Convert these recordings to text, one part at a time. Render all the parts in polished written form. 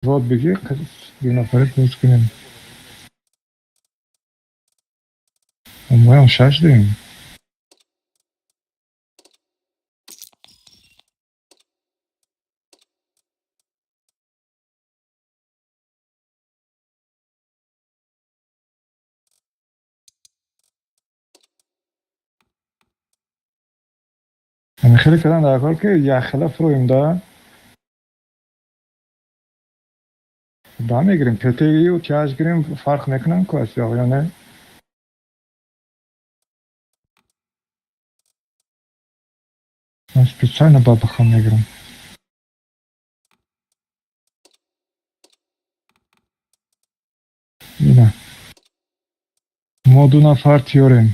Вот бигир, ду нафаре боз кунем. Моям шаш дорем. Хеле кардам дар кор, ки якхела фуроем да. Да мегирем, ПТ-ю тяж гирем, фарқ мекунам ку аз ё не? Ман специально бабаха мегирам. Ина. Мо ду нафар тиёрем.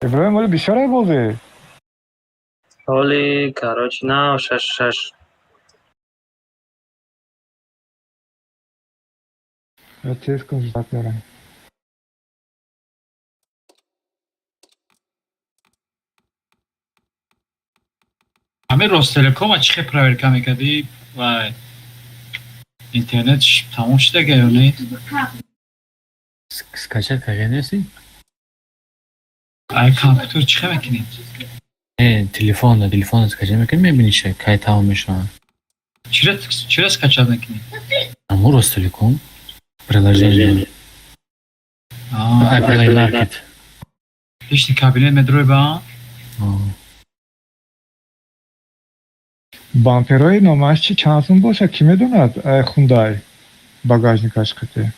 Иброҳим, оли бисёре бозӣ? Оли, короче, нав шаш шаш. Я тез кун, ждать дорам. Ҳамин Ростелекома чӣ хел проверка мекардӣ ва интернет тамом шудага ё не? Скачать карда нестӣ? Ай компютер чӣ хел мекунӣ? Не, телефон, телефон скачать мекунӣ, мебинӣ ша кай тамом мешавад. Чира скачать мекунӣ? Аму Ростелеком приложение. Ай Play Market. Личный кабинет медрои ба? Бамперои номаш чи чанд сум бошад, кӣ медонад? Ай Хундай багажникаш қите.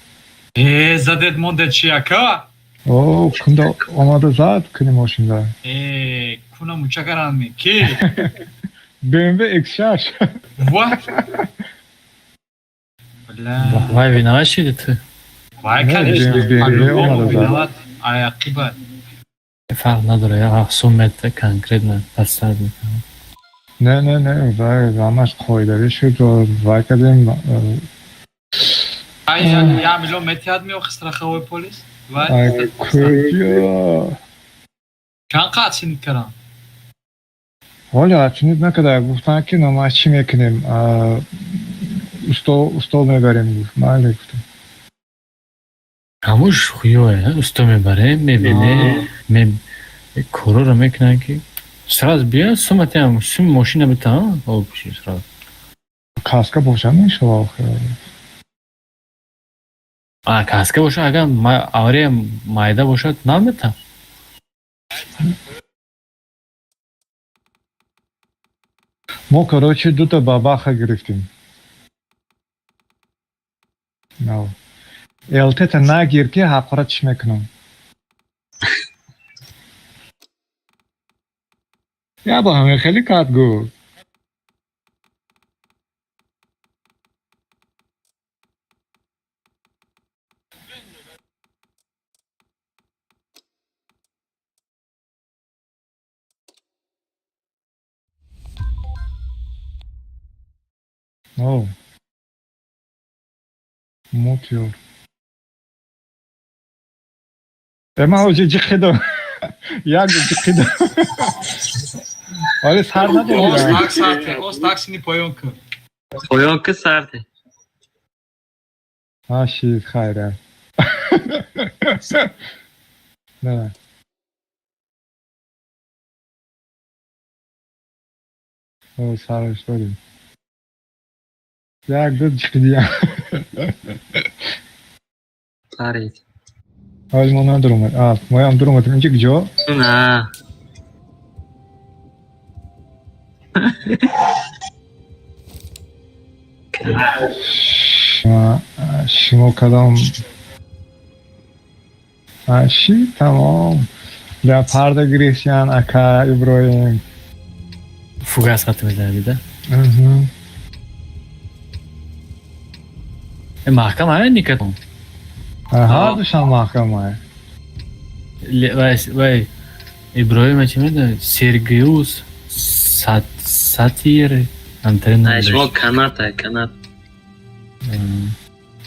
Э, задед монде чи, ака? О, кунда омада зад куни мошинда. Э, куна муча каранми ки? BMW X6. What? Бля. Вай виноват шиди ту? Вай, Не, конечно. BMW По-любому омада зад. виноват. Ай ақиба. Фарқ надора, я сум мета конкретно подставить мекунам. Не, не, не, вай ҳамаш қоидавӣ шуд, вай кардем. Ай, я миллион метиҳад меохи страховой полис? Вай. Ай куҷо? Чанд қад синит карам? Ҳоло ачунид накарда, гуфтанд, ки номаш чӣ мекунем? Усто, усто мебарем, гуфт. Майли, гуфтам. Ҳамуш хуёе, усто мебаре, мебине, ме короро мекунанд, ки сразу биё, суматиам, суми мошина бита, об пуши сразу. Каска бошад, мешава охир. А, каска бошад, агар авария майда бошад, намета. Мо, короче, дута бабаха гирифтем. Нав. ЛТ-та нагир, ки ҳақоратш мекунам. Я бо ҳамин хеле кард гу. О. Мотиор. Э, ман оҷи ҷиқидам. Як ҷиқидам. Вале сар Оз надодам. так сарте, оз таксини поён кун. Поён ки сарте. А, шид, хайра. Не. О, сараш додем. Як ду ҷиқидиям. Парид. Ҳоли мо надуромад. А, моям дуромадем. Инҷа куҷо? На. Шумо кадом? А, ши, тамом. Леопарда гирифтян, ака Иброҳим. Фугас хати мезанад, дида? Мгм. Э, маҳкам ая никатон. Ҳар душан маҳкамае. Вай, вай Иброҳима чӣ медонед? Сергиус Сатир антрена. Ай, шумо каната, канат.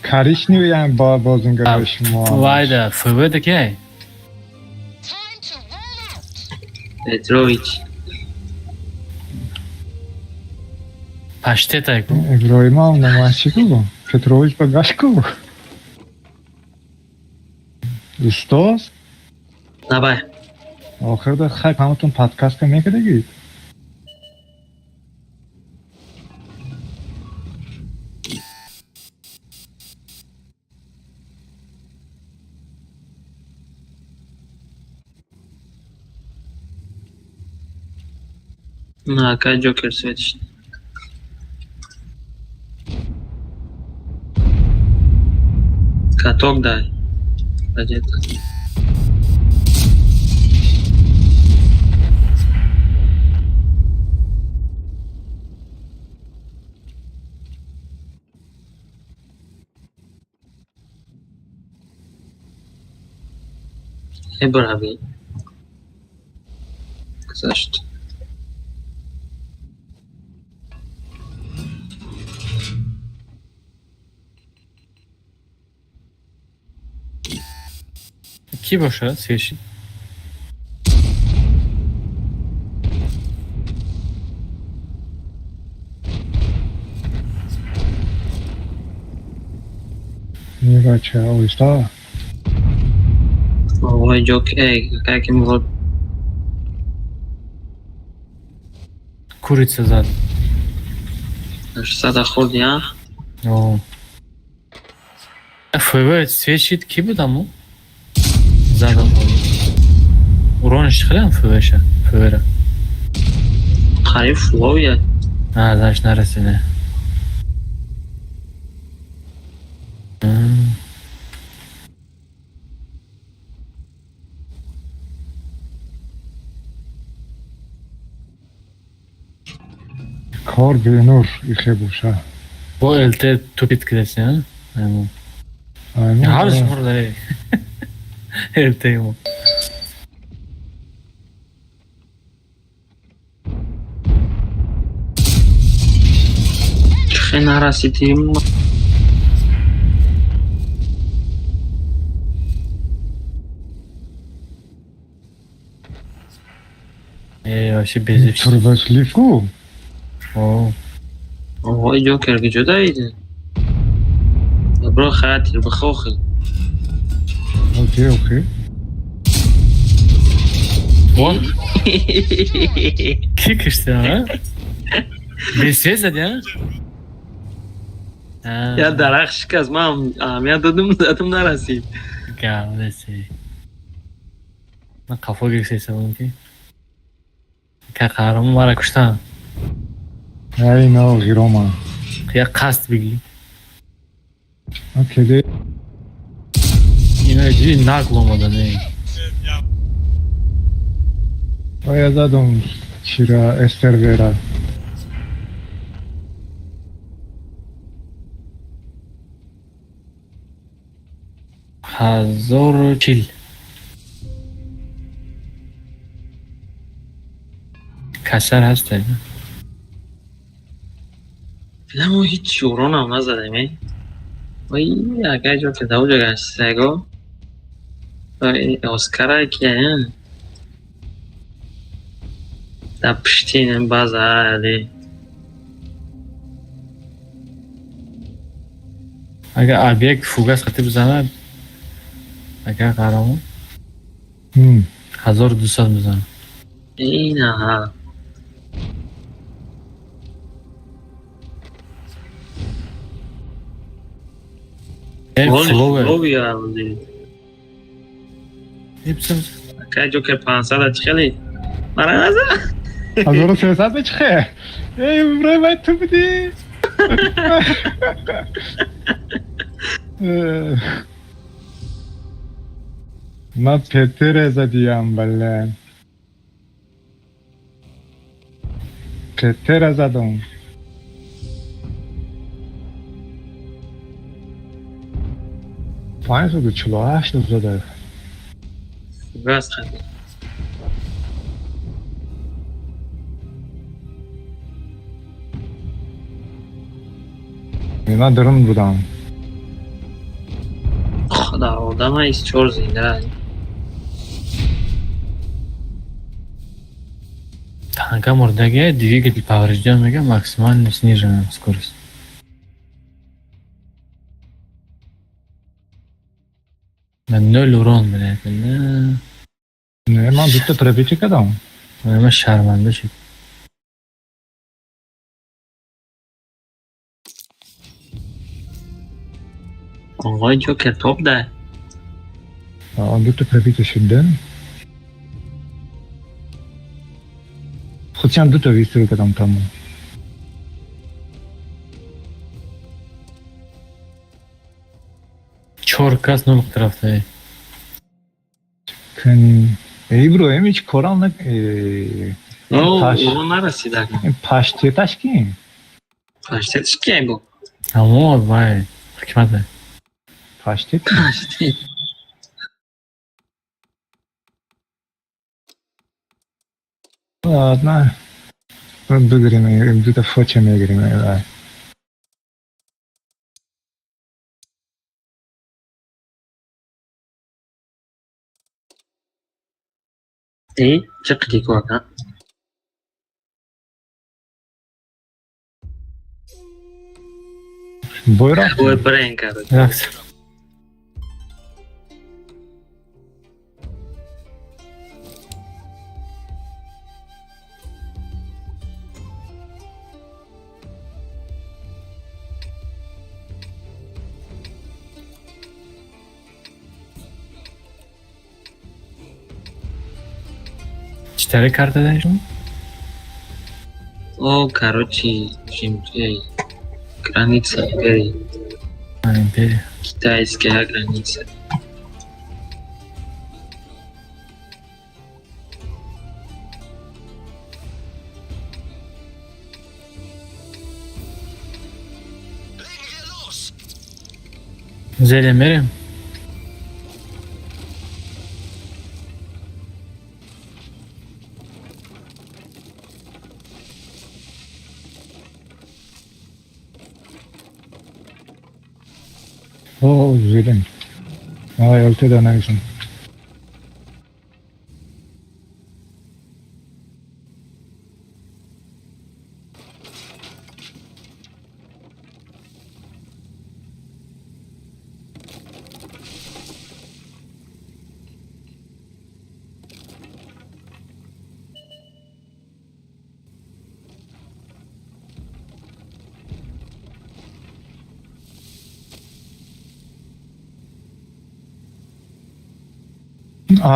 Коричневый ям бо бозингарои шумо. Вайда, ФВ да ки? Петрович. Паштетай ку. Иброимам намазчи ку. Петрович ба гашт ку. Устоз? Давай. Охирда хай ҳаматон подкастка мекардагид? На, акай Ҷокер светиш. Каток дай. Где-то. Ибрави. Гузашт. Кӣ бошад сеши? Не бача, оҳиста. Ой, Ҷокер, эй, какая ки мурод. Курица зад. 600 хӯрди, а? О. ФВ свечит кӣ буд аммо? Задам. Урониш хеле ФВ-ша. ФВ-ра. Қариб фловия. А, значит, нарасида. Кор бенур ихе боша. Бо ЛТ тупит кидаси, а? Аймон. Ҳарш мурда, эй. ЛТ мо. Хе нарасидим. Э, вообще безеб. Турбослив ку? О. Ой, Ҷокер куҷо давиди? Бро, хатир, бихохи. Окей, окей. Вон. Кӣ кишти, а? Бесвет зади, а? Я дарахт шикаст, ман аҳамият додум, задум нарасид. Гавлеси. Ман қафо гирифтеса будам ки. Ка қаҳрамон мара куштан. Ай, но ғирома. Я қасд бигӣ. Окей, де. Ино диди нақл омада не. Оя задум чира эстервера. 1040. Касар ҳастай. Филмо ҳеҷ уронам назадем, э? Ой, акай Ҷокер дар уҷо гашт сего. Ой, Оскара ки, э? Дар пушти ин база али. Агар объект фугас қатӣ бизанад, агар қаҳрамон 1200 бизанад. Ина. Э, флове. Фловия буди. Э, бизан. Акай Ҷокер 500 чӣ хеле? Мара наза. 1300 ба чихе? Эй, Иброим, ай ту будӣ? Ман Петере задиям, бале. Петера задум. 548 зада. Фугас хати. Ман дарун будам. Худо, одама 24 зинда. Танка мурдагия, двигатель поврежден, мега, максимально снижена скорость. На ноль урон, блядь. Не, Не, ман дута пробитие кардам. Ман шарманда шуд. Оғои Ҷокер топ да. Дута пробитие шуд. Худшам дута выстрел кардам, тамом. Чор кас нол тарафта. Кани. Иброҳим ҳеҷ корам на О, Паш. урон нарасида. Паштеташ ки? Паштетш ки бу? Амо, вай, ҳикмат. Паштет? Паштет. Ладно. Бигирем, дута фоча мегирем. Вай. Э, чӣ қиди ку ака? Бой рафт. Бой брен, короче. Рафт. Чӣ таре карта даи шумо? О, короче, эй, граница империи. А, империя. Китайская граница. Зеле мерем? О, зелен. Ай, ЛТ нависам.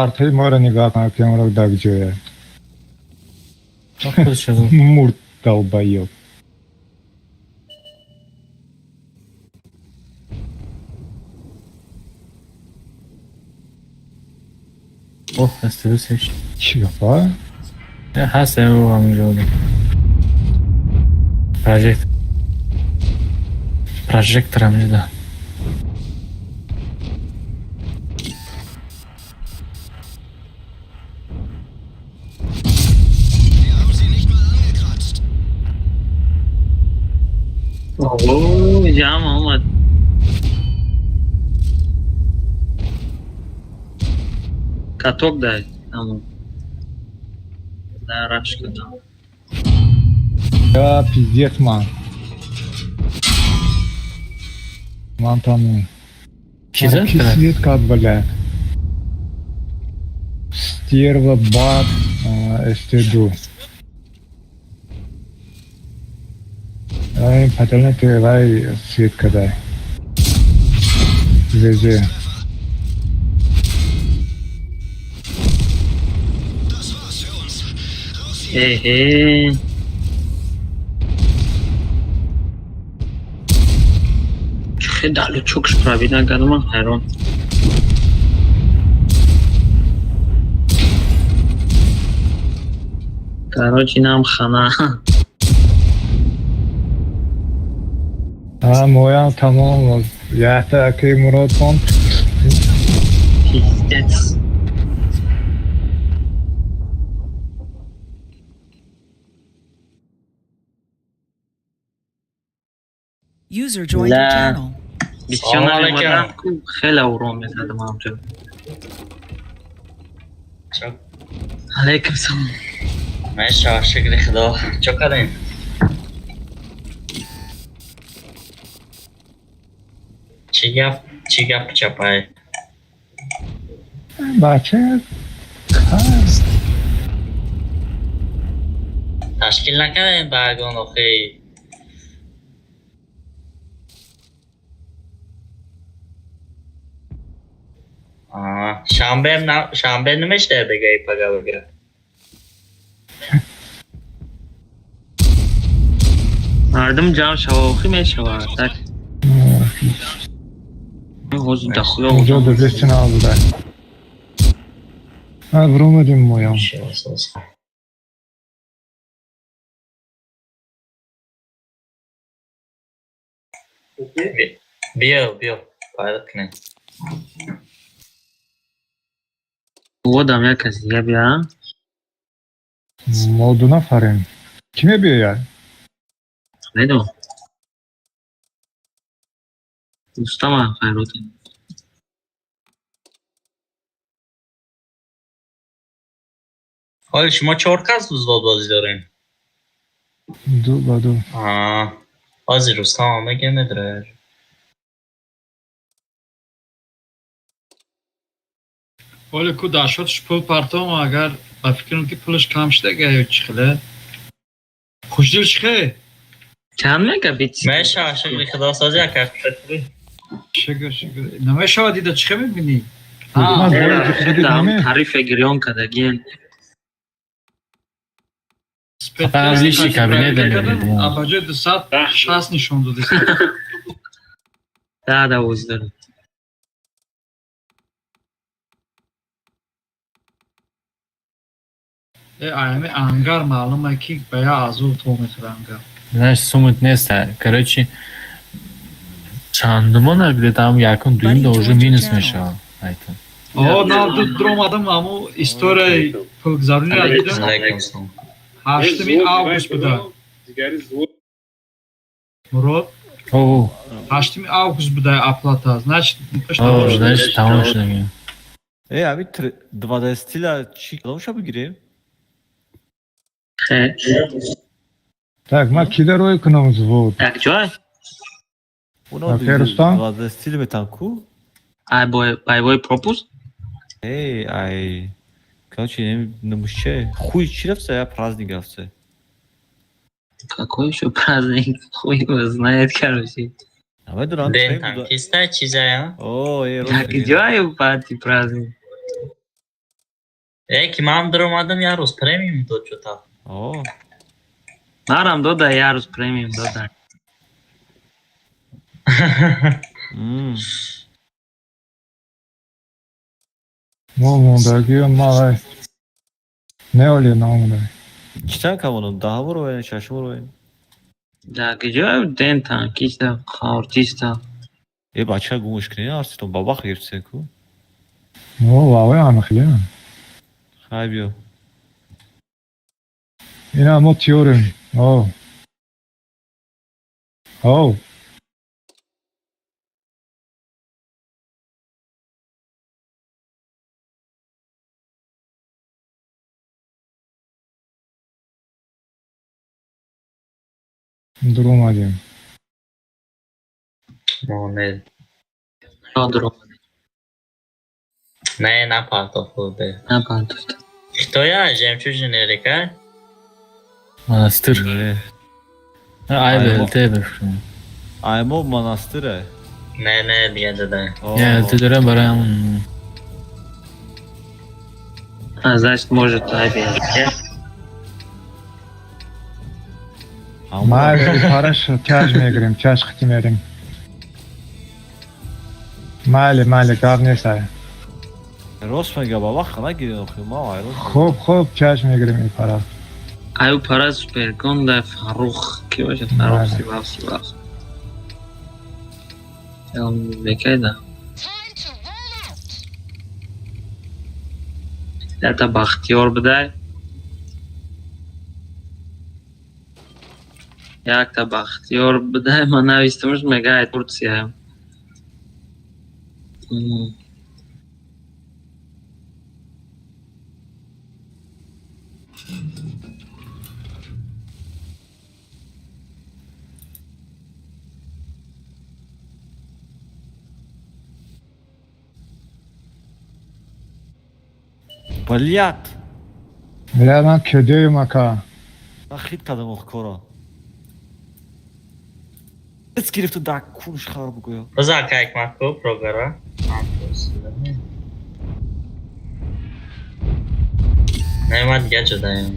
Артаи моро нигоҳ кун, ки амро дар ҷоя. Худшо. Мурд, долбоёб. Ох, СТД. Чӣ гапа? Ҳаст ҳаминҷо. Прожектор. Прожектор ҳаминҷо. Wir haben sie nicht mal angekratzt. О, ҷам омад. Каток дай. Тамом. Да, рашка кардам. Я пиздец, ман. Ман тамом. Ки зад Ки кард? свет кард, бля. Стерва, бат, СТ2. Ай, паталнете, вай, свет кадай. ЗЗ. Das war's für uns. Raus hier. Эҳе. Чӣ далу чукш пробить накардам, ман ҳайрон. Короче, нам хана. А, моям тамом. Яхта аки Мурод хон. Пиздец. User joined your La. channel. Бисёр Салом алейкум. намеомадам, ку хеле урон мезадам ҳамҷо. Алейкум салом. Мешава, шукри Худо. Чо кардем? Чӣ гап, чӣ гап чапай? Бача ҳаст. Ташкил накардем ба ягон охи. Шанбе шанбе намешта бегаи пага бега. Мардум ҷамъ шава, охи мешава. Так. Ҳозир дахуя. Инҷо 200 нав буда. Вромадим моям. Биё, биё, пайдо кунем. Одам як каси дига биё. Мо ду нафарем. Кӣ мебиёяд? Медонам. Рустама хайрот. Ҳоли шумо чор кас взвод бозӣ дорем? Ду ба ду. Ҳозир Рустам мега медрояд. Ҳоле ку дар шотш пул партом, агар ба фикрам ки пулаш кам шуда ё чӣ хеле. Хушдил чӣ хе? Чанд мега бит? Мешава, шукри Худо, сози ака. Шукр, шукр. Намешава дида, чӣ хе мебинӣ? Ман бояд худит наме? Тарифе гирён кардагиен. Фақат личный кабинет мебинӣ. А ба ҷои 260 нишон доди. Да, да, бозӣ дорем. Э, ами ангар маълума ки ба я азоб то мехӯра ангар. Знаешь, сумат нест. Короче, чандумона где там якум дуюм да уже минус мешава. Айтон. О, на дуромадам, аму историяи пулгузаронира дидам. 8 август буда. Мурод? О, 8 август буда оплата. Значит, о, значит, тамом шудаги. Э, ами 2D стила чӣ кадомша бигирем? Хе. Так, ман кида рӯй кунам взвод? Як ҷой? Уно Окей, Рустам? 2D стил метан ку? Ай бой, боевой пропуск? Эй, ай. Короче, намуще. Хуй чӣ рафта, я праздник рафта. Какой еще праздник? Хуй его знает, короче. Намедонам. День танкиста чизая? О, э, Як ҷой пати праздник? Э, ки ман даромадам, як рӯз премиум дод чӯта. О, Марам дода, як рӯз премиум дода. Мо мондагиё малай. Не оли наомадай. Чӣ чанд камонам? 10 роен, шашум роен. Да киҷо день танкиста, хаортиста. Э, бача гумш кунед, арситон бабах гирифтсен ку? Мо лавай амхиле. Хай биё. Ина мо тиёрем. О. О. Дуромадем. Мо не. Дуром. Не, напартофт. Напартофт. Кто я? Жемчужина река? Монастыр. Не. Ай, БЛТ бифрем. Ай мо монастыре. Не, не, дига дада. О, Я ЛТ дорам барои ҳамон. А, значит, может, ай БЛТ. ҳамон- Майли параш тяж мегирем, тяж хити мерем. Майли, майли, гап нест ай. Рост мега, бабах нагирен охи, ма ай рост. Хуб, хуб, тяж мегирем ин пара. Аю пара супергон да Фарух. Ки бошад Фарух Бале. Сивав Сивав. Бекайда. Ята Бахтиёр будай. Якта Бахтиёр будай, ман навистамш мегай Турция. Блядь! Бля, ман кедеем, ака. Ман хит кардам ох кора. Ҳис гирифту дар кунш хабар бигӯё. Бизан кайкмат ку прогара. Не, ман дига ҷудаем.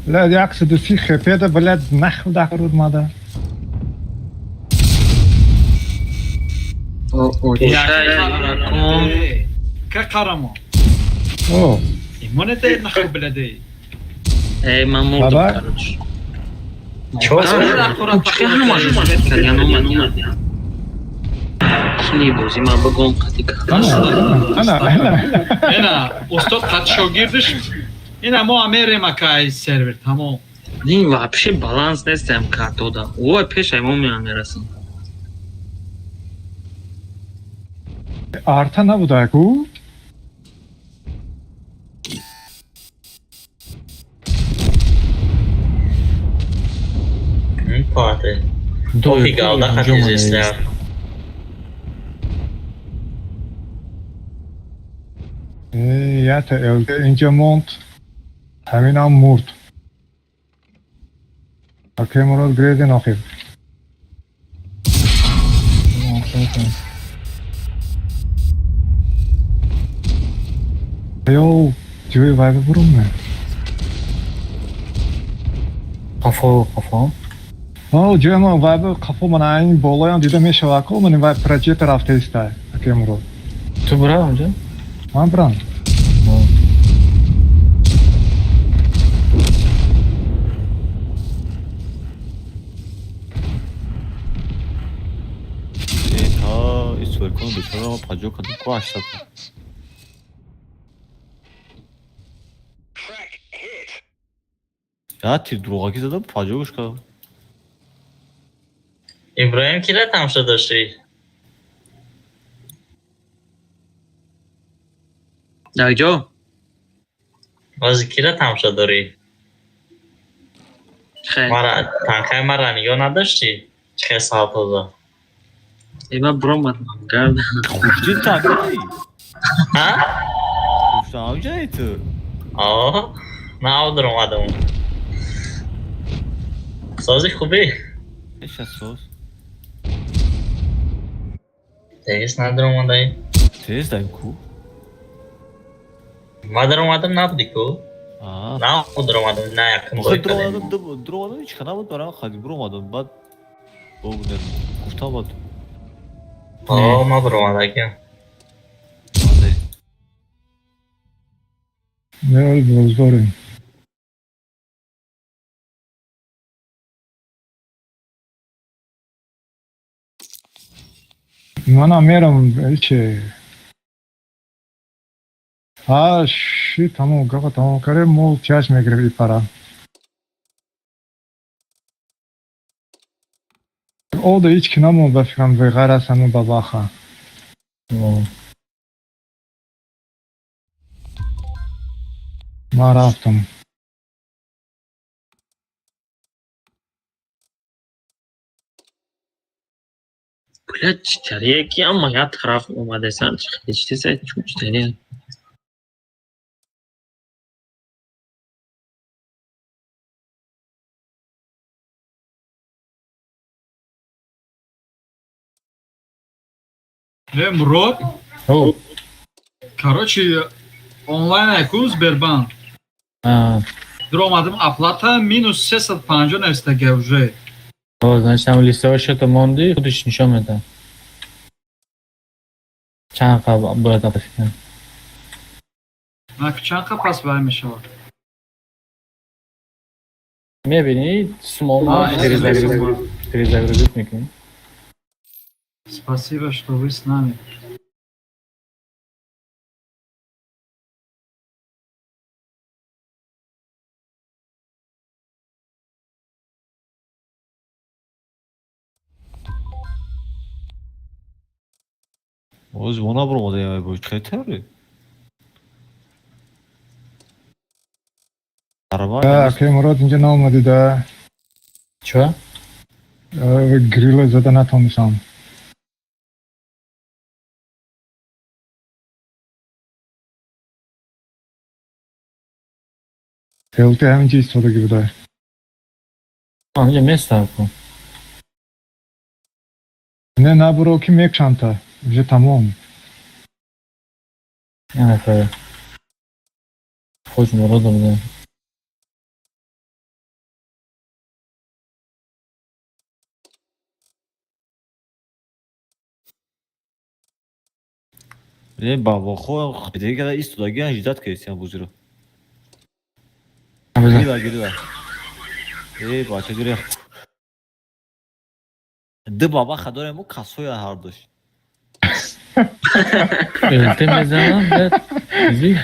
Бля, 130 хпда, блядь, нахуй дахруд мада. Ка қарамо. О, Имонете нахуй бляде. Эй, ман мурдам, Баба? короче. Чо? Кини бози ман бигом қати ана, ана, ана. Ена, устод қат шогирдиш. Ина мо амерем акай сервер, тамом. Ин вообще баланс нестам картода. Ой, пешай мо меам мерасам. Арта набуда ку? Пате. Охи галда хати. Ята ЛД инҷа монд. Ҳаминам мурд. Акай Мурод грезин охир. Ё, ҷои вайба бурум ме? Қафо, қафо. О, ҷои ма вайба қафо мана ин болоям дида мешава ко, ман вай проҷектор рафта иста. Акай Мурод. Ту бира онҷа? Ман брам. Э, та историкон бечора ма паҷо кардем ку 800. Я тир дурӯғакӣ задам, паҷо гӯш кардам. Иброҳим кира тамошо доштӣ? Дар ҷо? Боз кира тамошо дорӣ? Мара танхай мара нигоҳ надоштӣ? Чӣ хел салтоза? Э, ман биромадам гард. Хушдил танкаи? Ҳа? Хушдил ҳамҷаи ту? О, нав даромадам. Сози хубӣ? Эша соз. Тез надаромадаи. Тез даем ку? Ман даромадам набудӣ ку? Аа. Нав даромадам, на якум Охир бой кардем. дуромадам, дуромадам ҳеч набуд, барам хади буромадам. Баъд богунер гуфтам баъд. О, ман баромадагиам. Бале. Не, боздорем. Манам мерам иче. А, ши, тамом, гапа тамом кардем, мо чаш мегирем и пара. Ода ҳеч ки намонд ба фикрам беғайр аз ҳамин бабаха. Ман рафтам. Бля, читарие ки ама як тараф омадасан, читеса чун читарие. Э, Мурод, О, короче, онлайн айку Сбербанк. а, Дуромадам оплата минус 350 навистага уже. О, значит, ҳам листовой счета монди, худиш нишон медиҳад. Чанд қа бояд оплатить кунам? На чанд қа пас вай мешавад? Мебини, сумом А, перезагрузить мекунӣ. Спасибо, что вы с нами. Оз мо набуромадаем ай бо чӣ тавре? Нормально. Акай Мурод инҷа наомадӣ да. Чё? Грилла зада натонистам. ЛТ ҳаминҷа истодагӣ буда. Ҳаминҷа местам ку. Не, набуро, ки мекшанта. Уже тамом. Я нафар. Хоҷ муродо буда. Не, бабохо дигара истодагиан, ждать кардисиан бозиро. Бизан. Гирила, гирила. Э, бача, гиря. Ду бабаха дорем, касоя ҳардуш. ЛТ мезанам, баъд зи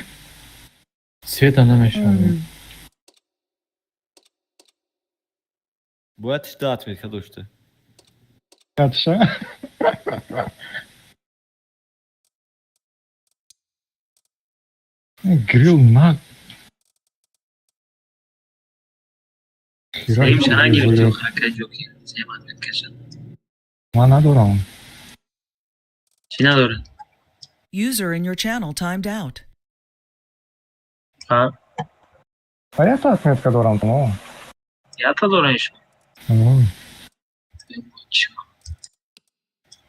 света намешавад. Бояд тишда отметка дошта. Ятша. Грил на. Сеюм чара гирифти охир, ҷоки сеюм отметка шад. Ман надорам. Чӣ надорад? User in your channel timed out. А? А я отметка дорам, тамом. Ята доран шумо? Тамом.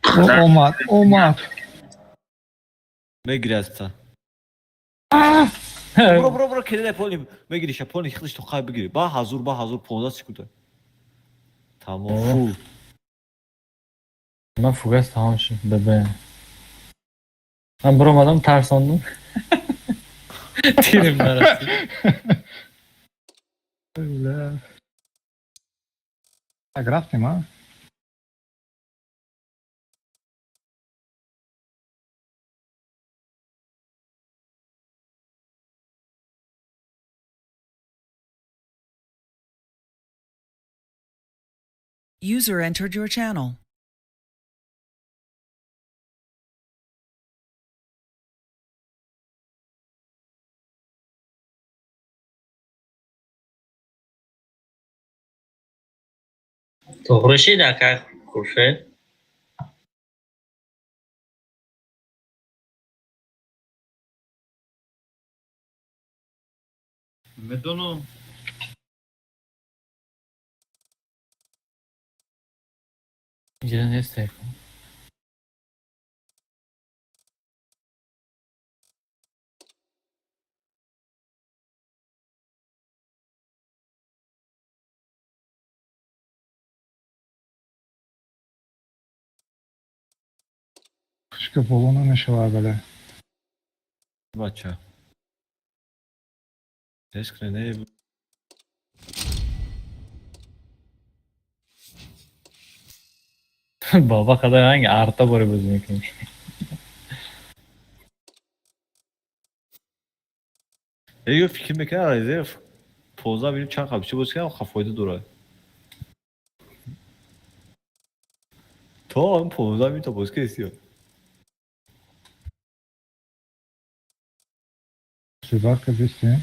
О, омад, омад. Мегири. Буро, буро, буро, кедаи пони мегириша, пони худиш то қай бигири. Ба ҳазур, ба ҳазур, 15 секунда. Тамом, фу. Ман фугас тамом шуд, бебе. Ман биромадам, тарсондум. Тирим нарасид. Бля. Так, рафтем, а? User entered your channel. Тоғри шид, акай Хуршед? Медонам. Инҷа несте. Пушка боло намешавад, бале. Бача. Тез кунед, не. Баба қадар ранг арта боре бозӣ мекунӣ. Ё фикр мекунад, резерв 15 минут чанд қабчи бозӣ кардам, ха, фоида дорад. То он 15 минута бозӣ кардисиё. Сибарка бистем.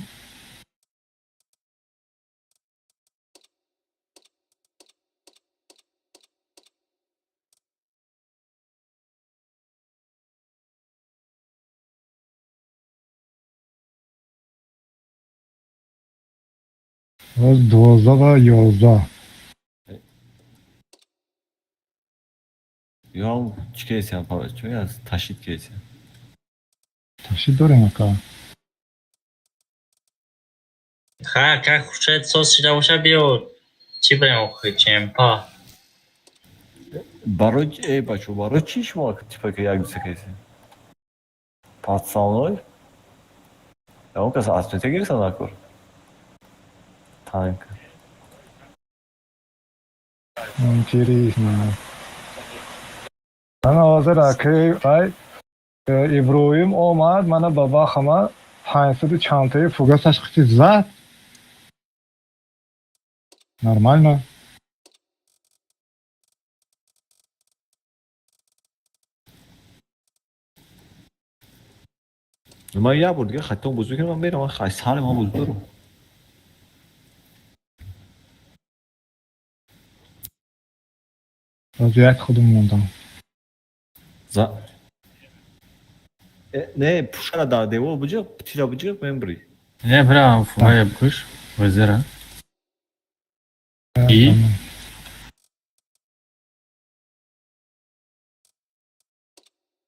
Боз 12 ва 11. Ё чӣ кардисиям, чӣ аз ташид кардисиям. Ташид дорем, ака. Ха, акай Хуршед, соз шида боша, биё. Чӣ барем охир, чемпа? Барои э бачо, барои чӣ шумо типа ки як дусе кардисиям? Пацаной? Ягон кас отметка гирифта накор? Танк. Интересно. Мана ҳозир акаи ай Иброҳим омад, мана бабахама 500 чандтаи фугасаш қити зад. Нормально. Ман як бор дига хаттон бозӣ мекунам, ман мерам, ман сари ман бозӣ дорам. Боз як худум мондам. За не, пушкара дар девор буҷиқ, тира буҷиқ, мембри. Не, бирам фугая бикуш. Вазира. И?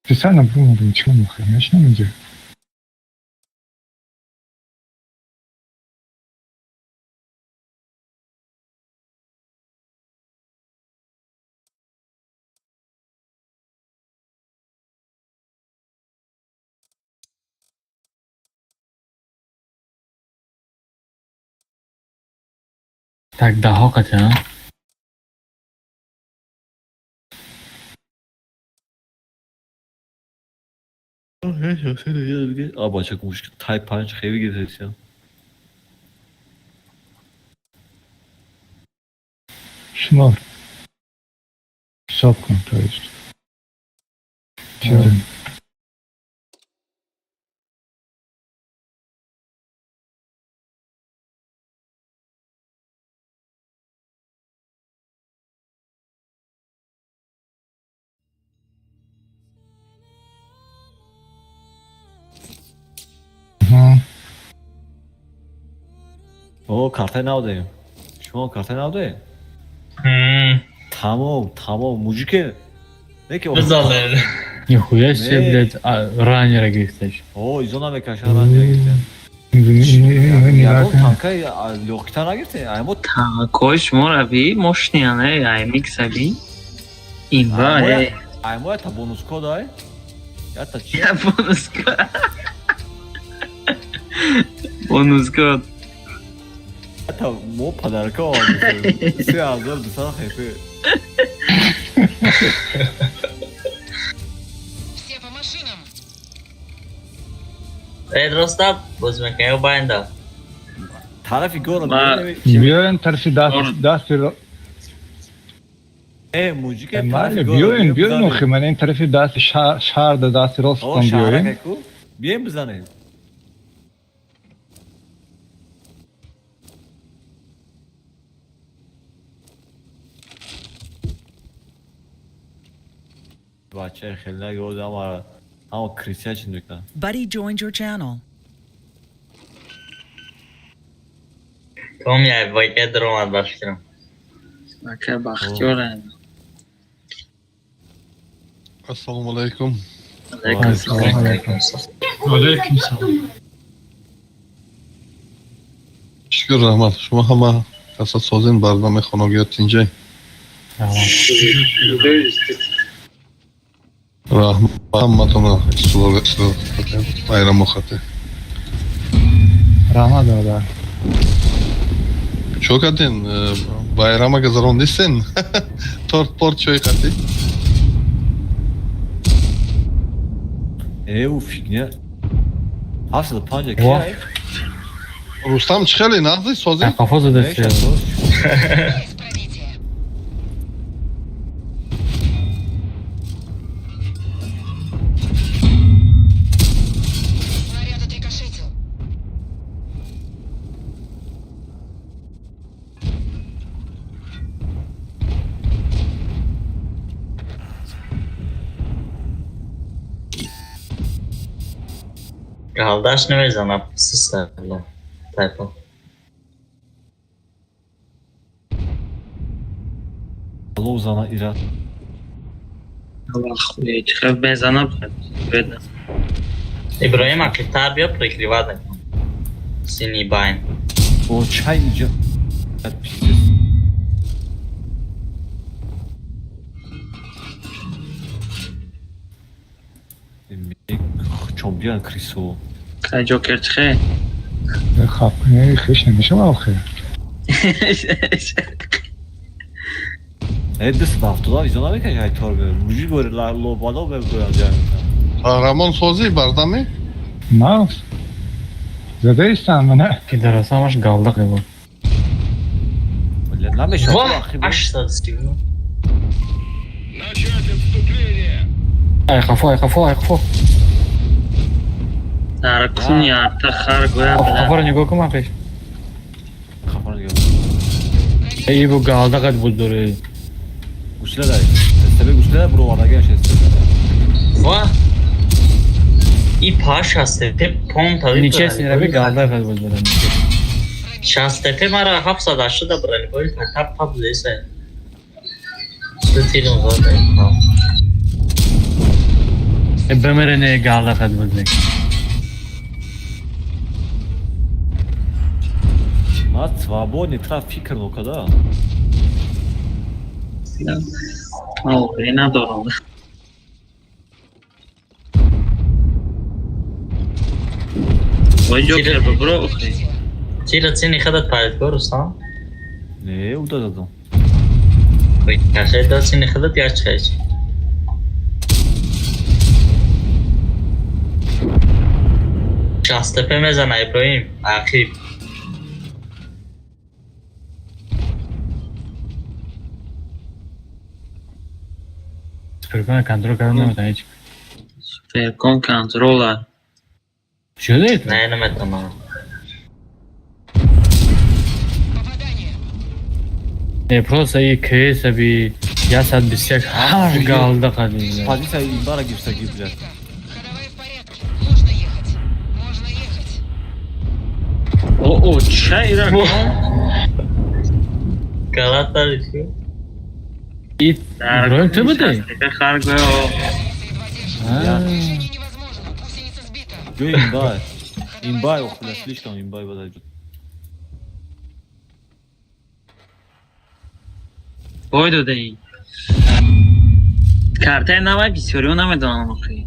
Специально бумагу чего нахуй, начнем иди. Так, даҳо қати, а? А бача гӯш тай панҷ хеви гирифтесиям. Шумор. Ҳисоб кун, то есть. Теория. Мгм. О, картаи нав даем. Шумо картаи нав даем? Тамом, тамом, мужике. Не ки Бизалер. Нихуя себе, Не. блядь, раннера гирифташ. О, изо намекашан раннера гирифтем. Ягон танкаи лёгкита нагирифтем. Ай мо Танкои шуморо би мошниян э аймикс аби. Имба э. Ай мо ята бонус код ай. Ята чи? Я бонус код. Бонус код. Ята мо подарка овардем. 3200 хефе. Все по машинам. Ростап боз мекунем байнда. Тарафи город. Биёем тарафи дасти Э, мужике, Майли, биёем, биёем, охи, ман ин тарафи дасти шаҳр да дасти О, росттон биёем. шаҳрак биёем бизанем. Бача хеле нагӯд, ама ама крисия чин мекунад. Buddy joined your channel. Том я вайке даромад ба фикрам. Ака бахтиёрам. Ассалому алайкум. Алайкум Ассалому алайкум. Алейкум салом. Шукр, раҳмат. Шумо ҳама каса созин, барномаи хоногиё тинҷай. Раҳмат ҳаматона байрамо хате. Раҳмат, бародар. Чо кардин? Байрама гузарондистен? Торт порт чой қатӣ? Э, у фигня. 705 Во. ки? Рустам, чӣ хеле нағзи созин? Қафо задаси. Есть пробитие. Снаряд отрикошетил. Галдаш намезанад суста тайпа. Лоу зана ира. Чӣ мезанад Иброҳим ақибтар биё прикрывать накун. Синий байн. О, чай иҷа. Пиздец. Чомбиян крисо. Кай Ҷокер чихе? Хаб, не, хеш намешава охи. Э, 270 изо намекаши ай тор бе. Мужик гори лобало бе гӯян ҷа. Қаҳрамон созӣ бардами? Нағз. Задаистам, мана. Пидараса ҳамаш галдақ буд. Бля, намешава. Воҳ, 839. Начать отступление. Ай қафо, ай қафо, ай қафо. Дар куни арта хар гӯя бля. Қафоро нигоҳ кун ман пеш. Қафоро нигоҳ. Эй, бу галдақат буд дори. Гусила дай. Стебе гусила буровардагиаш эстебе. Воҳ. И паш ҳаст, пом тави. Нечестно, раби галдақат буд дори. Пробитие. Шастепе мара 780 бронебой тап тап зеса. Тирм зода. Бимире галда қад буд. Ма свободный тра фикр нокада. О, надорам. Вой Ҷокер бибро охи. Пробитие. Тира цени хадат парид Рустам? Не, уда дадам. Кашай да цени хадат як чайч. Шастепе мезана Иброим, ақиб. Суперкона контрол кардан наметавонад ҳеҷ. Суперкон контрола. Шуда? Не, наметавонам. Попадание. Не, просто и КС би 121 ҳамаш галда қадим. Позиция имбара гирифтаги, блядь. Сбито. Ходовая в порядке. Можно ехать. Можно ехать. О, о, чай ракон. Галата лиши. И Иброим ту буди? Шастепе харгоё. Едва держит. Движение невозможно. Гусеница сбита. Ҷои имбай. Ходовая Имбай, снова ох, в блядь, порядке. слишком имбай бада. Бой додаи. Картаи навай бисёриҳо намедонам охи.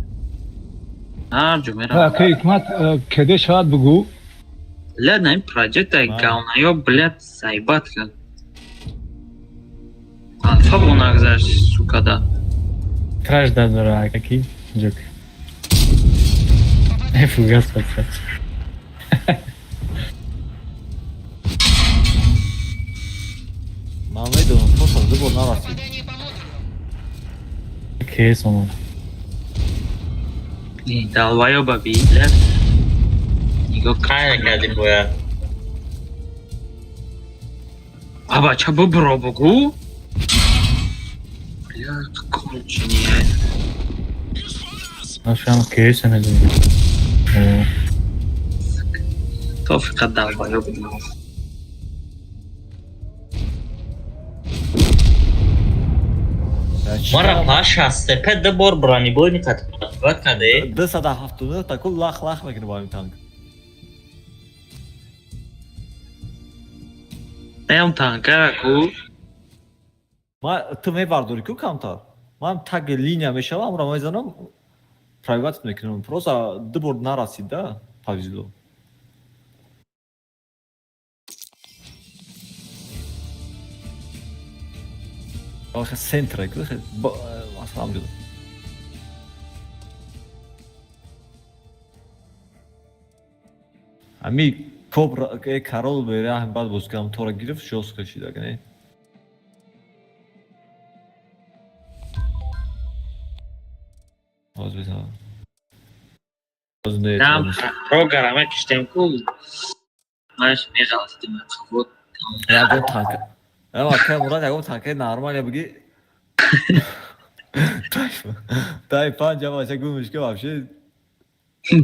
Ҳар ҷо меравам. Ака Ҳикмат, кеде шавад бугӯ. Блядь, на ин проекта галнаё, блядь, заебат кард. Алфа бо нагзашт, сука да. Траш дадора аки ҷок. Фугас патса. Ман медонам, просто ду бор нарасид. Попадание по модулю. КС омад. Долбоёба би, блядь. Нигоҳ кай накарди бояд. А бача бубро бугӯ? Блядь, конченые. Ман КС медонам. То фақат долбоёб. Мара па шастепе ду бор бронебой никат каде. 279 таку лах лах мекунӣ бо ҳамин танк. Даям танкара ку. Ма ту мебардорӣ ку камтар. Ман так линия мешавам, амро мезанам, пробивать мекунам. Просто ду бор нарасид, да, повезло. Охе центра, ку масалан ҷудо. Ами кобра корол бераҳм баъд боз кардам тора гирифт, жёстко шид, ага не. Боз бизанам. Боз не. Нам рогара мекиштем ку. Маш меғалтидим вот. Ягон танка. Ама кай Мурад ягон танкаи нормалия биги. Тай панҷ ама гумиш ки вообще.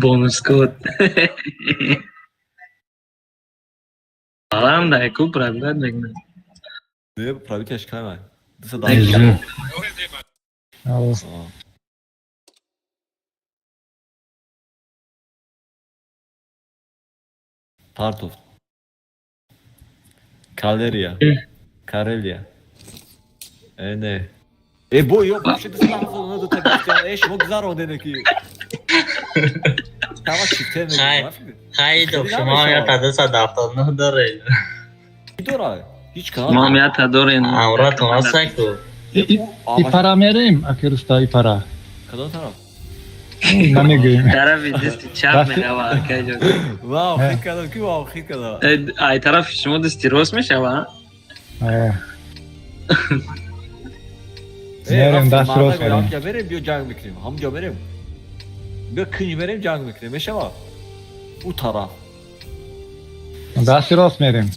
Бонус код. Балам да ку пробивать мекунад. Не, пробитияш кай. Зу. Алло. Партов. Калерия. Карелия. Э, не. Э, бо, ё, вообще 279 до та э, шумо гузарондене ки. Тава чифте мегӯям. Хай, шумо я та 279 доред. Дора. Ҳеч канал. Мо я та дорем. Авратон ҳаста ку. Ипара мерем, аки Руста, ипара. Кадом тараф? Намегӯем. Тарафи дасти чап мерава, акай ҷо. Вау, хит кардам ки, вау, хит кардам. Ай тарафи шумо дасти рост мешава? Э. Мерем, даст рост мерем. Ҳамҷа мерем, биё ҷанг мекунем. Ҳамҷа мерем. Биё кинҷ мерем, ҷанг мекунем. Мешава? Ӯ тараф. Дасти рост мерем.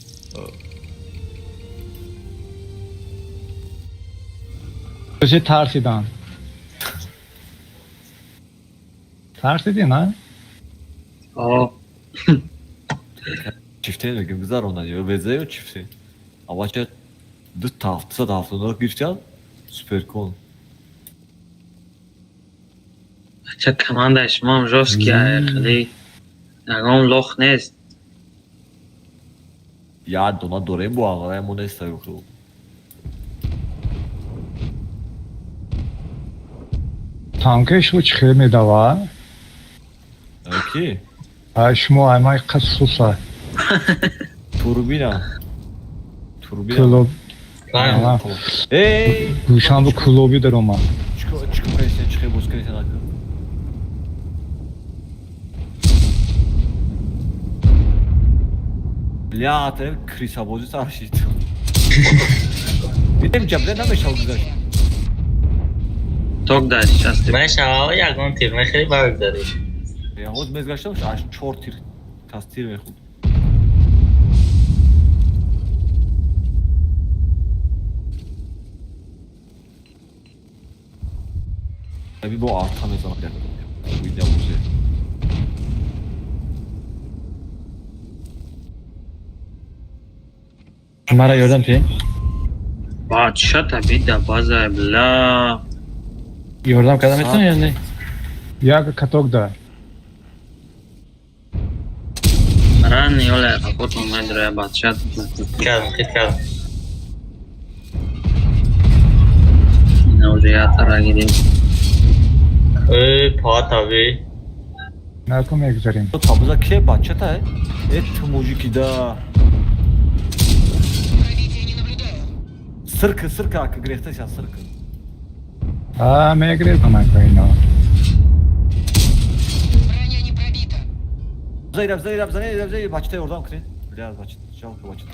Чӣ тарсидан? Тарсидӣ, на? О. Чифтен мегим гузаронад ё везе ё чифтен. Авача ду 779 гирифтиан суперкон. Бача, командаи шумоам жёсткий ай, хеле ягон лох нест. Як дона дорем бо ағарай мо неста ё. Танкаи шумо чӣ хел медава? Ки? А шумо аймай қас суса. Турбина. Турбина. Клуб. Правильно. Эй! Душанбе клуби даромад. Чико чико кайсен чихе боз кайсен ака. Бля, тарем крисабозӣ сар шид. Бидем ҷабле намешав гузашт. Ток дар сейчас. Мешава, ягон тир мехӯри, баргзарӣ. Ҳоз мезгаштам, аш чор тир кас тир мехӯрд. Аби бо арта мезанам як хуйня бозе. Мара ёрдам ти? Бача, табида база, бля. Ёрдам карда метавонӣ ё не? Як каток да. Ран ёле капот омад, бача. Кардам, хит кардам. Ина уже я тара гирим. Эй, па таби. Наку мегузарем. То табуза ке бачата э? Э, ту мужики да. Пробития не наблюдаю. Сырка, сырка, ака грехта сырка. А мегрезам ака ино. Броня не пробита. Зайраб, зайраб, зайраб, зайраб, бачата ёрдам кунед. Бля, бачата, жалко бачата.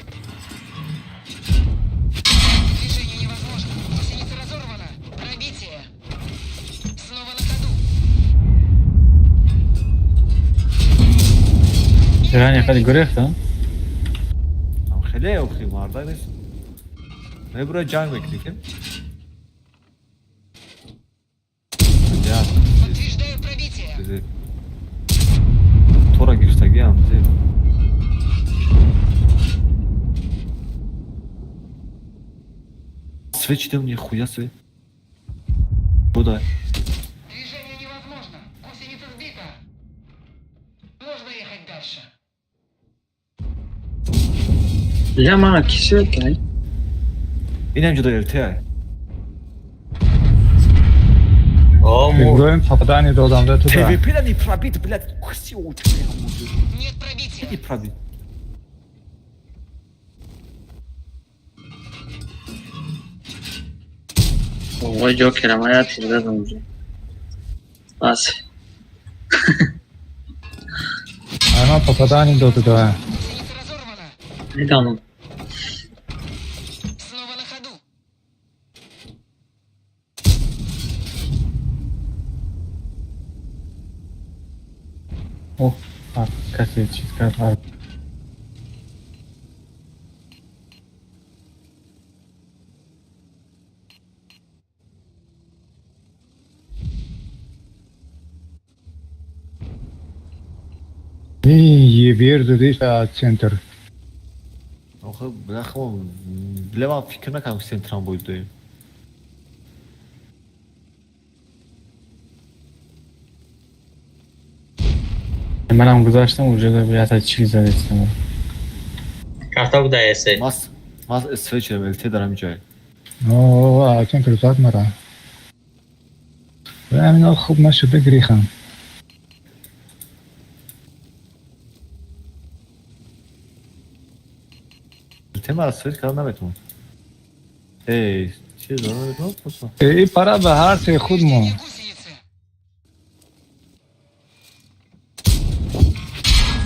Движение невозможно. Гусеница разорвана. Пробитие. Снова на ходу. Рани қади гурехта? Ам хеле охи марда нест. Мебура ҷанг мекунӣ ки? Бля, Подтверждаю пробитие. бизе. Тора гирифтагиам, бизе. Свечи дам нихуя себе. Куда? Движение невозможно. Гусеница сбита. Можно ехать дальше. Бля, мара киси кай. Инам ҷудо ЛТ. О, мур. Иброҳим попадани додам да туда. ТВП да не пробит, блядь. Куси очки. Нет пробития. Не пробит. Ой, Ҷокера, ма я тир дадам уже. Бас. Ама попадани дода да. Гусеница разорвана. Медонам. Снова на ходу. Оҳ, касе чиз кард. Ебер дадиш центр. Охе, бля, хо, бля, ман фикр накардам, ки центрам боид доим. Манам гузаштам, уже ята чиз задестам. Карток да эсе. Мас свечерам ЛТ дар ҳамин ҷой. О, центр зад мара. Амино хуб нашуда гирихам. ЛТ мара свеч карда наметавонад. Эй, чиз дора наметавонад просто. И пара ба ҳар се худ мо. Повреждение гусеницы.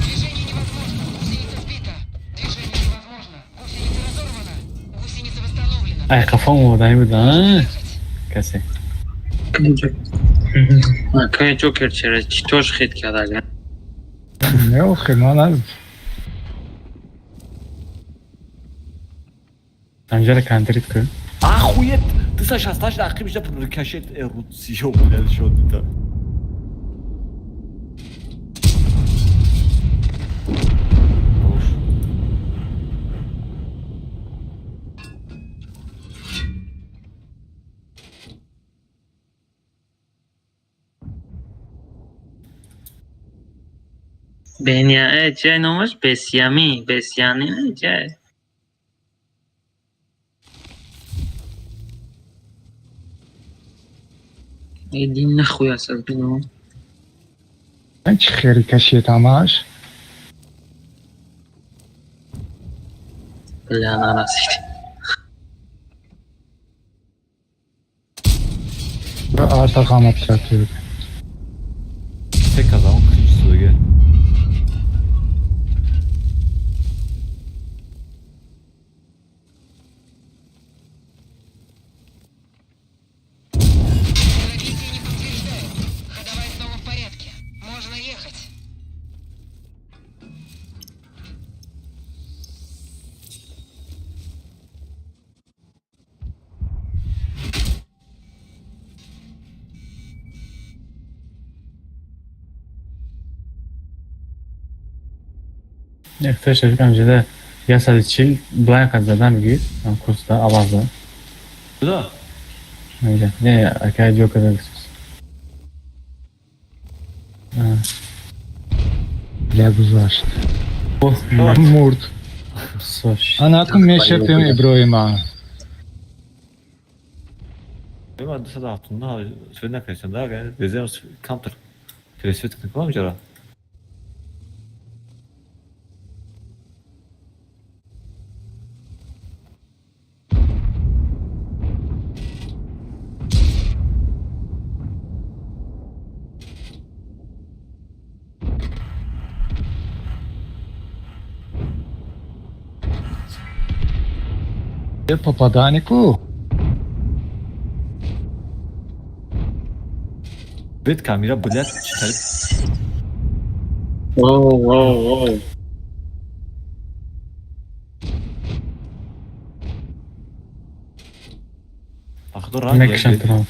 Движение невозможно. Гусеница сбита. Движение невозможно. Гусеница разорвана. Гусеница восстановлена. Ай, қафом омодаи буда, а? Ехать. Касе. Кай Ҷокер через читош хит карда. Не, охи, ман аз Анҷара контрит кун. Охуеть! 268 дақиқа бишта рикошет эрутсиё, блядь, шод дида. Ош. Бения, чия номаш? Бесями, Бесяни, чия? Иди нахуй асад бино. Чӣ хери кашид ҳамааш? Бля, нарасид. Артақам обсатур. Се казаон кринж суге. Пробитие не подтверждает. Ходовая снова в порядке. Можно ехать. Як ташаккам жида 140 блайқат задан бигир, ам курсда авазда. Да. Мега. Не, акай ҷо када гусус. Бля, гузашт. Оҳ, Мурд. сош. Анакун мешефтем Иброима. Ма 279 свет накардем, да, агар безем камтар пересвет кунам ҷара. Попаданику. Бет камера, блядь, читает. Воу, воу, воу. Ахдо ранг. Мекшан транс.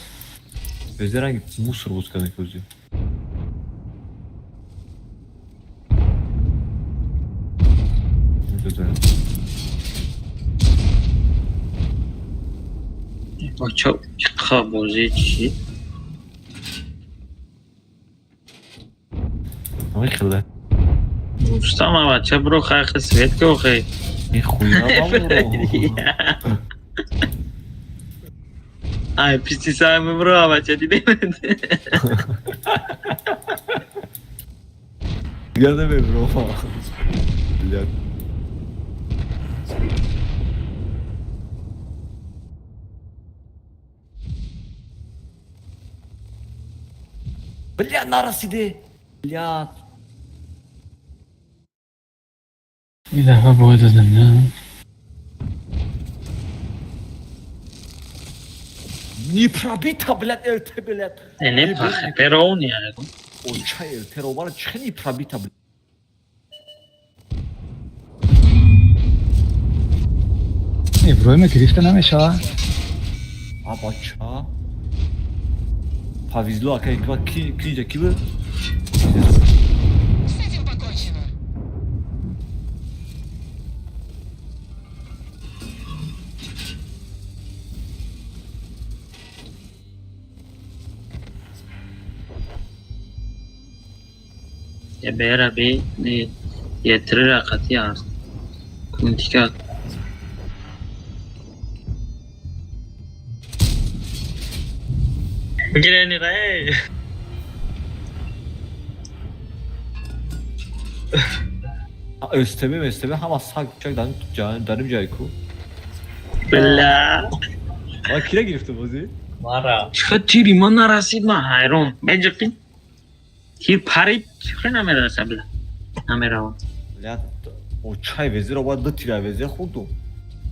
Везде ранги мусор бусканы көзі. Бача, чиқа бозӣ чӣ? Ой, хиле. Рустам, бача, биро хайхи свет ки охи. И хуя вам. Ай, писти сами бро, бача, дидем. Герде бро. Блядь. Бля, нарасиде. Бля. Ин дафъа бояд додам, на? Не пробита, блядь, ЛТ, блядь. Не пахе, перони, О, чай ЛТ, робара, чӣ не пробита, блядь. Иброима гирифта намешава? А, бача. Повезло, акай, ки, ки, ки, С этим покончено. Я бера би не я три рақати аст. Кунтика. Бигирени рай. СТБ, СТБ ҳама саг чак дарим ҷай ку. Бля. А кира гирифта бозӣ? Мара. Чӣ тири ман нарасид, ман ҳайрон. Беҷақи. Тир парид, чӣ намераса, бля. Намерава. Бля, о чай везиро бояд ду тира везе хӯрдум.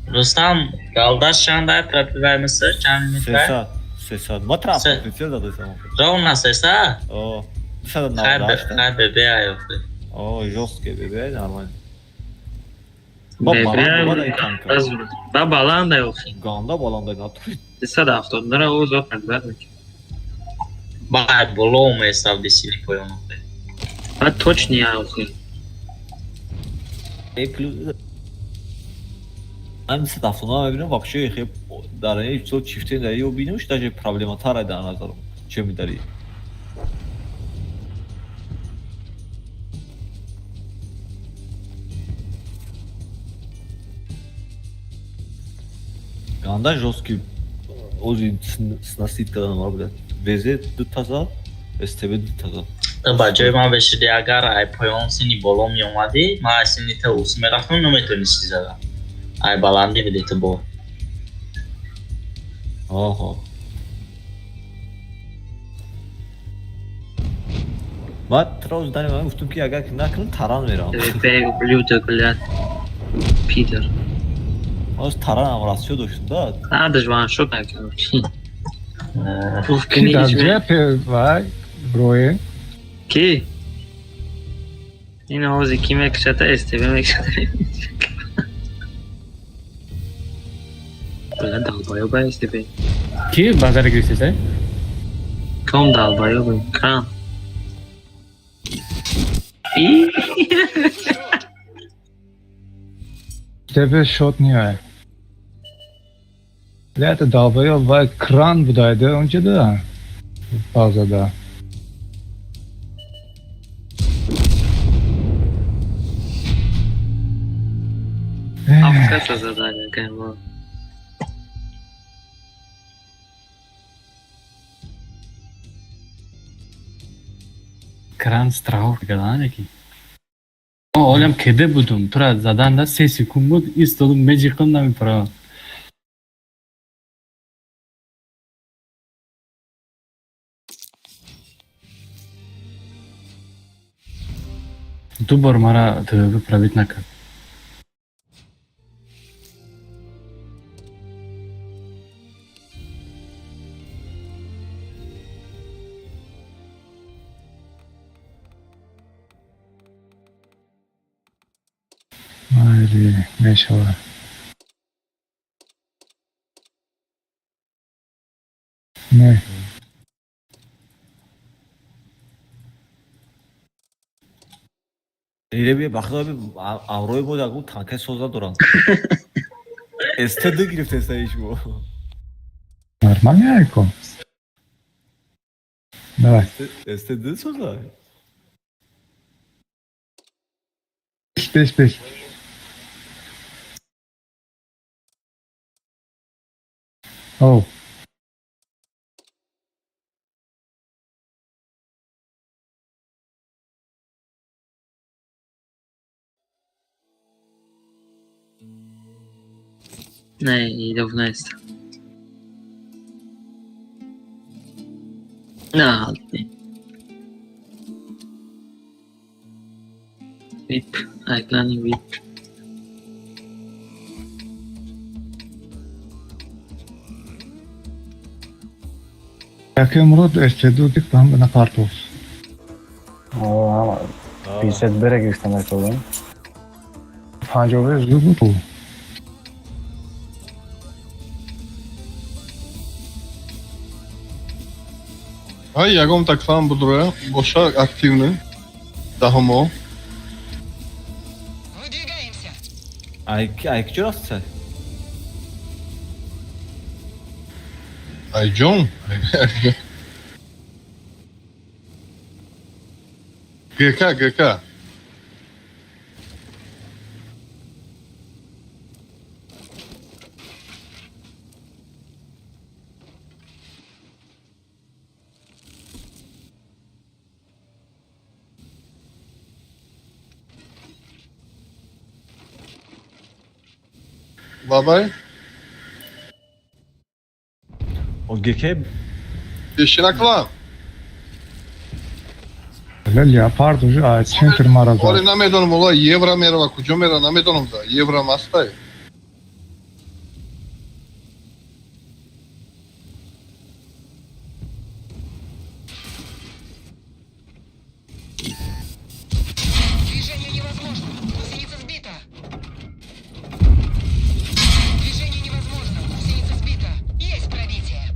Рустам, галдаш чанда пробиваемся, чанд метр? 300, 300. Ма трафик прицел задасам. Ровно 300? О, 298. Хай бебе ай охи. О, жёсткий бебе, нормально. Ба баланда охи. Ганда баланда натури. 270 нара о зо пробивать мекунад. Баъд боло меистав десили поён охи. Ба точни охи. Э плюс ман 279 мебинам, вообще хеб дар ин чизо чифте дар ё бинуш даже проблематар дар назарам. Че мидари? Ганда жёсткий ози сносить кардан мара, блядь. ВЗ дута зад, СТБ дута зад. Ту ба ҷои ман бешиди, агар ай поён сини боло меомадӣ, ман ай сини ту ус мерафтам, наметонисти зада. Ай баландӣ биди ту бо. Оҳо. Ман тра дани ман гуфтам, ки агар ки накунам, таран мерам. ТВП, ублюдок, блядь. Пидор. Оз таранам расчё доштам да. А, даже ваншот накард. Гуфт ки Ки дар ҳеҷ ҷепе вай броe. Ки? Ин овози ки мекушата? СТБ мекушата. Бля, долбоёба СТБ. Ки базар гирифтеса? Ком долбоёба? Кран. И? СТБ шот ниай. Бля, это долбоёб вай кран будайда онҷада. Базада. Ҳафт каса зада гаймо. Кран страховка кардан яки. Олям кеде будум. Тура задан да 3 секунд буд, истодум, меҷиқам, намепарам. Ду бор мара ТВП пробить накард. Майли, мешава. Не. Иреби бахта би амрои буд ягон танкаи соза доранд. СТД гирифтеса ишмо. Нормально айко. Давай. СТД соза. Бес, бес. Оу. Не, идов нест. На, не. Вип, айклани вип. Яке мурод СТД дик там на партус. 51 гирифта накардам. Панҷове зуд буд. Ай, ягон такфам будроя, боша активны. Даҳумо. Выдвигаемся. Ай ай куҷо рафтса? Ай ҷон. ГК, ГК. Бабай, О ГК. пешина клан. Бля, леопард уже, а центр Оре мараза. Намедонам, ола евро мерава, куҷо мера, намедонам да. Евро мастай. Движение невозможно. Гусеница сбита. Движение невозможно. Гусеница сбита. Есть пробитие.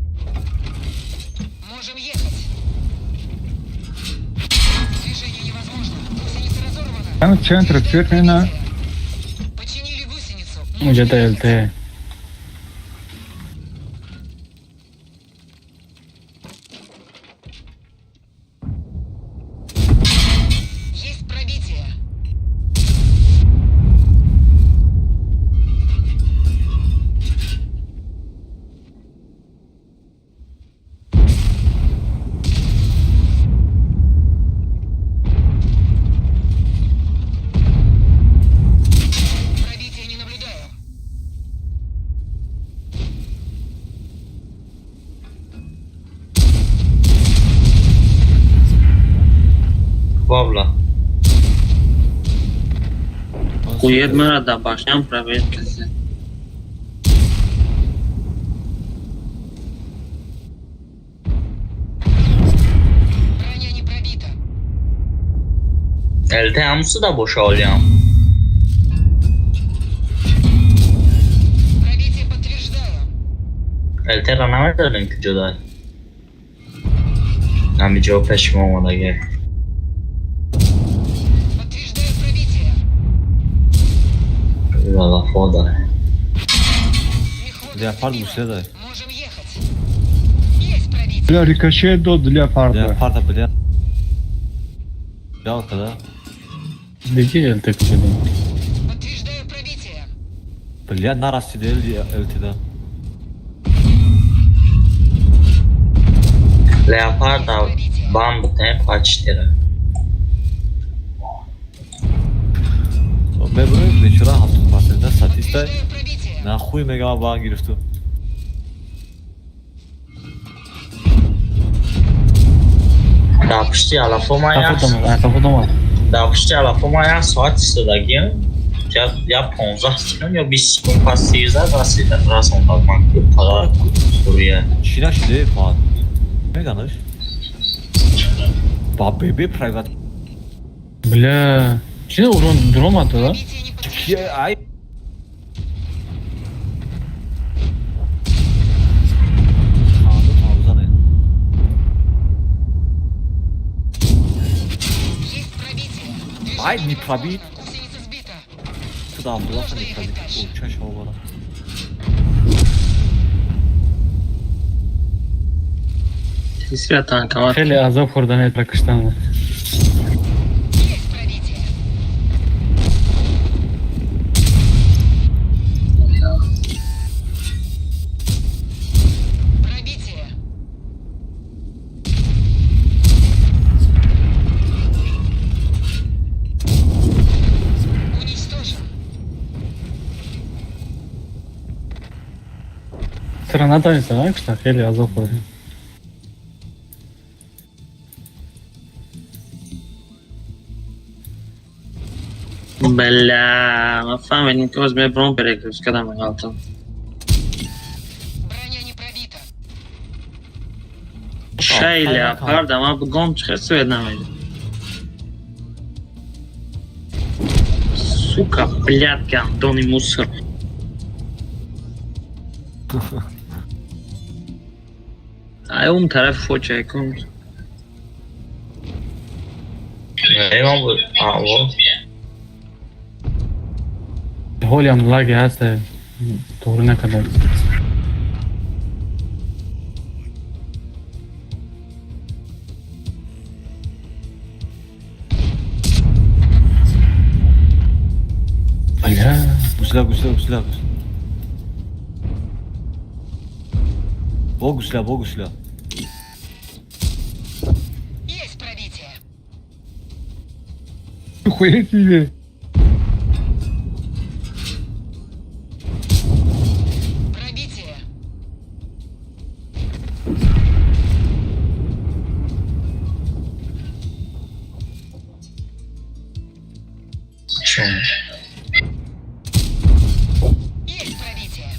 Можем ехать. Движение невозможно. Гусеница разорвана. Там центр цветмена. Починили гусеницу. Уҷата ЛТ. Есть пробитие. Вавла. Хует мара да башням пробит касе. Броня не пробита. ЛТ ҳамсу да боша олиам. Пробитие подтверждаю. ЛТ ра намедонем ки ҷодай. Ҳами ҷо пеши мо омадагӣ. Подтверждаю пробитие. Вафо дора. Мехвод Леопард зацепило. гусля дай. Можем ехать. Есть пробитие. Бля, рикошет дод леопарда. Леопарда, бля. Жалко, да? Диги ЛТ кушидем. Подтверждаю пробитие. Бля, нарасиде ЛТ да. Леопарда бам бутем пачтера. Меброи бечора 70% статистай. Подтверждаю пробитие. Нахуй мегама бан гирифту. Дар пушти алафо ман як Қафо домад. Дар пушти алафо ман як соат истодагиам. Я 15 секунд ё 20 секунд пас тир зад, расида расондад ман ки қадар сурия. Чӣ нашиде фаҳад? Меганаш? Ба ББ private. Бля, чи урон дуромад да? Пробитие не Ки ай Ханду паузане. Есть пробитие. Движение Ай, не пробит. Гусеница сбита. Ту да Абдуллаха не пробит. О, чаш овара. Тисра танковат. Хеле азоб хӯрдан про куштан. Есть пробитие. Пробитие. Уничтожен. Тура натавонистам куштан, хеле азоб хӯрдем. Бля, ман фаҳмидем ки боз мебурам перегрузка да меғалтам. Броня не пробита. Шай леопарда ман бугом чӣ хел свет намеда. Сука, блядь, гандони мусор. Ай, он тараф фоча кун. Ман буд. Аво. Ҳолиам лаги ҳаст, туғри накардам. Бля, Гусля, гусля, гусля. Бо гусля, бо гусля. Есть пробитие. Хуя себе. Пробитие. Чун. Есть пробитие.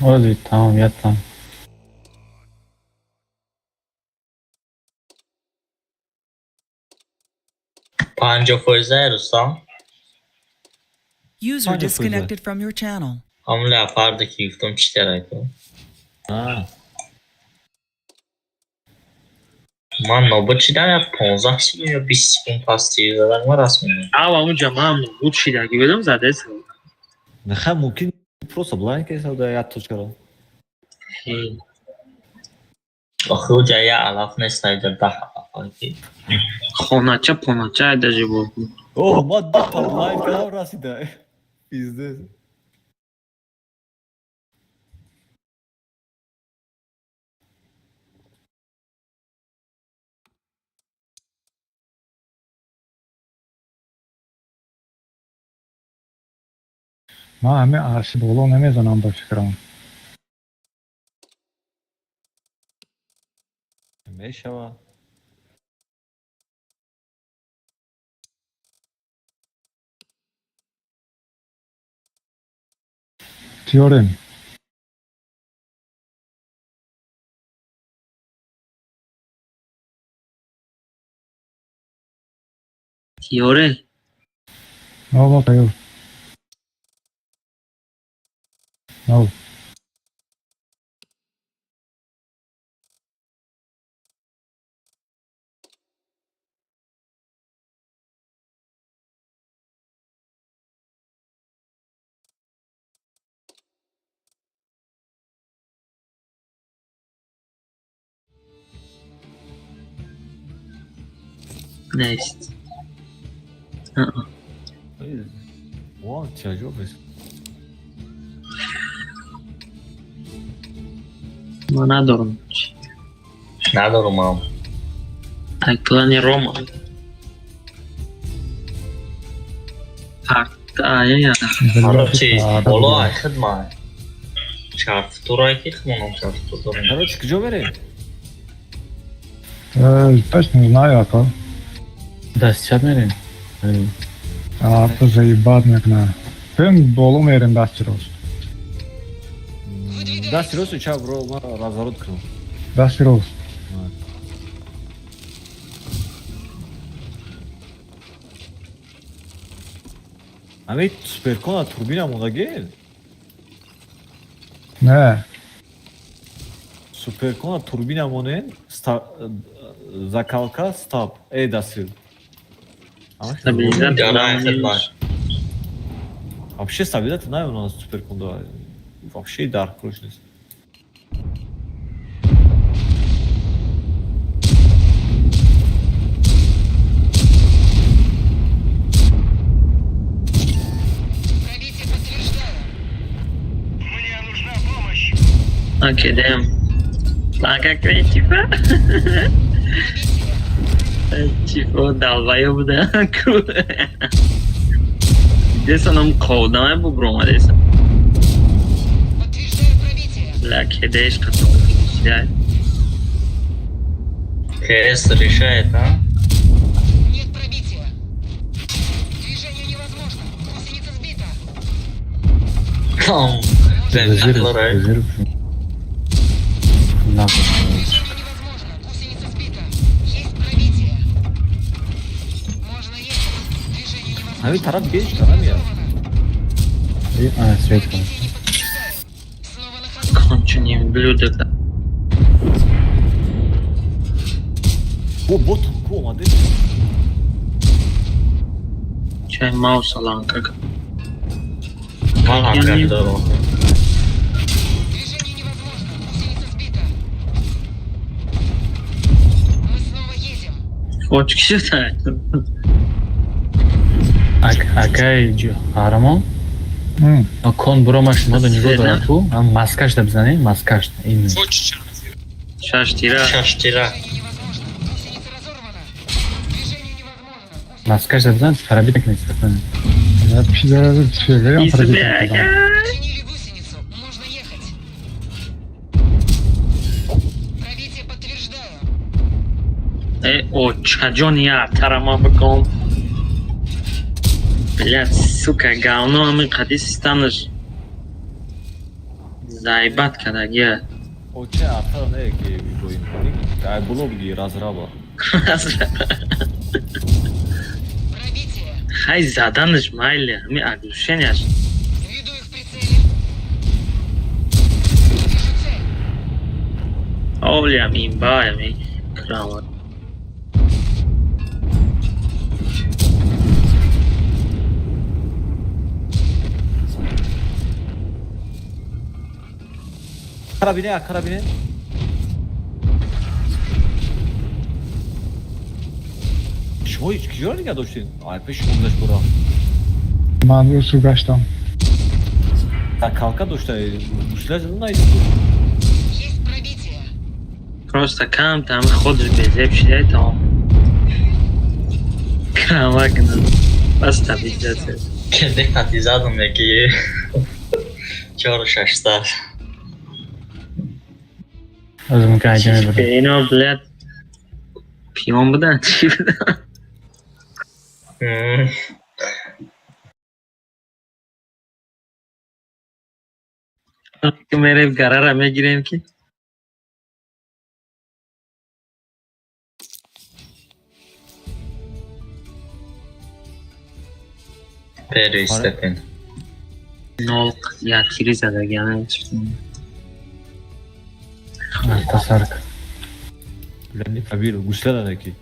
Ози тамом, ятам. 50 фоиза Рустам. User Панҷо фоиза. disconnected from your channel. Ҳамун леопарда ки гуфтам чӣ терай ку. А. Ман нобуд шидам, я 15 секунд ё 20 секунд пас тир задан ма расмидам. Ава унҷа ман нобуд шидаги будам, задесам. Нехай мумкин просто блайнд кеса да як точкаро. Охи уҷа я алаф нест, айда 10 алаф. Хонача понача айда жибо. О, ма 2 та блайнд кардам расида. Пиздец. Ман ҳамин арши боло намезанам ба фикрам. Мешава. Тиёрем. Тиёре? Мо тайёр. Нав. Нест. О, тяжёл бес. Ма надорам. Надорум ам. Ай клани Рома. Ая. Короче, боло ай хидма. Чарфтурай ки хмонам чарфтур дорем. Короче, куҷо мерем? Точно не знаю, ако. Даст чап мерем. А, заебат мекна. Пем боло мерем дасти рост. Дасти рост чап ро ма разворот кунам. Дасти рост. Ами суперкона турбина мондагел? Не. Суперкона турбина монен, закалка стаб, э дасил. Стабилизатор. Вообще стабилизатор най у нас суперкон да. Вообще дар круч нест. Пробитие подтверждаю. Мне нужна помощь. Окей, даем. Лака критика. Типа, долбоёб, да? Деса нам қодаме буброма деса. Подтверждаю пробитие. Бля, кедеш қатон. КС решает, а? Нет пробития. Движение невозможно. Гусеница сбита. Кам. Зир. На. Движение невозможно. Гусеница сбита. Есть пробитие. Можно ехать. Движение невозможно. Ами тараф геч намеяд. А, свет. Пробитие не подтверждаю. Снова на ходу. Конченые ублюдок. Бо бот ку омаде. Чай мауса ланка. Ман ҳам дорам. Движение невозможно. Гусеница сбита. Мы снова едем. Очки шута. Акай Қаҳрамон. Кон буромаш мода нигоҳ дорам ку, ам маскашда бизанем, маскашда. Ин. Шаш тира. Шаш тира. Движение невозможно. Гусеница разорвана. Движение невозможно. Гусеница Маскашда бизан, парабит накунед. Я пидорас, фигаем пробитие. Чинили гусеницу. Можно ехать. Пробитие подтверждаю. Э, о, чаҷон я тарама бикон. Блядь, сука, говно ҳамин қади системаш. Заебат кардагия. Оче артара не ки бигӯем. Ай боло биги разраба. Пробитие. Хай заданаш майли, ҳамин оглушенияш. Веду их в прицеле. Вижу цель. Олям имба, ами крама. Карабине, а карабине. Шумо ҳеҷ киҷоро нигаҳ доштед? Ай пеш шумо гузашт бора. Ман усу гаштам. Та калка дошта, гусла зада наидӣ. Есть пробитие. Просто кам там худаш безеб шидай тамом. Камак бас табиҷасе. Диққати задам яки чору шашсад. Аз мумкин айҷа мебарам. Ино, блядь, пиён будан, чӣ будан? Мерем гарара мегирем ки. Первый степень. Нол як тири задагиана. Тасарк. Бля, кабир, гусла дадаки.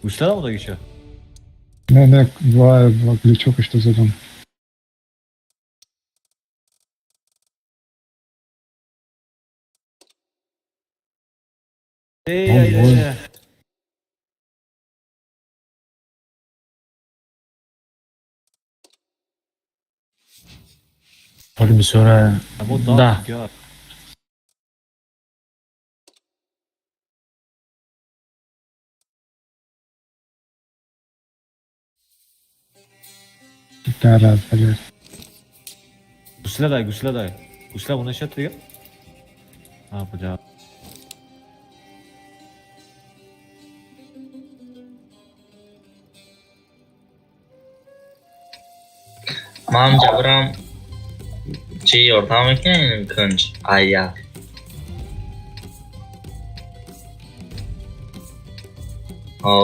Гусла дамодаги ча? Не, не, два глючока что задам. Эй, ай, ай, ай. Ҳоли бисёра Амо Да. да. Да. Дараз, блядь. Гусла дай, гусла дай. Гусла унашат дига? А, бля. Ман ҷабрам чӣ ёрдам мекунем кунҷ ая.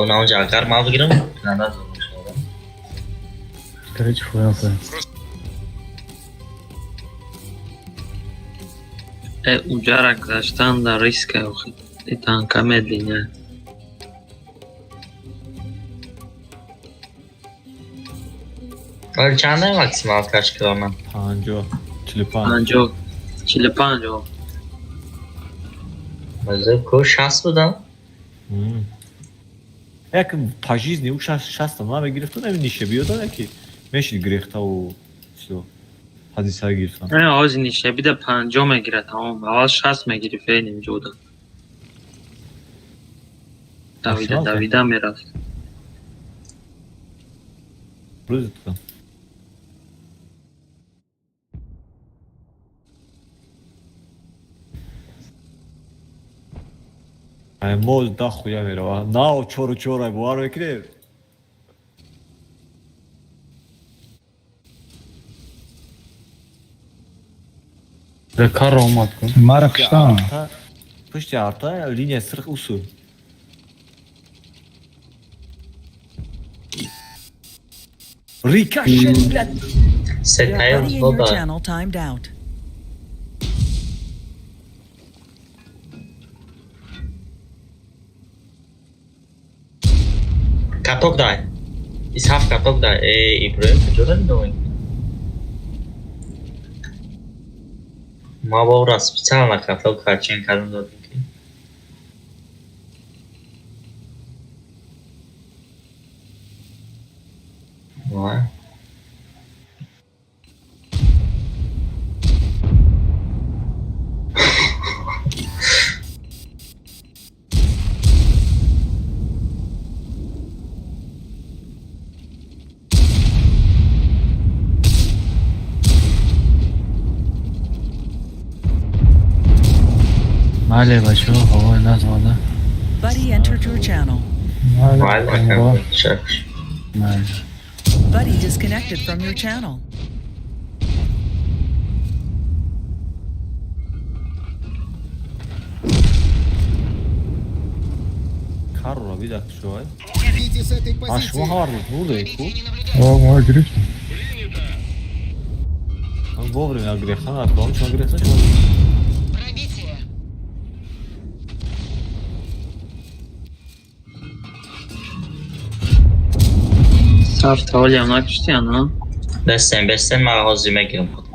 Наонҷа агар ман бигирам кунанда зур мешавад. Короче, фоям фоям. Уҷара гузаштан дар риска охи. Танка медлиня. Вале чанда максималкаш километр? 50, 45. 50, 45. Маза ко 60 будам. Як по жизни ӯ 60 та мегирифту нами нише биёда яки мешид гирехтаву всё. Ҳадиса гирифтан. Не, ҳози нише бида 50 мегирад тамом. Аввал 60 мегирифт эй нимҷода. Давида Максималка? давида мерафт. Рӯзитон. Ай мо да хуя мерава. Нао чору чор ай бовар мекунед? Да карро омад кун. Мара куштан. Пушти арта линия сирх усу. Рикошет, блядь. Сетайл Buddy in your боба. channel timed out. Каток дай. Исҳаф каток дай. Э, Иброҳим куҷоро нигоҳ мекунӣ? Ма бора специально каток хачин кардам додем ки. Вай. Майли бачаҳо, ҳавои назмада. Buddy entered your channel. Вай, Майли. вай, шак. Майли. Buddy disconnected from your channel. Карро видак шуай. Уходите с этой А шумо позиции. ҳар рӯз бурде ку? О, мо гирифтем. Ман вовремя гирифтан, акром шумо гирифтан шумо. Пробитие. Саф таволиам накуштӣ ана? Бестем, бестем, ман ҳозир мегирам худам.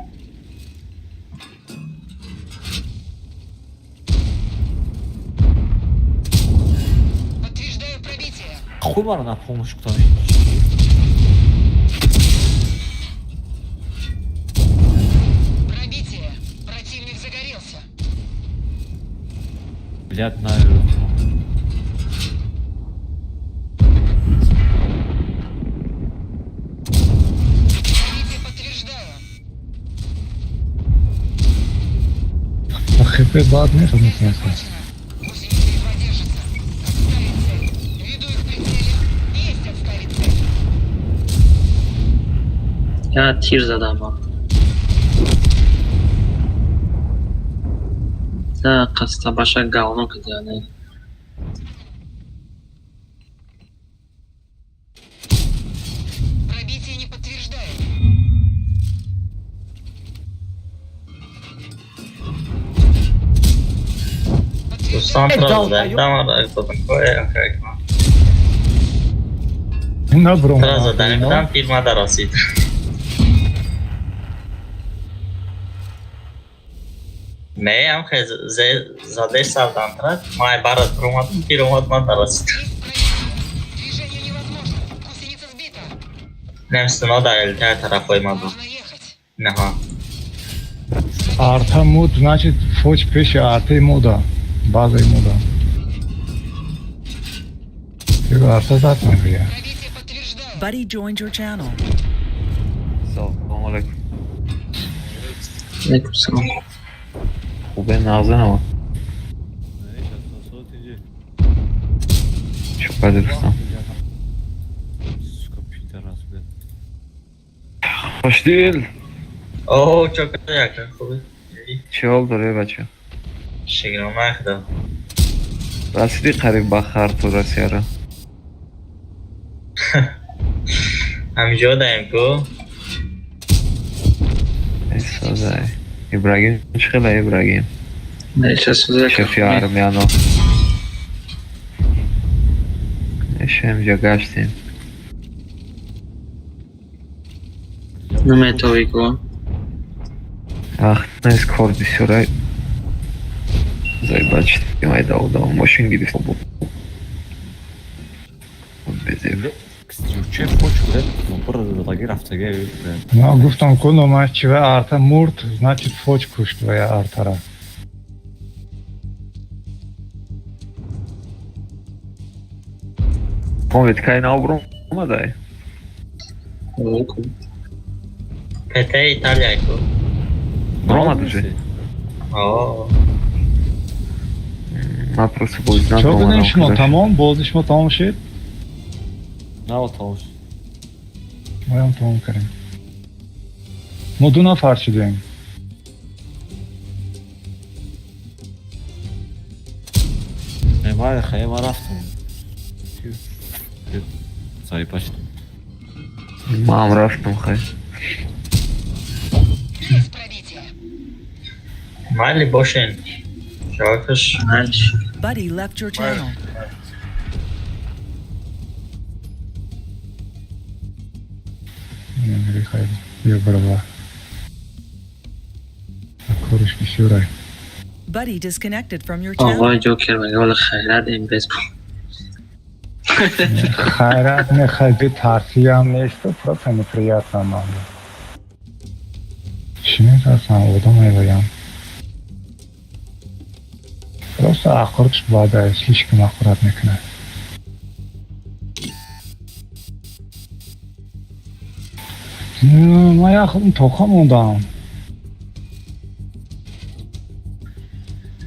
Хуй мара на помощь кутам. Пробитие. Противник загорелся. Блядь, на. Пробитие подтверждаю. Хп бад нест Цель метавонад. захвачена. Гусеница едва держится. Отставить цель. Веду их в прицеле. Есть отставить цель. Я тир задам. Да, қаста баша говно кидане. Пробитие не подтверждаю. Дӯстон Подтверждаю. тра Дал, заданидам, додам. Набром. Тра задани будам, тир мада расид. Не, ам хе задеш савдан тра, май барат промадам, тир омад мада расид. Есть пробитие. Движение невозможно. Гусеница сбита. Нем сино да элтая тарафои ма буд. Можно ехать. Наҳа. Арта муд, значит, фоч пеши артаи мода. Базаи мода. Арта зад мегӯяд. Пробитие подтверждаю. Buddy joined your channel. Салом алейкум. Алейкум салом. Хубе, нағза намо. Чо кади, Рустам? Сука, пидорас, блядь. Хушдил. О, чо кади, ака, хуби? Чӣ ҳол дорӣ, бача? Шигрома худо. Расидӣ қариб ба харту Россияро? Ҳамиҷо даем ку. Эсозай. Ибрагим чӣ хела, Ибрагим? Не, сейчас. Шефи армияно. Ешем ҷа гаштем. Наметавӣ ку. Ах, нест, кор бисёрай. Заебать, майда удав, мошин гирифт. Безеб. Че фоч, блядь, бир задаги рафтага, блядь. Ман гуфтам ку номаш чи ва арта мурд, значит, фоч кушт ва я артара. Помнит, кай нав омадай? Ку. ПТ Италия ку. Бромад уже? О. Ман просто бознам. Чо кунем шумо тамом? Бози шумо тамом шид? Наво тамом. Моям тамом кардем. Мо ду нафар шудем. Э, май хай, ма рафтам. Заебать. Мам рафтам, хай. Есть пробитие. Майли бошен. Шавакаш. Buddy left your channel. Михаил, бия барова. Кориш бисёрай. Buddy disconnected from your channel. Оғои Ҷокер мега ҳоли хайрат имбез. Хайрат не, хай, бетарсиам несту, просто неприятно ман. Чӣ метарсам, одам мевоям. Просто аккуратш бада, слишком аккурат мекунад. Ман як худам тоқа мондам.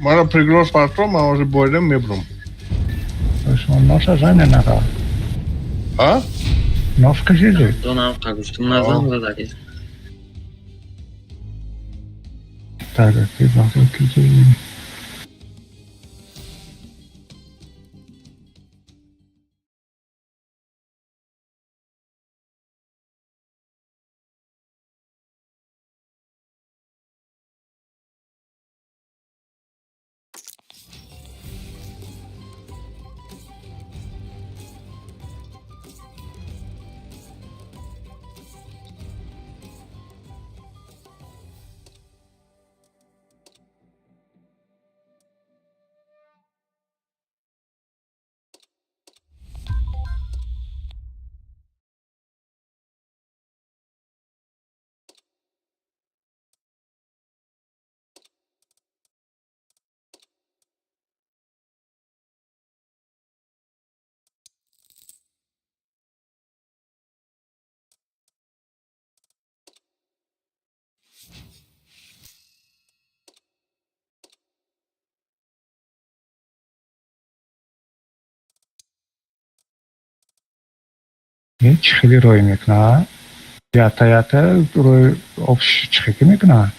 Мара пригроз партом, ман ҳозир боидам мебурам. Шумо ноша жане нага. А? Нош кашиди. Донам қа гуфтум назам задаги. Так, ты завтра ки. Чӣ хеле рой мекунад? Ята ята рой обш чӣ хеле мекунад?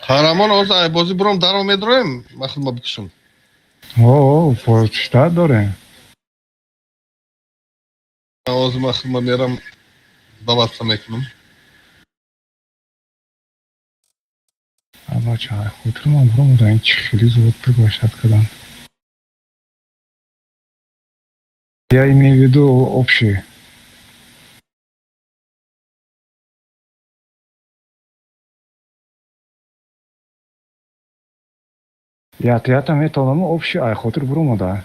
Қаҳрамон, ҳозир ай бозӣ буром даро медроем, ман худма бикушам. О, почта дорем. Ҳозир ман худма мерам даватса мекунам. Бача, хотир ман буром ин чӣ хеле зуд приглашать кардам. Я имею в виду общий. Ята ята метавонам общий ай хотир буромада.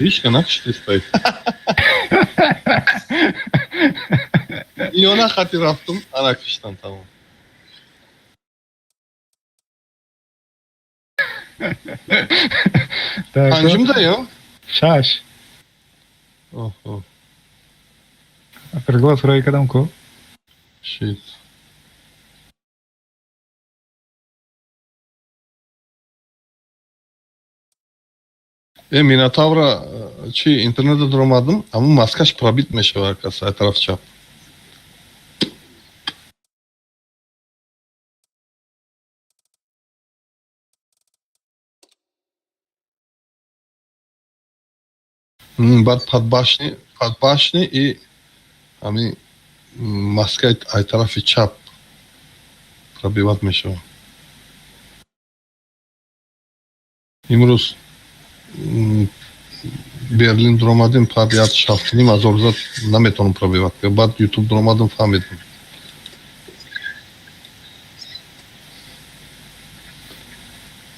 Ҳичка накиштистай. Миёна хати рафтум, ана киштам, тамом. Панҷумда ё? Шаш. Оҳо. Приглас рой кардам ку? Шит. Э, Минотавра чи интернета дуромадам, аммо маскаш пробит мешавад кас ай тарафи чап. Баъд под башни и ҳами маскаи ай тарафи чап пробивать мешавад. Имрӯз Берлин дуромадем, баъд як шафтуним ҳазор зад, наметавонам пробивать. Баъд Ютуб дуромадам, фаҳмидам.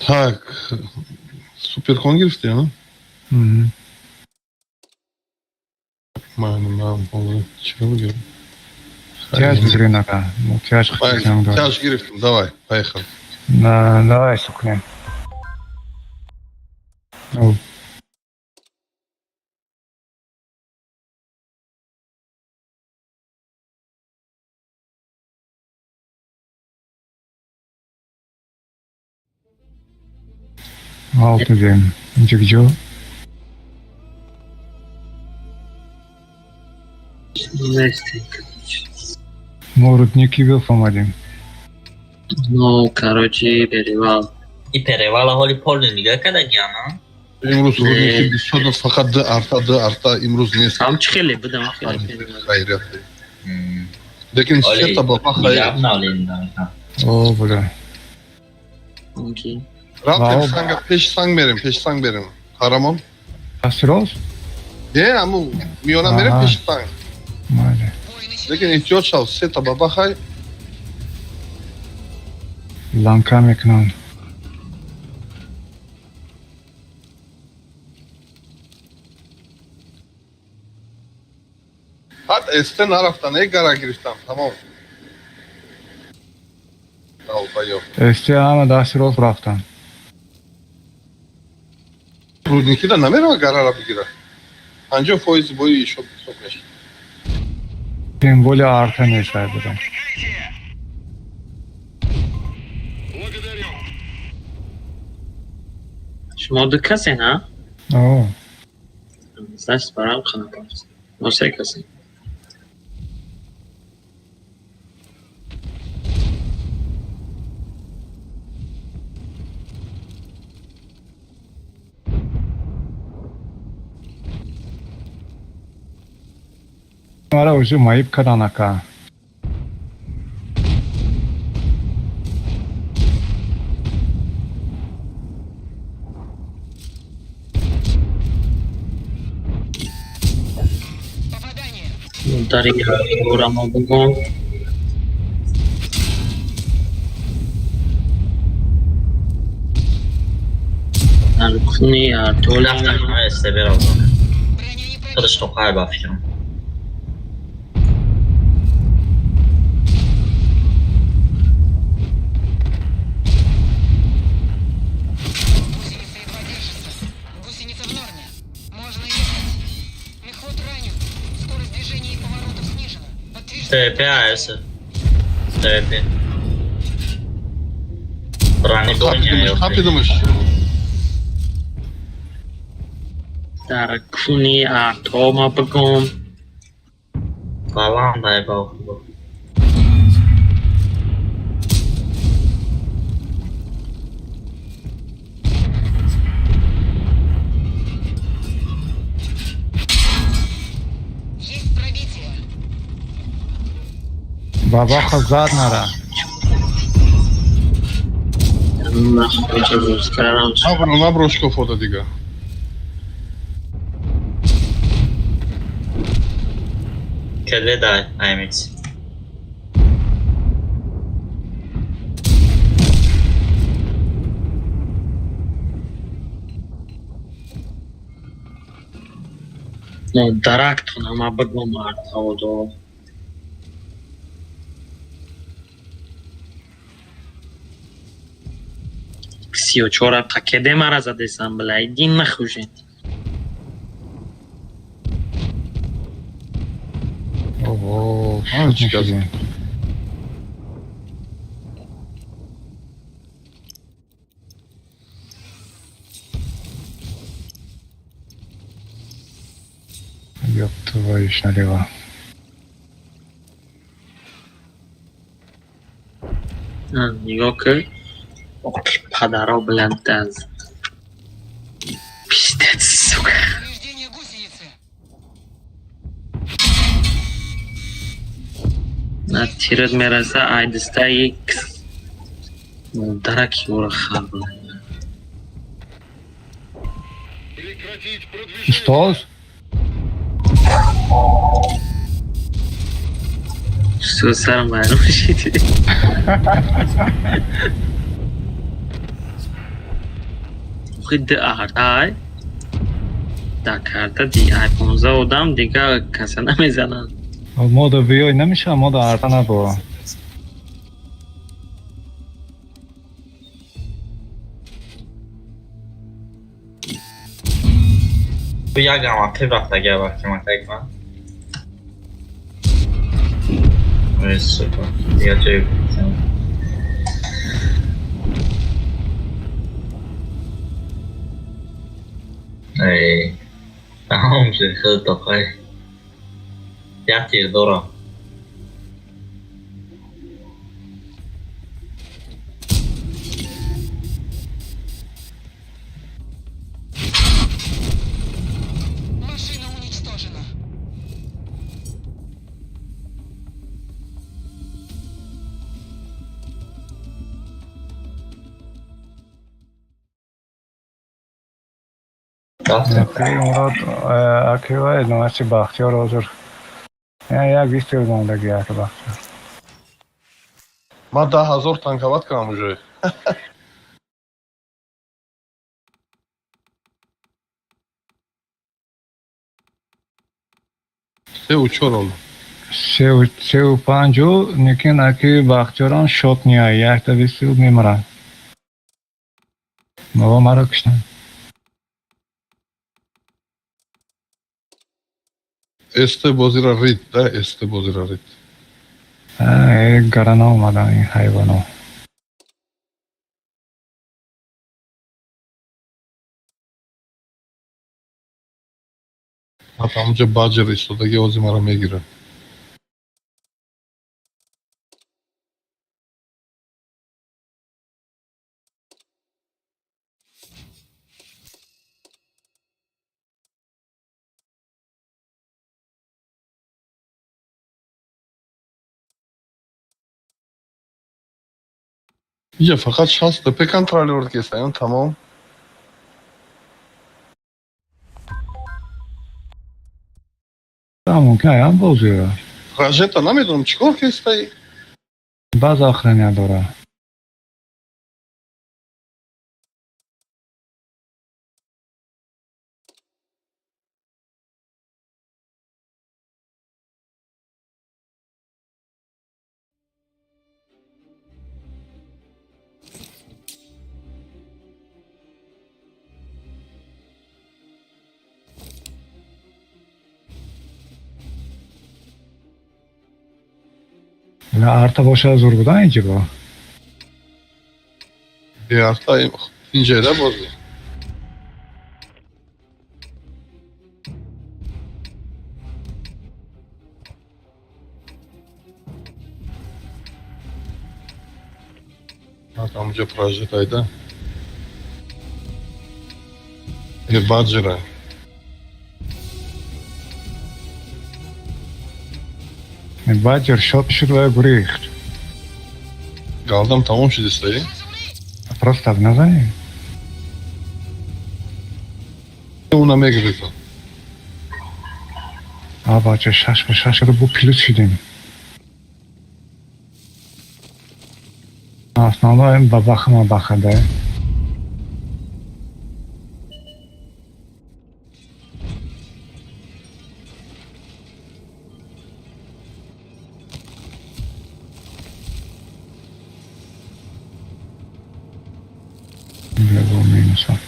Так, суперкон гирифтӣ, а? Ман чиро бигирам? Тяж бигирем, ака. Тяж. Тяж гирифтем, давай, поехали. Давай сукнем. Алтыдем. Ҷигҷо. Нестем, короче. Мо рудники бифомадем. Ну, короче, перевал. И перевала ҳоли поле нигаҳ кардагиана? Имрӯз рудники бисёр, фақат ду арта, ду арта имрӯз нест. Ҳам чӣ хеле будам, хеле. Хайрият. Лекин сета баба хайр. О, бля. Окей. Рафтем санга, пеш санг мерем, пеш санг мерем. Қаҳрамон? Дасти рост? Не, аму миёна мерем пеши санг. Майли. Лекин эҳтиёт шав, сета баба хай. Ланка мекунанд. Ҳат эсте нарафтан, э гара гирифтам, тамом. Долбоёб. Эсте ҳама дасти рост рафтанд. Рудникида намерава гарара бигира. 50% бои ишоб ҳисоб мешавад. Тем более арта нест ай будам. Благодарю. Шумо ду касе, на? О. Значит, барам хана. Мо се касе. Мара уже маиб кардан, ака. Дари орамо бугон. Аркуни артола. Худаш тоқай ба фикрам. Движение поворотов снижено. Подтверждаю. ТВП АС. ТВП. Бронебойня. Қапидимш. Дар куни артома бигум. Баланд ай ба худо. Есть пробитие. Бабаха зад нара. Набро, набро шкофода дига. Каде дай аймикс. Но дарактонама бигум артаодо. 34 пакеде мара задесам, бля, иди нахуй же. Ого, чӣ гази? Ёб твою ж налево. Нигоҳ кун. Падаро блядь, аз. Пиздец, сука. Повреждение гусеницы. На тират мераса айдиста икс. Дараки ӯро хар, блядь. Прекратить продвижение. Устоз? Что сарам вайрон шиди. Охи ай да карта ди ай 15 одам дига каса намезананд. Мода биёй намеша, мода арта набо. Як гама пи рафта гава киматак ман. Ой, сука. Дига ҷой Эй, тамом шуд, худ тоқай. Як тир дорам. Машина уничтожена. Аки Мурод, аки вай номаси Бахтиёр ҳозир. Як вистрел мондаги аки Бахтиёр. Ман 10 000 танковать кардам уже. Сеу чор ол. Сеу панҷу, лекин аки Бахтиёрам шот ниай, якта выстрел мемирад. Бобо маро куштанд. СТ бозира рид, да, СТ бозира рид. Гарана омадан ин ҳайвоно. Ҳатто ҳамунҷо баҷер истодаги ози маро мегирад. Иҷа фақат 60 ТП контролёр кесаям, тамом. Мумкин аям бозиро. Ражета намедонам чӣ кор кестаи. Баъз охрана дора. Арта боша зур будан инҷо. Арта инҷода бозӣ. Амҷо прожит айда. Баджера. Баджер шот шуд ва гурехт. Галдам тамом шудистай? Просто назанӣ. Уна мегирифт. А бача шаш ба шаш бу плюс шудем. Основное бабахама бахада. Минус 8.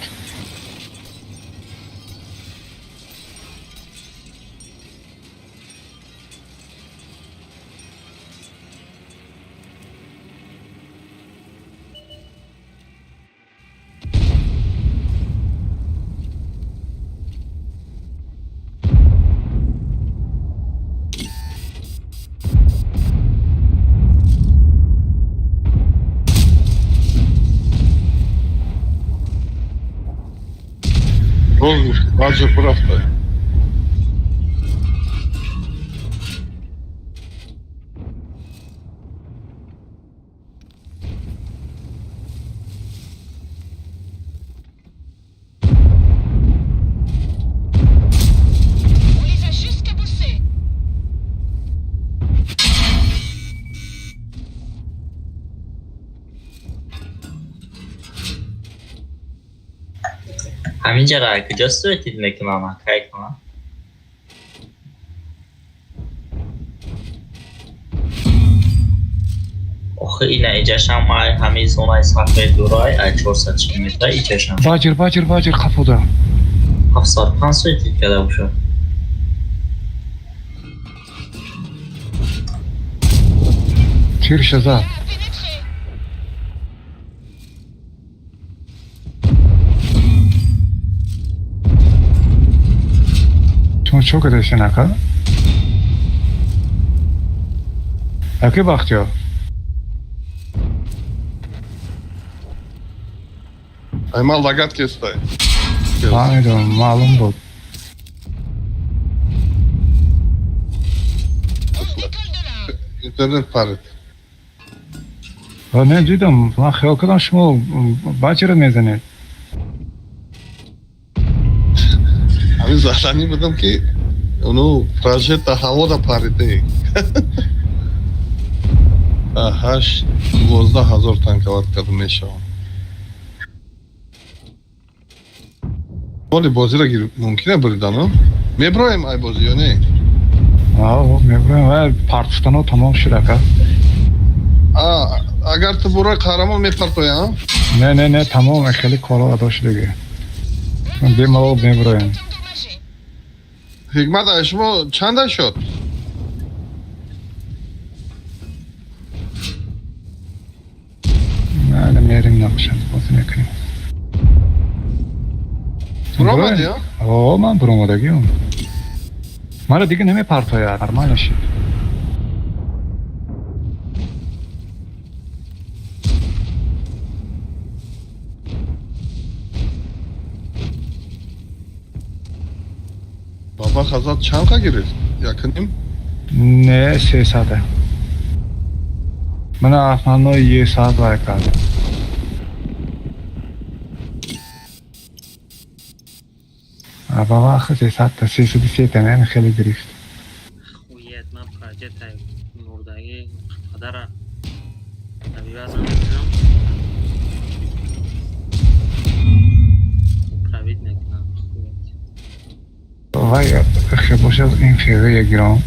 Баджер бурафта. On les a juste cabossés. Ҳаминҷара куҷо суетид мекунам, акай кунам? Охи ина иҷашам ай ҳамин зонаи сафед дурай ай 400 километра иҷашам. Баджер, баджер, баджер қафода. 705 суетид карда бошад. Тирша зад. Шумо чо кардастен, ака? Аки Бахтиёр? Ай ман лагат кестай. Фаҳмидам, маълум буд. Интернет парид. Не дидам, ман хиёл кардам шумо баҷера мезанед. Ҳамин заданӣ будам ки уну прожекта ҳавода париде. 8 12 ҳазор танковат карда мешавам. Боли бозиро мумкина буридану? Меброем ай бозӣ ё не? Меброем, ва партуфтано тамом шуд, ака. Агар ту бурои қаҳрамон мепартоям? Не, не, не, тамом, хеле коро адо шудиги. Бемалол меброем. Ҳикмат, ай шумо чанда шуд? Не, мерим набошад, бозӣ мекунем. Буромадӣ? О, ман буромадагиам. Мара дига намепартояд, нормально шид. Баба хазат чанд қа гирифт? Якним? Не, 300. Мана основной 100 вай кард. Баба 300 та 303 та хеле гирифт. Хует, ман проектай мурдаги қадара табиат намекунам. Правит мекунам. Хует. Вай, хебошад ин фере гирам.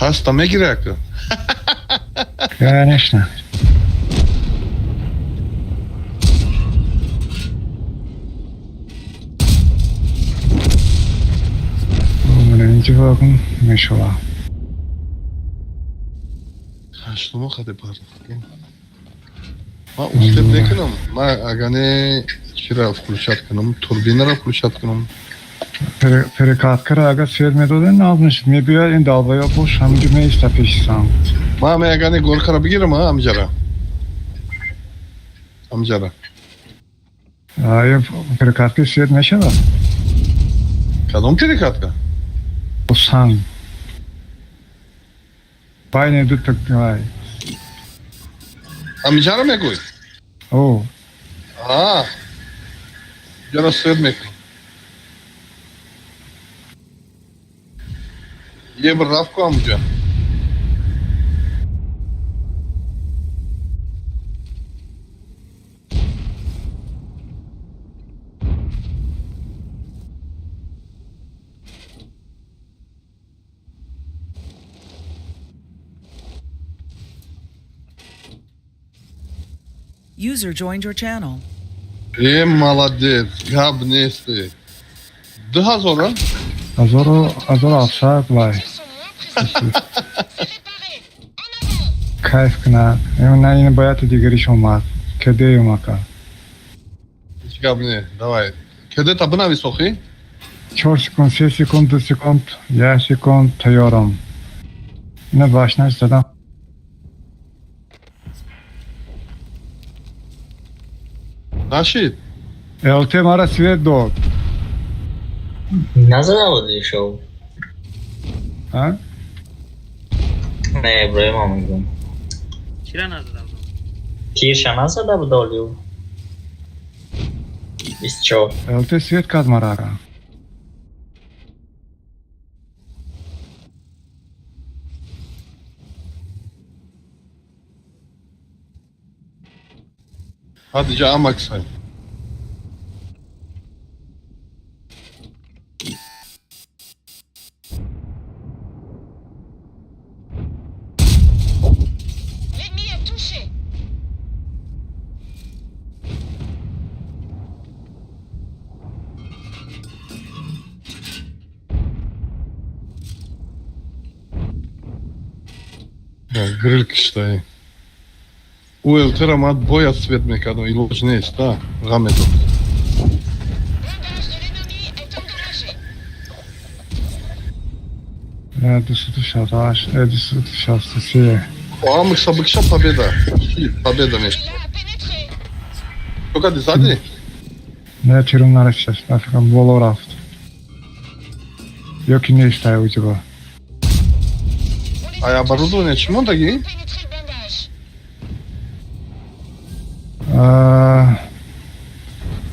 Хаста мегири ака? Конечно. Инҷо мешава. Ҳаштумо хаде партофтем. Ман успеть мекунам. Ман ага не чира включать кунам, турбинаро включать кунам. Перекаткара агар свет медоден, наз мешид. Мебиёяд ин долбоёб бош, ҳаминҷо меиста пеши сам. Ман ҳаме ага не горкаро бигирам, а амҷара. Амҷара. Ё перекатка свет мешавад? Кадом перекатка? Санг. Байни дута вай. Амҷара мегӯй? О. А. Ҷара свет мекунам. Е бир рафт ку амҷа. User joined your channel. Е, молодец, гап нести. 2000-а? Ҳазору 700 вай. Кайф кунад. На ин бояд дигариш омад. Кедеюм ака. Ҳеҷ гап не, давай. Кедета бинавис охи? 4 секунд, 3 секунд, 2 секунд, 1 секунд тайёрам. Ина башнаш задам. Нашид? ЛТ мара свет дод. Назада буди шоу. А? Не, Иброҳима мегӯм. Чира назада будам? Тирша назада буд олиу. 24. ЛТ свет кард мара ака. Ҳадиҷа амаксай. L'ennemi est touché. Грил киштай. Ӯ ЛТ-ра ман бояд свет мекардам, илоҷ нест, а? Ғам медод. Blindage de l'ennemi est endommagé. 268, 263. Амакса бикша победа. Чи победа Il мешава? a pénétré. Ту кади задӣ? Не, тирум нарасидаст. Ба фикрам боло рафт. Ё ки нестай уҷиба. On les Ай a touchés. оборудование чӣ мондагӣ? Pénétré le blindage.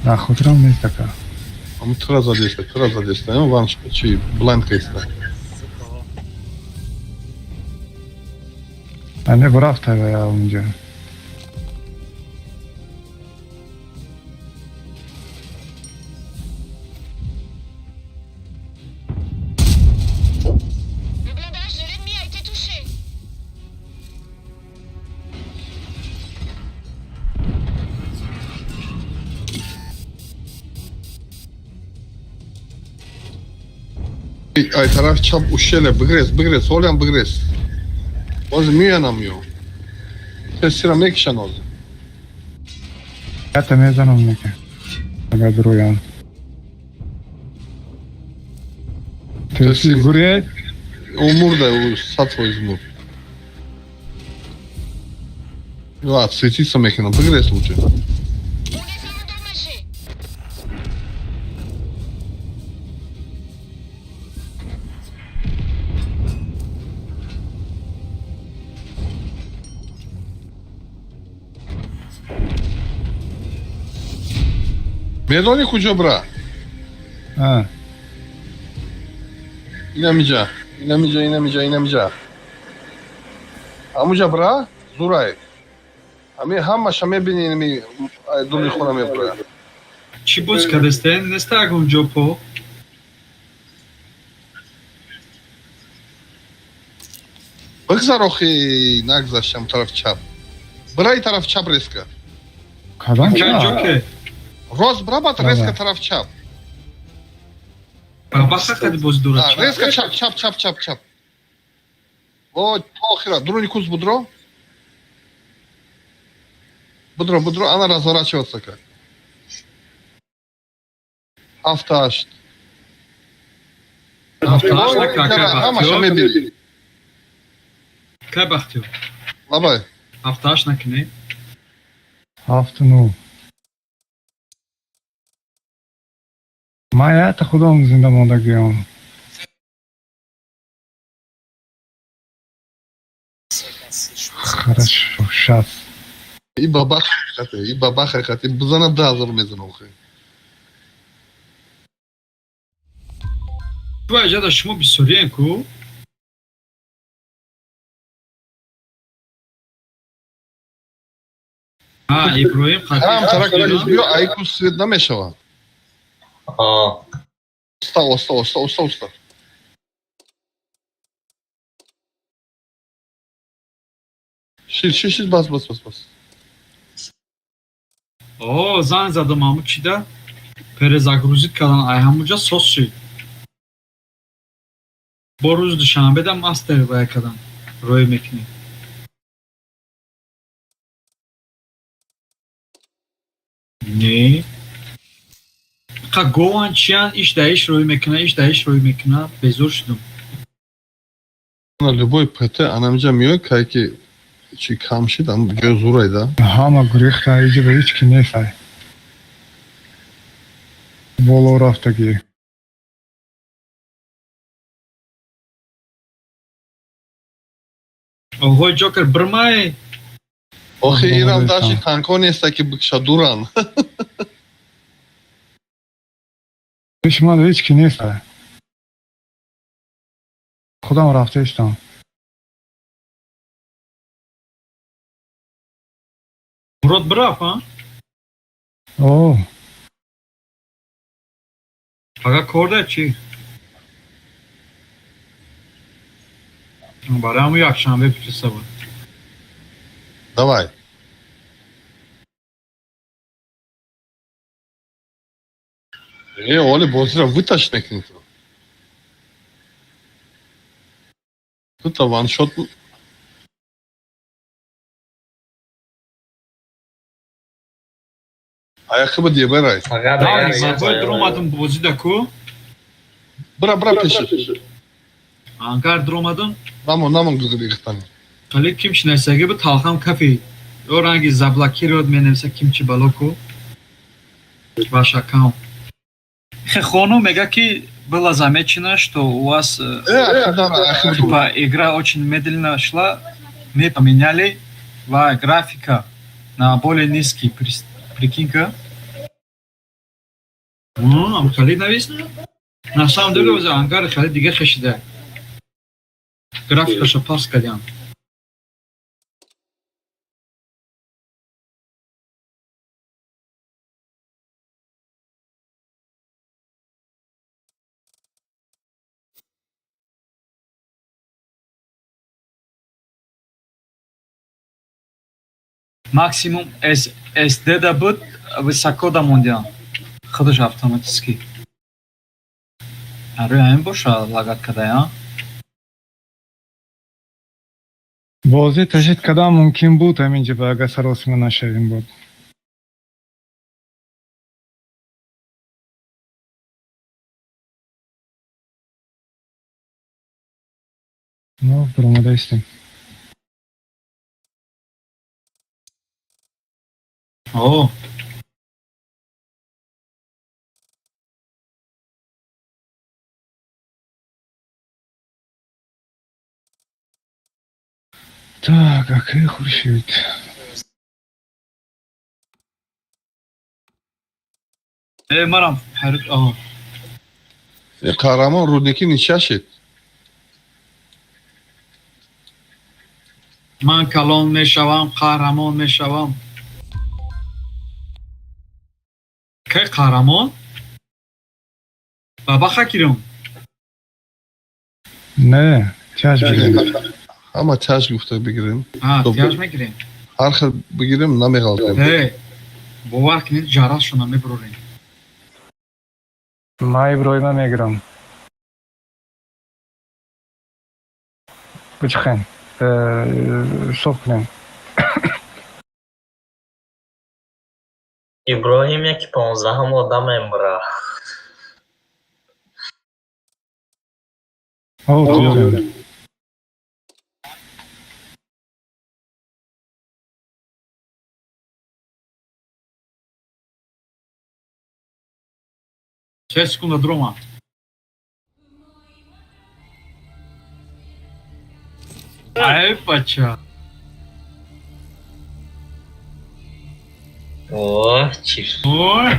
Дар хотирам нест ака. Ам тура задеста, тура задеста. Ван чи блайнд кайста. Не рафтай вая унҷа. Le blindage de l'ennemi a été touché. Ай тараф чап ущеле бигрез, бигрез, олям бигрез. Боз миянам ё. Тесира мекишан оз. Ята мезанам меке. Агар дуроян. Теси гуред. Ӯ мурда, ӯ 100% мурд. Ё, светиться мекунам, бигрез лучше. On les a endommagés. Медонӣ куҷо бра? А. Инамиҷа, инамиҷа, инамиҷа, инамиҷа. Амуҷа бра, зурай. Ами ҳамаша мебини инами думи хона меброяд. Чӣ боз кардастен? Неста ягон ҷо по? Бигзар охи, нагзаштам тарафи чап. Бира и тарафи чап резко. Кадом Акай чап? Ҷоке. Рост бира, баъд Ага. резко тарафи чап. Бабаха қади боз дурад. А, резко чап, чап, чап, чап, чап. Во, то охира, дуруни куз будро. Будро, будро, ана разворачиваться как. Ҳафта ҳашт. 7-8 нака, акай Ҳамаша Бахтиёр. мебинӣ. Кай Бахтиёр? Лабай. 7-8 накунӣ. 7-9. Ман якта худом зинда мондагиам. Хорошо, 60. И баба ҳақиқате, и баба ҳақиқате, бизана 10 000 мезана охи. Ту аҷада шумо бисёриен ку? А, Иброҳим. Ҳам тарак биё, айку свет намешавад. О. Оста, оста, оста, оста, оста. Шид, шид, шид, бас, бас, бас, бас. О, занг задам ҳаму чида перезагрузить кардан, ай ҳамуҷа сос шид. Бо рӯзи душанбеда мастер вая кардам, рӯй мекунем. Не. Қа гован чиян, иш да иш рӯй мекуна, иш да иш рӯй мекуна, безор шудум. На любой ПТ анамҷа миёй, кай ки чи кам шид, ам ҷои зурай да. Ҳама гурехта, иҷа ҳеҷ ки нест. Ай. Боло рафтагӣ. Оҳои Ҷокер бирмай. Охи ирам даши танко неста ки бикша дуран. Пеши ман ҳеҷ ки нест. Ай. Худам рафта истам. Мурод бирафт, а? О, Фақат кор да чӣ? Барои ҳамун якшанбе фириста буд. Давай. Э, оли бозира вытащ мекунӣ ту. Тута ваншот. Аяқиба дебарай. Фақат Да, агар забой дуромадам бозида ку? Бира, бира пеши. Ангар дуромадам. Намон, намон гирифтани. Хали ким шинасаги бу талхам кафи. Ё ранги заблокировать менависа ким чи бало ку. Ваш аккаунт. Хе хону мега ки было замечено, что у вас Э, типа игра очень медленно шла, мы поменяли ва графика на более низкий, прикинь-ка. Ну, ам хали навис. На самом деле уже ангар хали дига хешида. Графикаша пас кардям. Максимум SD да буд, высоко да мондиам. Худаш автоматически. Арои ҳамин боша лагать кардая? Бозӣ ташид кардан мумкин буд ҳамин ҷо, агар саросима нашавем буд. Мо баромада истем. О, Так, акаи Хуршид. Э, марам ҳайрат, о. Э, қаҳрамон рудники ничья шид. Ман калон мешавам, қаҳрамон мешавам. Кай қаҳрамон? Баба хакиром. Не, чашм бигирем. Ҳама тяж гуфта бигирем. Тяж мегирем. Ҳар хел бигирем, намеғалтем. Бовар кунед, ҷарасшона мебурорем. Ма Иброҳима мегирам. Бичихен. Ҳисоб кунем. Иброҳим яки 15-ум одам мемура. О, зиёдем. 6 секунда дуромад. Ай, бача. О, чӣ. Ой.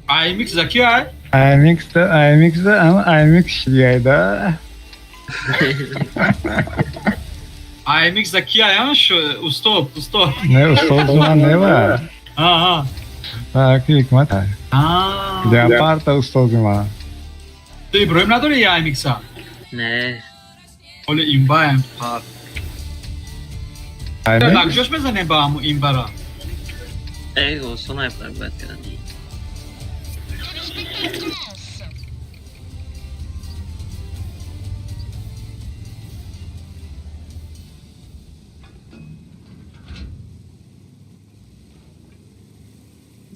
AMX заки ай? AMX да, AMX да, ама AMX шидияйда. AMX заки ай, а? Устод, устод. Не, устод ман нева. Аа. Ки ҳикмат. Аа. Леопарда устоди ман. Ту, Иброҳим, надори AMX-а? Не. Оли имбаем фақат. AMX? Накҷош мезанем ба ҳамун имбара. Эй, осон ай пробивать кардани. Que le spectacle commence.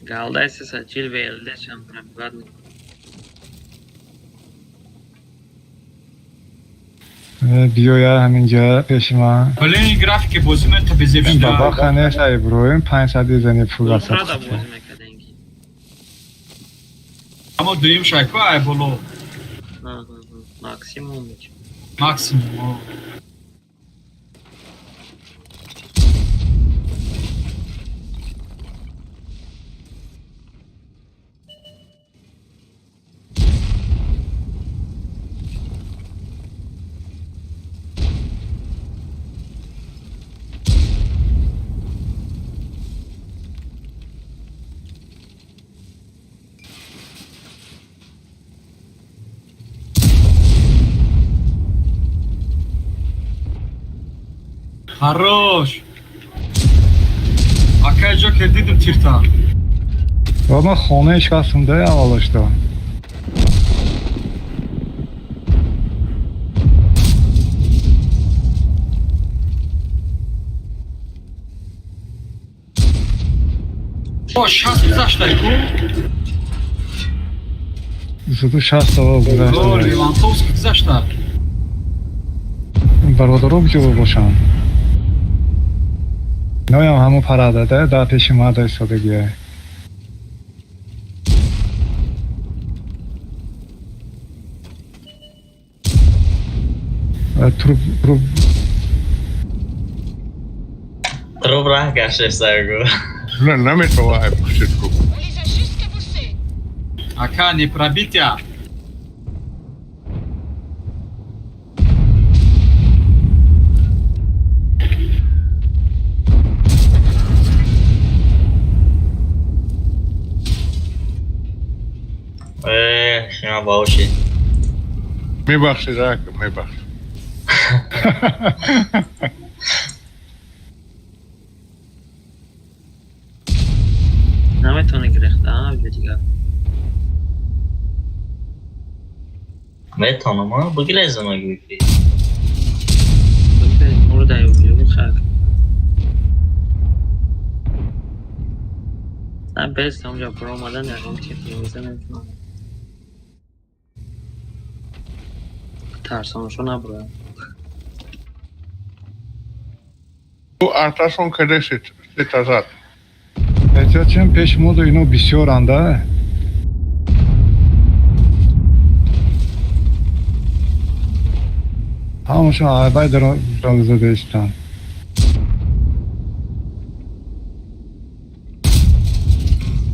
Галдай се сачил ВЛД шам пробивать мекунад. Биёя ҳаминҷа пеши ман. Вале ин графики бозӣ мен табезеб Ин шуда. баба ханеша Иброҳим 500 зани пул Ультрада расад. бозӣ мекардем ки. Аммо дуюм шайко ай боло. Максимум мечи. Максимум. О. Хорош. Акай Ҷокер, дидим тирта. Ва ман хонаи шикастам да аввалошда. О, 60 гузаштай ку? 260 ова О, гузашта. Левандовски гузашта. Бародаро куҷо бошанд? Иноям ҳамун парада да, дар пеши ма да истодагия. Труп, труп. Труп раҳ гаштесагу. Не, наметава ай пушти труп. On les a juste cabossés. Ака, не пробития. Э, шума баошед. Мебахшед, ака, мебахшед. Наметавонӣ гирехта, а, ҷо дигар. Метавонам, а? Бигирезам аги бигирӣ. Мурда ё хак. На без ҳамҷа баромадан ягон тип мезанем. Тарсоншо набурам. Ту арташон кадешид, сета зад. Эҳтиёт чем пеши моду ино бисёранда. Ҳамашон айбай дарозада истанд.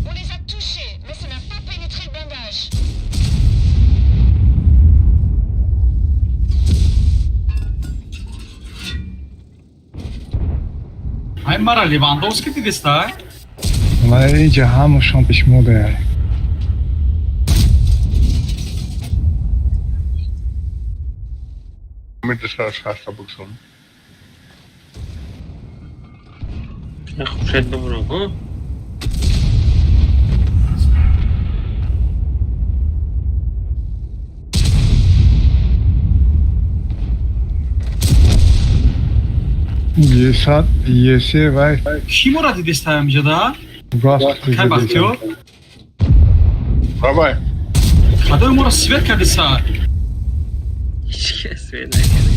On les a touchés, mais ça n'a pas pénétré le blindage. Ай, мара Левандовски дидеста? Ма инҷа ҳамашон пеши мо да. Ҳамин 260 бикшум. Хуршед бибро ку. Е Е3 вай. Кӣ мора дидеста ҳамиҷода? Рост. Кай Бахтиёр? Давай. Кадои моро свет кардеса? Ҳеҷ кас свет накард.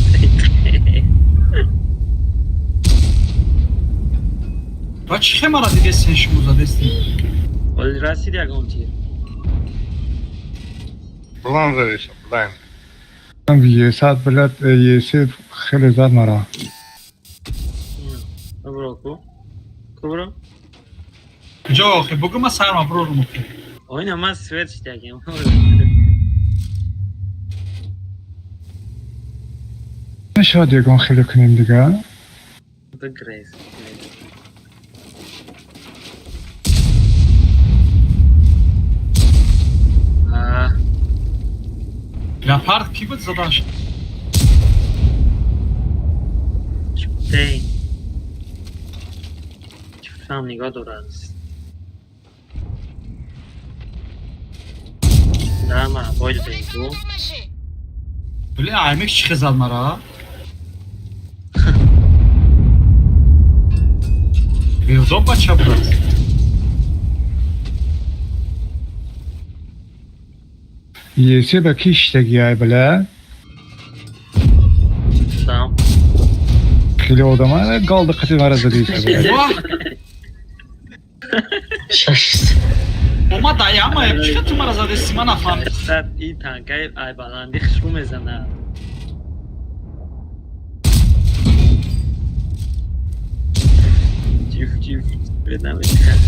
Ва чӣ хел мара дидестен шумо задестен? Ҳоли расид ягон тир. План задеса, план. Е100 блядь, Е3 хеле зад мара. Бибро ку. Ку бро? Куҷо охе? Бугӯ ман сарма брорум охе. Оина ман свет шидагим. Шояд ягон хеле кунем дига. Бигрез. Леопард кӣ буд задаш? Чифтей. Чифтам нигоҳ дорад. Да, ма бой додем ку. Блин, аймек чӣ хел зад мара? Беудоб бача будааст. Е3 ба ки шиштагӣ ай бля? Сам. Хеле одама голди қати мара задиса. Ваҳ! Омад аяма, чӣ хел ту мара задести, ман нафаҳмидам. Сад ин танкаи ай баландӣ хушбӯ мезанад. Чиф чиф свет намекунад.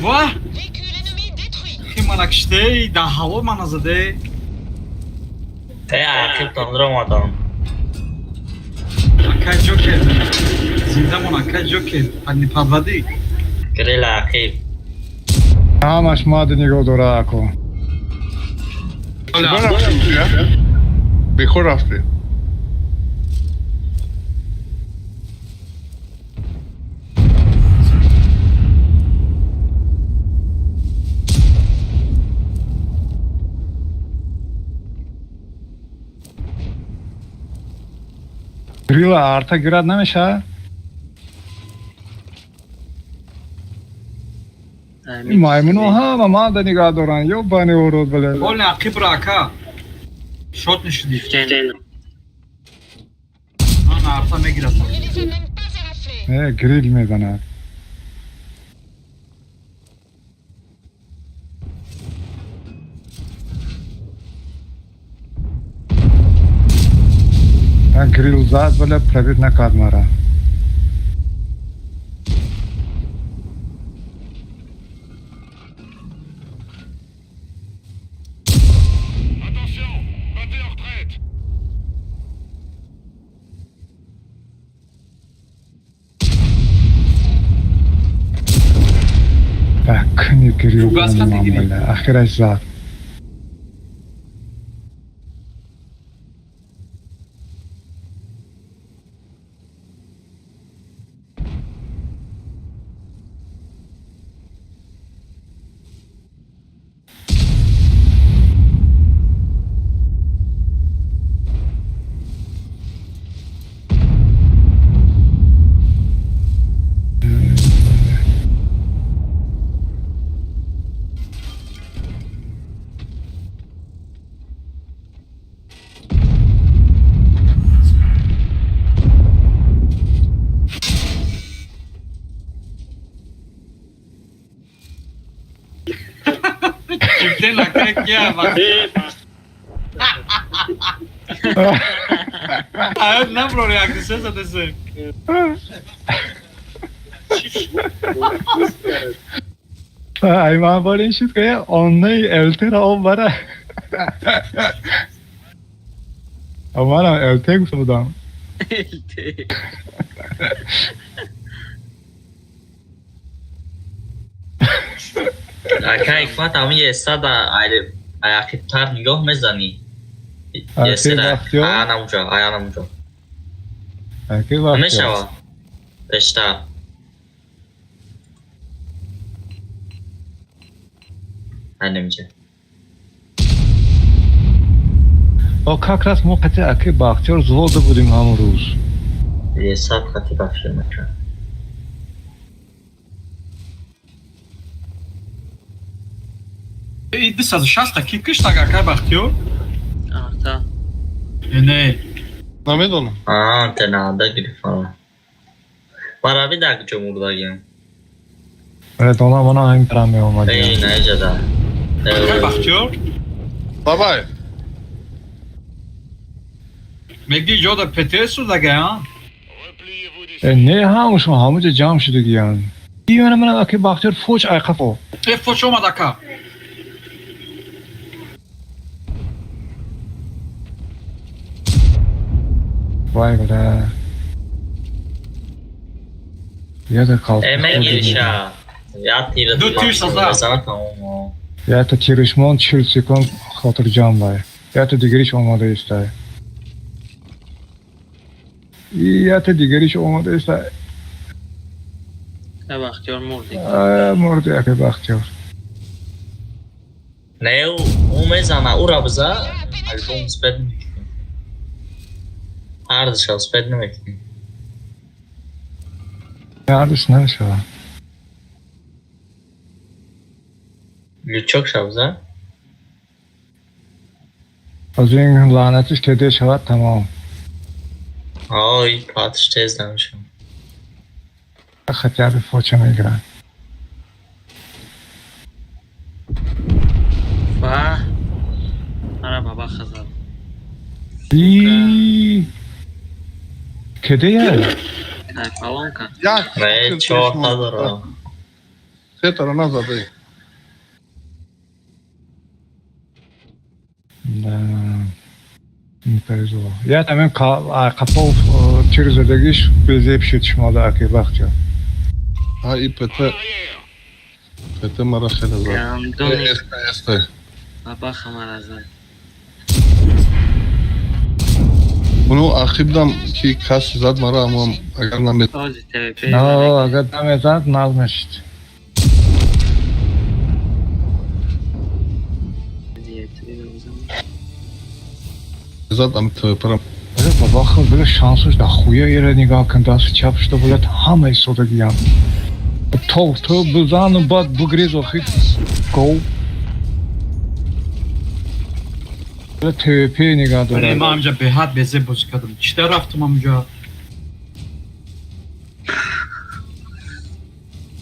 Ваҳ! Véhicule ennemi détruit. Ки мана киштей, дар ҳаво мана заде. Э, ақибтон омадам. Акай Ҷокер. Зинда мон, акай Ҷокер. Не подводи. Грила ақиб. Ҳамаш мад нигоҳ дора ако. Куҷо рафтем ту, я? Бехуд рафтем. Грила арта гирад намеша? Ин маймуно ҳама мада нигоҳ доранд. Ё бани урод бля. Болни ақиб ра ака. Шот нишудӣ. Ман арта мегирад. On ne les a même pas éraflés. Не, грил мезанад. Грил зад, вале пробит накард мара. Attention, battez en retraite. Ба куни грил Фугас хати ман гирифт. бля. Ахираш зад. Чифтен акай кия вақт. Ай, наброри як се задесе. Ай ман бор ин шуд ки оннаи ЛТ-ро об бара. Манам ЛТ гуфта будам. ЛТ. Ака Ҳикмат, ҳамин есада аяқибтар нигоҳ мезанӣ. Аки Есера Бахтиёр? аянамуҷо, аянамуҷо. Аки Бахтиёр. Мешава. Бештар. Ҳанемҷа. О, как раз мо қати аки Бахтиёр взвода будем ҳамон рӯз. Есад хати бахши мекард. И 260 ки кишт ака Бахтиёр? Арта. Не. Намедонам. Аа, тенада гирифтам. Марави дар куҷо мурдагиам? Редона мана ҳамин парам меомадиям. Эй, наиҷада. Акай Бахтиёр? Бабай. Меги ҷода ПТС шудагиам? Не, ҳамашон ҳамаҷо ҷамъ шудагиянд. Иёна мана аки Бахтиёр фоч айқафо. Э, фоч омад ака. Вай бля. Яда қалт. Э, мегириша. Я тир. Ду тир саза. Мезана тамом. Ята тиришмон 40 секунд хотирҷам бай. Ята дигариш омода истай. Ята дигариш омода истай. Ака Бахтиёр мурди. Мурди аки Бахтиёр. Не, ӯ мезана, ӯра биза. Альбом успеть намекунӣ. Ҳардуша успеть намекунӣ. Ҳардуш намешавад. Лючок ша биза. Аз ин лаънатиш теде шавад тамом. Ой, патш тез намешавад. Хотя бы фоча мегирад. Ва. Ара баба хазад. И кедея? Ай, фалонка. Як. Не, чорта дорам. Сетара назади. Да. Не повезло. Я там қапов тир задагиш безеб шуд шумода аки Бахтиёр. А и ПТ. ПТ мара хеле зад. Гандони Эста, эста. баба хамара зад. Уну ақибдам ки кас зад мара, аммо агар намед. Ози ТВП. На, агар намезад, нағз мешид. Зад ам ТВП-ра. Бля, баба хел, бля, шансуш да хуя ера нигоҳ кун, дасти чап шуда, бля, ҳама истодагиям. То, то бизану баъд бугрез охир. Гол. Бля, ТВП нигоҳ Бале, дорад. ман ҳамҷа беҳад безеб бозӣ кардам. Чита рафтам ҳамҷа?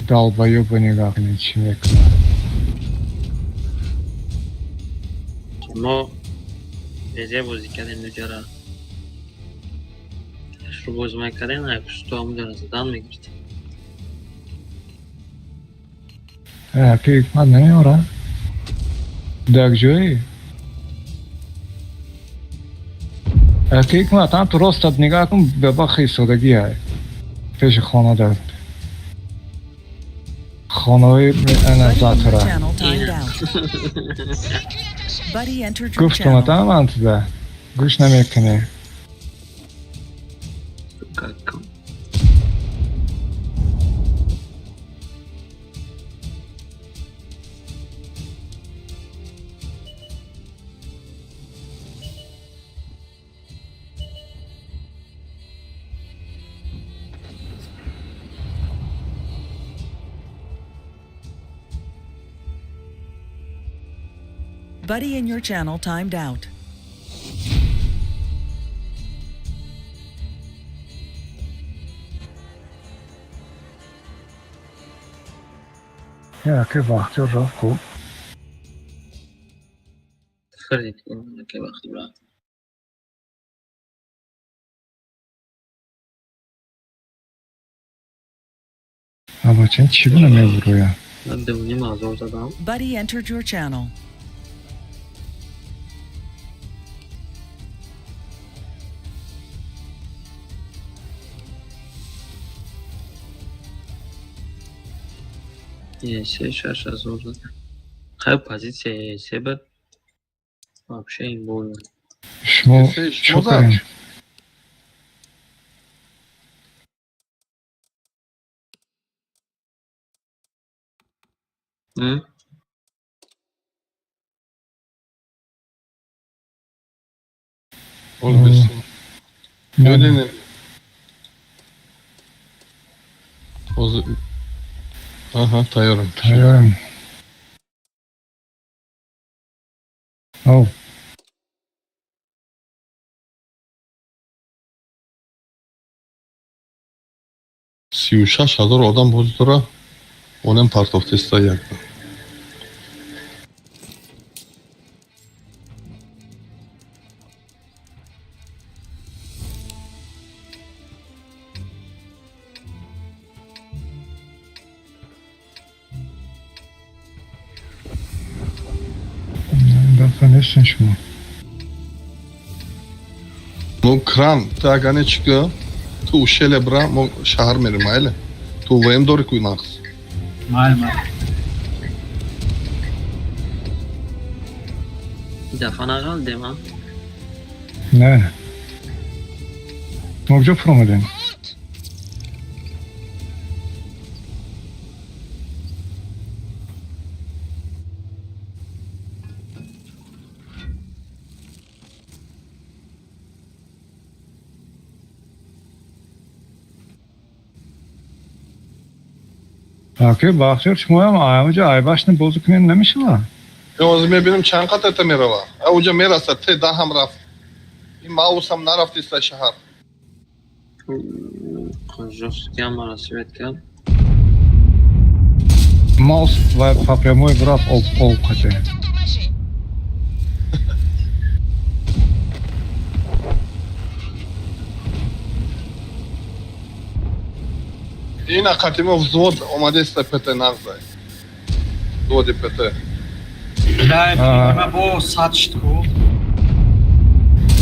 Долбоёба нигоҳ кунед, чӣ мекунад. Мо безеб бозӣ кардем дуҷара. Шурӯъ бозӣ мекардем, ай пусту ҳамуҷара задан мегирифтем. Аки Ҳикмат намеорад? Дар ҷои? Аки Ҳикмат, ҳам ту ростат нигоҳ кун, бабахи истодагиай. Пеши хона дар. Хонаҳои ана Buddy in your затра. channel timed out. Buddy entered your Гуфтам channel. атам ман туда. Гӯш намекунӣ. Как Buddy in your channel timed out. Я аки Бахтиёр рафт хуб. Фрид, ака Бахтиёр рафт. Абачин чӣ гуна мебурояд? Ман дувним ҳазор задам. Buddy entered your channel. Се 6000 зад. Хай, позиция се бад. Вообще ин бой. Шумо Се, чо шумо зад? кардем? М? Боз бисин. Ёдинем. Боз. Аҳа, тайёрам. Тайёрем. Ов. 36 000 одам боз дора. Онем партофтеста якда. Дафъа нестен шумо. Ну, кран, ту агар не чӣ ка, ту ушеле бра, мо шаҳар мерем, майле. Ту ВМ дори куй нақс. Майл, майл. Дафъа нағалдем, а? Не. Мо куҷо фуромадем? Аки Бахтиёр, шумоям аямаҷа айбашни бозӣ кунед, намешава? Ҳозир мебинам, чанд қатата мерава. А уҷа мерасад, те даҳам рафт. Ин маусам нарафтиста шаҳар. Жёсткий ам свет кард. Маус ва по прямой бурафт об об қате. Est endommagée. Ина қатимо взвод омадеста ПТ нағзай. Взводи ПТ. Да, А. ма бо сад шид ку.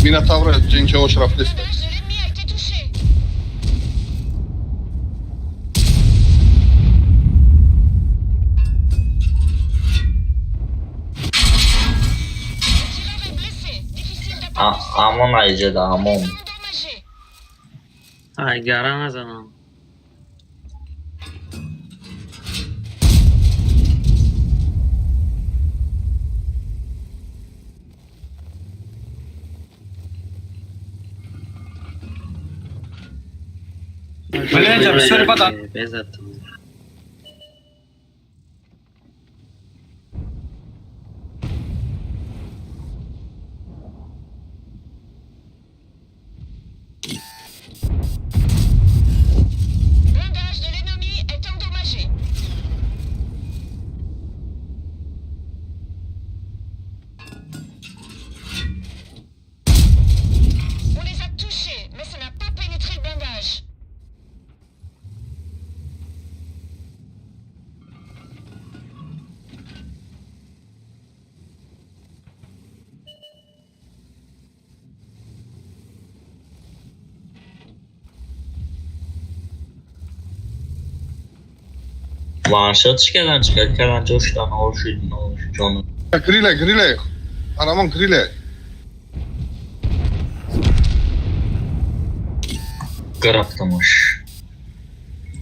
Минотавра ҷинчаош рафтеста. Blindage de l'ennemi a été touché. Le tireur est blessé. Difficile d'apporter du Амон айҷада, амон. Endommagé. Ай, гара назанам. Блин, бисёри бад. Безатам. Blindage de l'ennemi est endommagé. On les a touchés, mais ça n'a pas pénétré le blindage. Ваншот чӣ кардан, чӣ кар кардан, ҷо шудан, ор шуд, ҷон. Гриле, гриле. Арамон гриле. Гарафтамаш.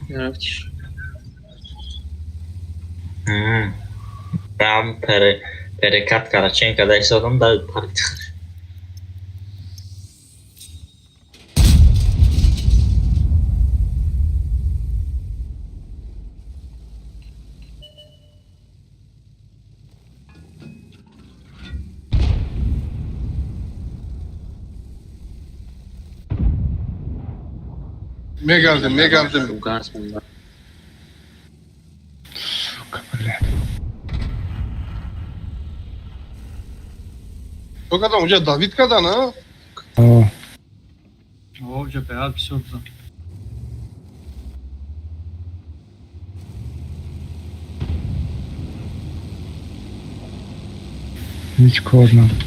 Рафтиш. Рам пере перекат кара чен када истодам да парк. Мегардем, мегардем. Газ монда. Сука, блядь. То кадам уҷа давид кадан, а? О, О, ҷа беҳад бисёр бизан. Ҳеҷ кор набуд.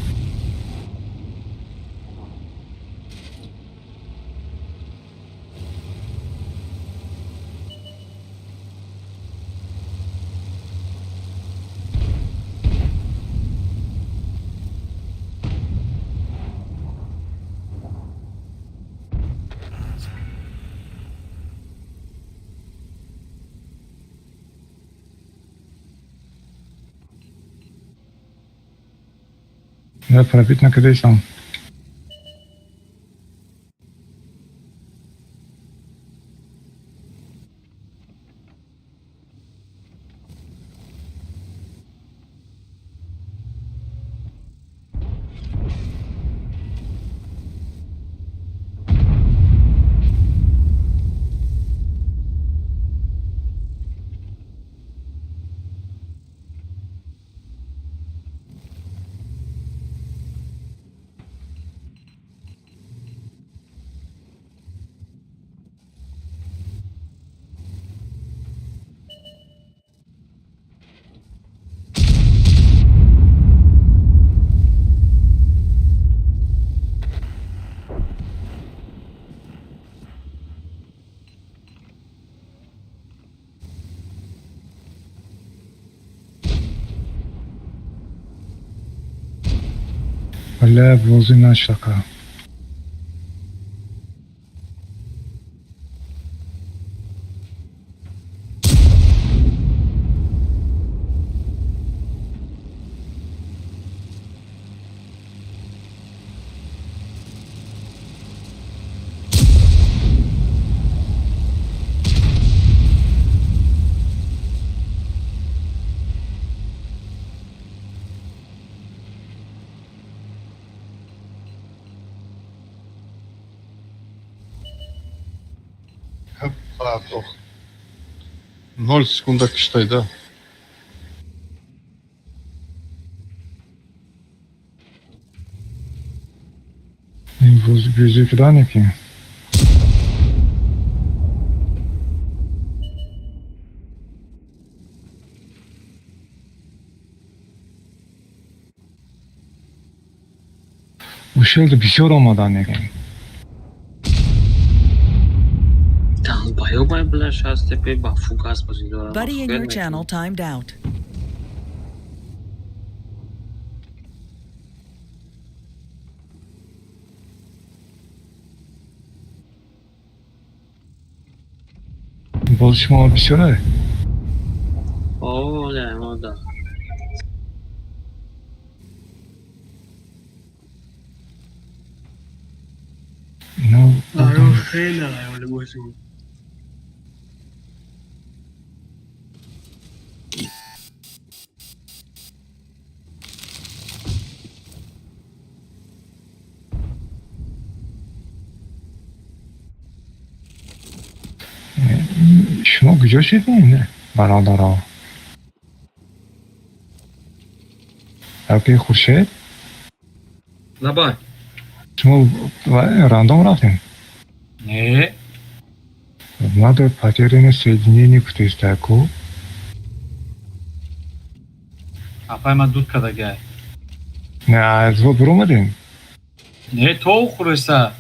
Не пробит накардестам. Бля, бозӣ нашака. Ох. 0 секунда киштай, да. Ин бозӣ кудане ки? Ушелда бисёр омадан неки. Долбоёбай, бля, шастепе ба фугас бозӣ дорам. Buddy in your channel timed out. Бози шумо бисёре? О, ля, мода. Ино хеле аяли бозӣ. Шумо куҷо шидем, бародаро? Аки Хуршед? Лабай. Шумо рандом рафтем? Не. Надо потеряно соединение кутестаку. Апай ма дуд кардагай. Не, аз во биромадем? Не, то хуреса.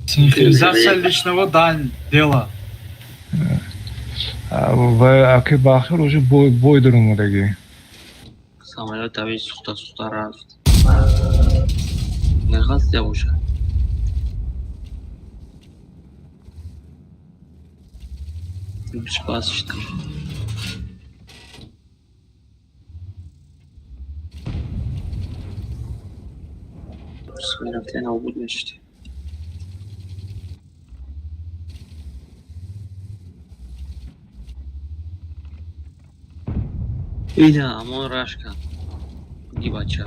Синхронизация личного дан дела. Ва аки Бахтиёр уже бой даромадагӣ. Самолёт ави сухта сухта рафт. Неғаст боша. Спас шидам. Мерафти нобуд мешудӣ. Ина амон рашка. Ги бача.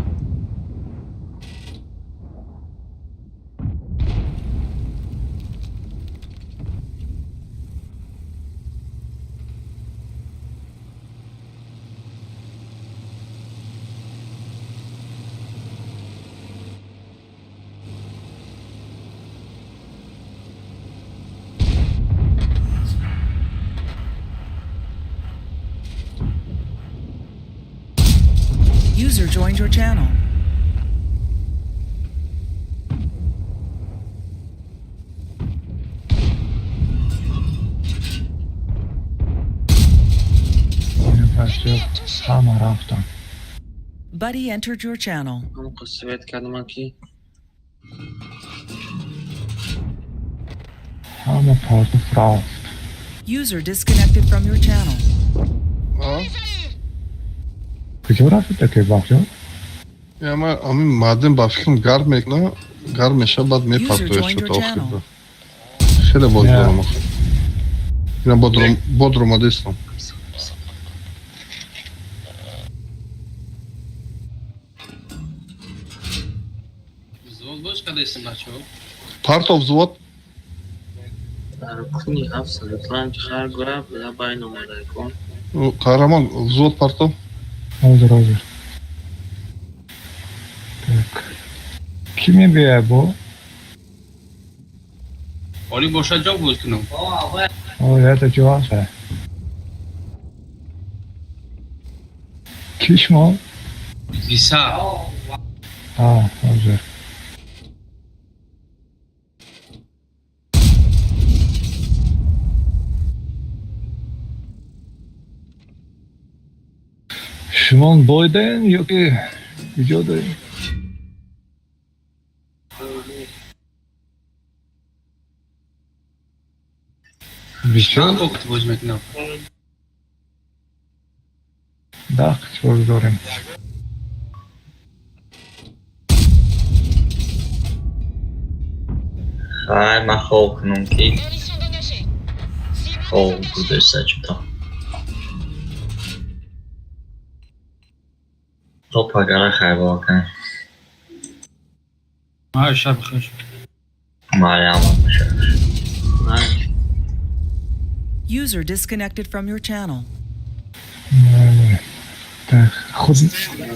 User joined your channel. Ҳама рафтан. Buddy entered your channel. Ҳамон свет кардам ки Ҳама партов рафт. User disconnected from your channel. Куҷо рафтед, аки Бахтиёр? Ама ами мардим ба фикрам гарм мекуна, гарм меша, баъд мепартояд. User joined Чото your охир channel. ба. Хеле боз Не. дорам охир. Ина бодром бодромадестам. Взвод бош кадесим, бачаҳо. Партов взвод. Дар куни 705 хар гура била байн омада кун. Қаҳрамон, взвод партов. Ҳозир, ҳозир. Так. Кӣ мебиёяд бо? Олӣ бошад, ҷо боз кунам. О, ята ҷо ҳаст. Кӣ шумо? Виса. А, ҳозир. Шумон бойдаен ё ки куҷо дорем? Бисёр. Чанд вақт боз мекунам? 10 боз дорем. Хай, ман хоб кунам ки Гарнison engagée. Cible хоб défendu. гузашта чута. То пагара хайбо кан. Май, шаб хуш. Мариама бошад. Май. User disconnected from your channel. Не, не. Так, худ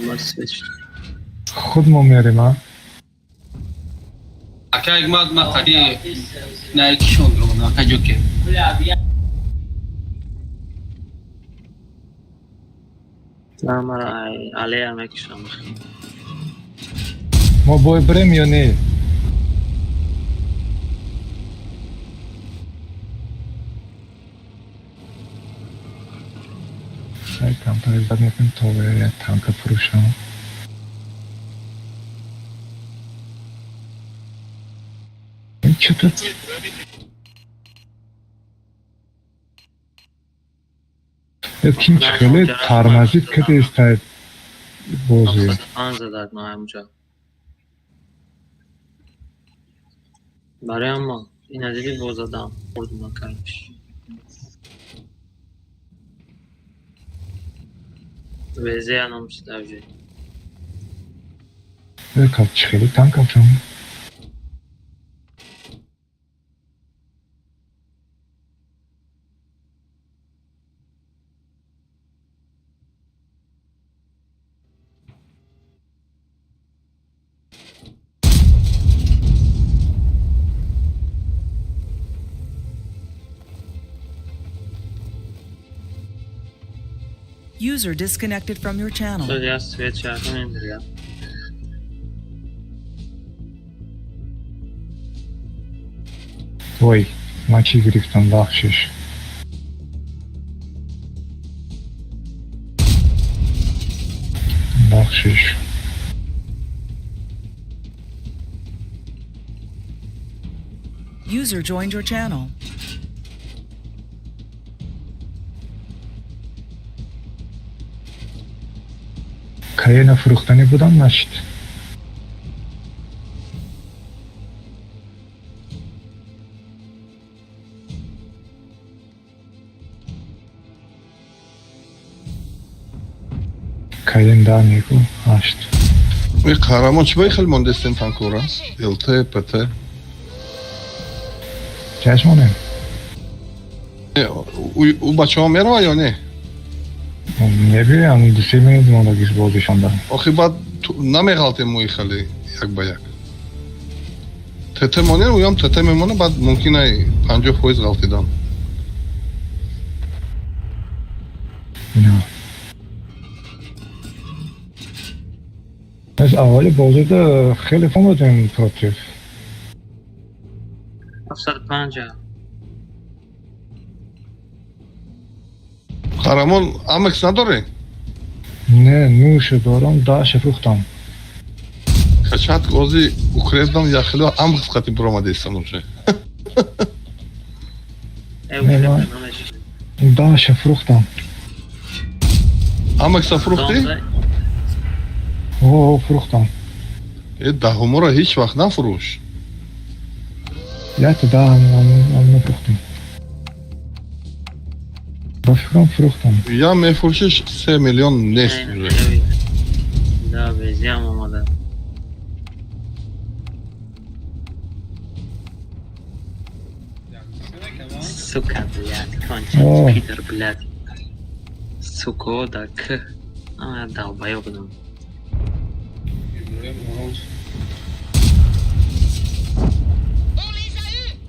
Ма свеч. худ мо мерем, а? Ака, як мад ма қади на кишон дурам, ака ҷоке. На, мара ай алея мекишам. Мо бой бирем ё не? Ай, камтар иззат мекунем, то як танка фурӯшам. Ин чото ким хеле тормозит кардеста бозӣ. 705 задад ма ҳамҷо. Барои ама ина диди, боз задам. Хурдум акаш. Везе аном чида. Чӣ хеле танка фурӯшам. User disconnected from your channel. Шуд я свет шарта мендиря. Вой, ман чӣ гирифтам, бахшиш. Бахшиш. User joined your channel. Каена фурӯхтанӣ будам, нашид. Каен да неку ҳашт. И қаҳрамон, чӣ ба хел мондестен танкора? ЛТ, ПТ. Чашмонем. Ӯ бачаҳо мерава ё не? Мебиёям, 2-3 минут мондагиш бозишонда. Охи баъд намеғалтем мои хеле як ба як. ТТ монем, ӯям ТТ мемона, баъд мумкин ай 50% ғалтидан. Ина. Аз аввали бозида хеле фомадем против. 705. Қаҳрамон, Амекс надорӣ? Не, нӯша дорам, даша фурӯхтам. Качат ози укрепдам, яхело Амекс қати буромадестам уже. Э, Не, ма- Даша фурӯхтам. Амекса фурӯхтӣ? О, фурӯхтам. Э, даҳуморо ҳеҷ вақт нафурӯш. Якта даҳ нафурӯхтем. Ба фикрам, фурӯхтам. Я мефурӯшиш, 3 миллион нест уже. Да, везиам омада. Сука, блядь, конченый пидор, блядь. Сука, да к. А, долбоёб, ну. On les a eus.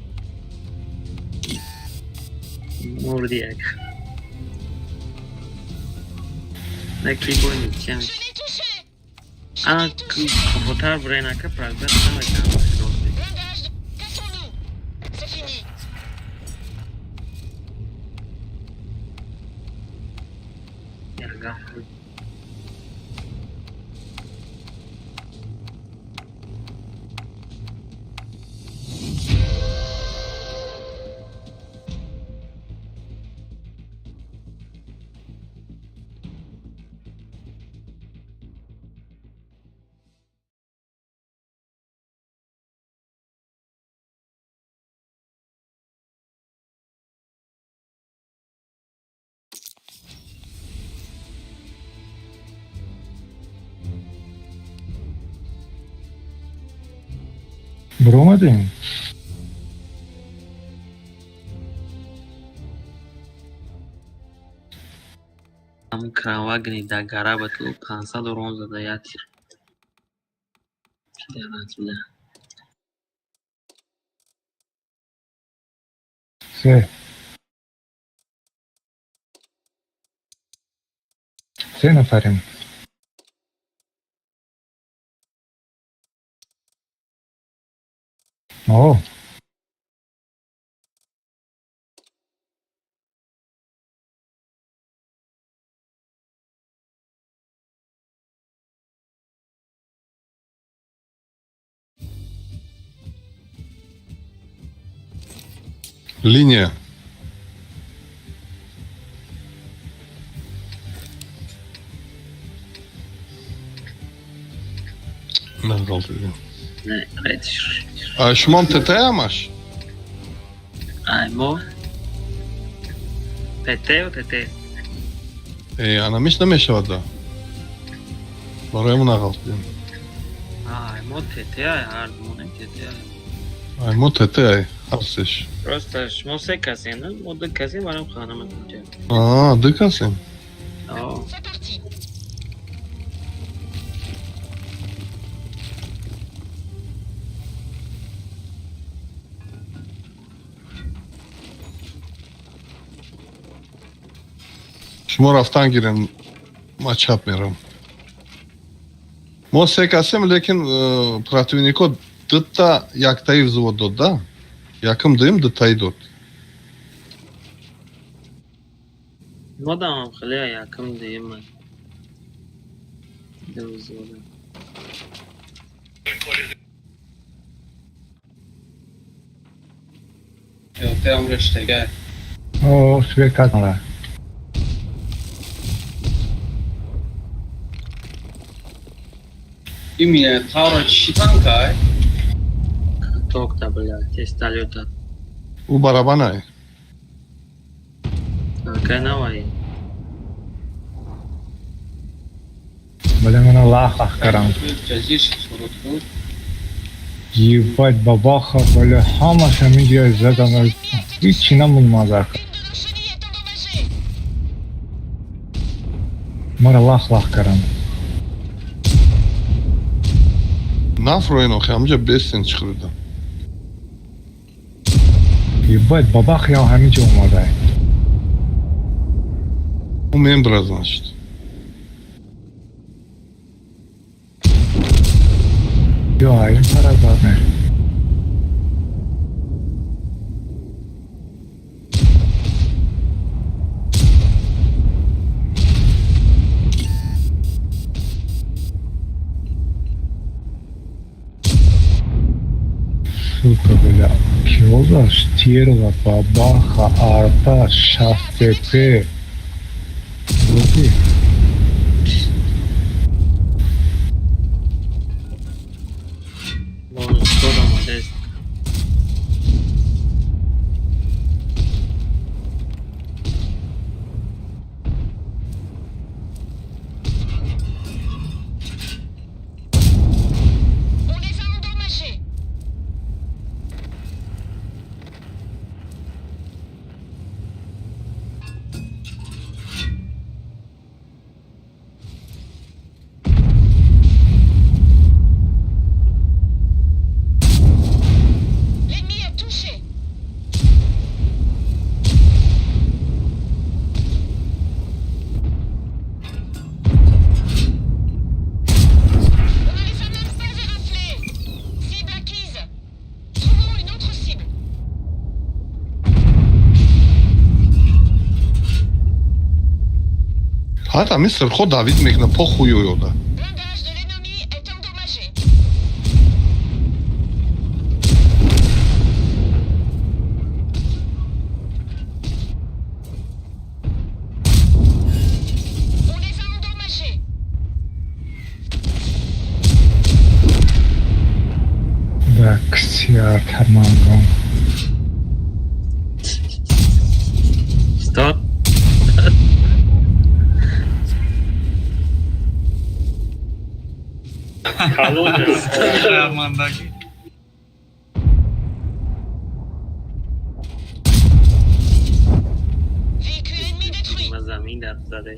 Мурдияк. На кибой ничем. Je l'ai touché. Je А, l'ai touché. каботар бренака прогресс наметавонад. Blindage. Cassons-nous. C'est fini. Яган. Баромадем? Ҳамун кранвагни да гара ба ту 500 урон зада як тир. Пидорас, бля. Се. Се нафарем. О, Линия. Нағалтидем. Не, ретиш. А шумом ТТ амаш? Ай, мо. ТТ ТТ. Э, анамиш намешавад да. Барои мо нағалтидем. Ай, мо ТТ ай, ҳар моне ТТ ай. Ай мо ТТ ай, ҳар сеш. Просто шумо се касем, на? Мо ду касем, барам хонама инҷа. А, ду касем. О, C'est parti. Шумо рафтан гирем, ма чап мерам. Мо се касем, лекин противнико дутта яктаи взвод дод, да? Якм дуюм дутаи дод. Мо дамам хеле якм дуюм. Ду взвода. Теам рештега. О, свет кардам. Имине Тавро чӣ танкай? Токта, бля, тесталёта. Ӯ барабанай. Какая навай? Бале, мана лах лах кардам. Ҷазир сурат буд. Ебать, бабаха, бале, ҳамаш ҳаминҷо задам. Ҳичи намуд маза. Une de nos chenilles est endommagée. Мара лах лах кардам. Нафроен охи, ҳамҷа бестен чиқида. Ебать, бабах ям ҳаминҷо омада. Ӯ мембра, значит. Ё, ин тараф зад. Сука, бля. Киоза, стерва, бабаха, арта, шафтепе. Луки. Ҳатто ами сирхо давид мекунад, похуй ёда. Blindage de l'ennemi est endommagé. On les a endommagés. Да, ксиар тармангон. Устод. Шармандагӣ. Véhicule ennemi détruit. Ма замин дар зада.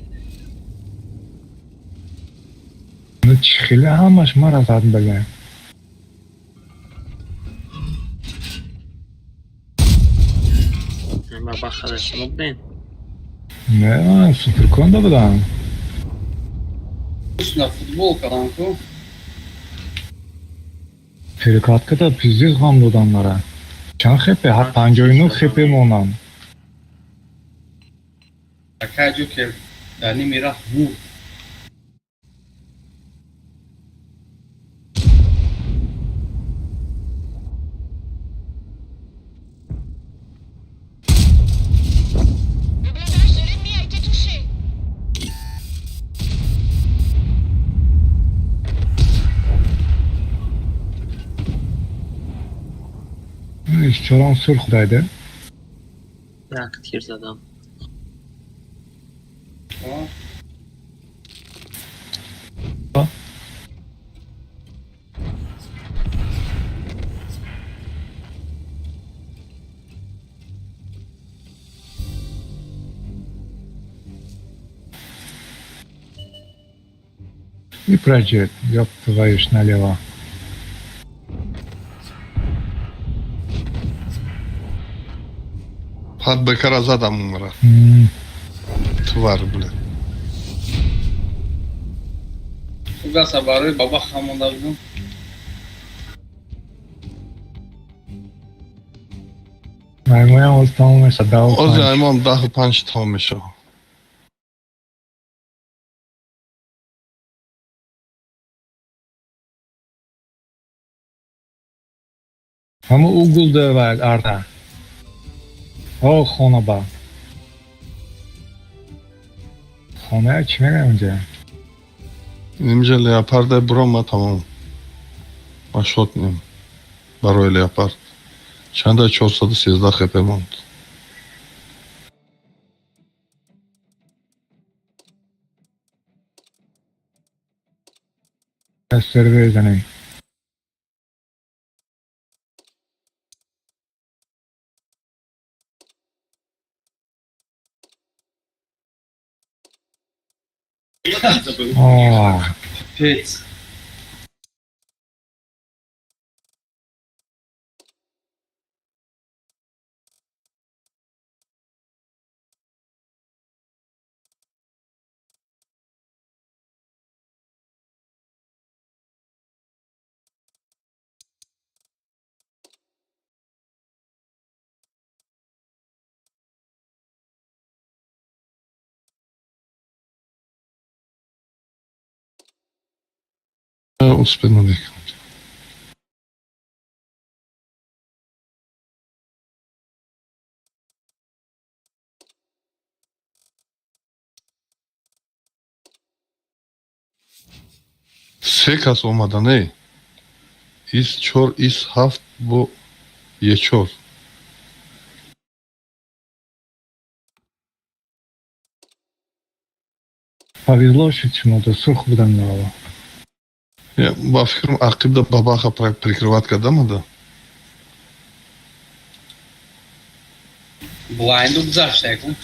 Ну чӣ хеле ҳамаш мара зад бага. Ма бахада шумо будем. Не, ман суперконда будам. На футбол кардам ку. Перекаткада пиздец ғам додам мара. Чанд хепе? Ҳар 59 хепе монам. Акай ҷокер дар ними рафт мурд. Le blindage de l'ennemi a été touché. Исчорам сурх дайда. Як тир задам. И пройдет, ёб твою ж налево. Пад бекара задам умра. Твар, бля. Угаса барои баба хамонда будам. Маймоям оз тамом мешад, даҳу Ози панҷ. аймон 10-5 тамом мешавад. Ҳама угул давад арта. О, хона ба. Хона чӣ мегӯям унҷа? Нимҷа леопарда бурома тамом. Ман шот нем. Барои леопард. Чанда 413 хп монд. Сервер занем. О, Пец. Успел намекунад. Се кас омада, не? Ис чор, ис ҳафт, бо е чор. Повезло, что чему-то сурх будам навала. Я, ба фикрам, ақибда бабаха прикрывать кардамада. Блайнду гузашта якун.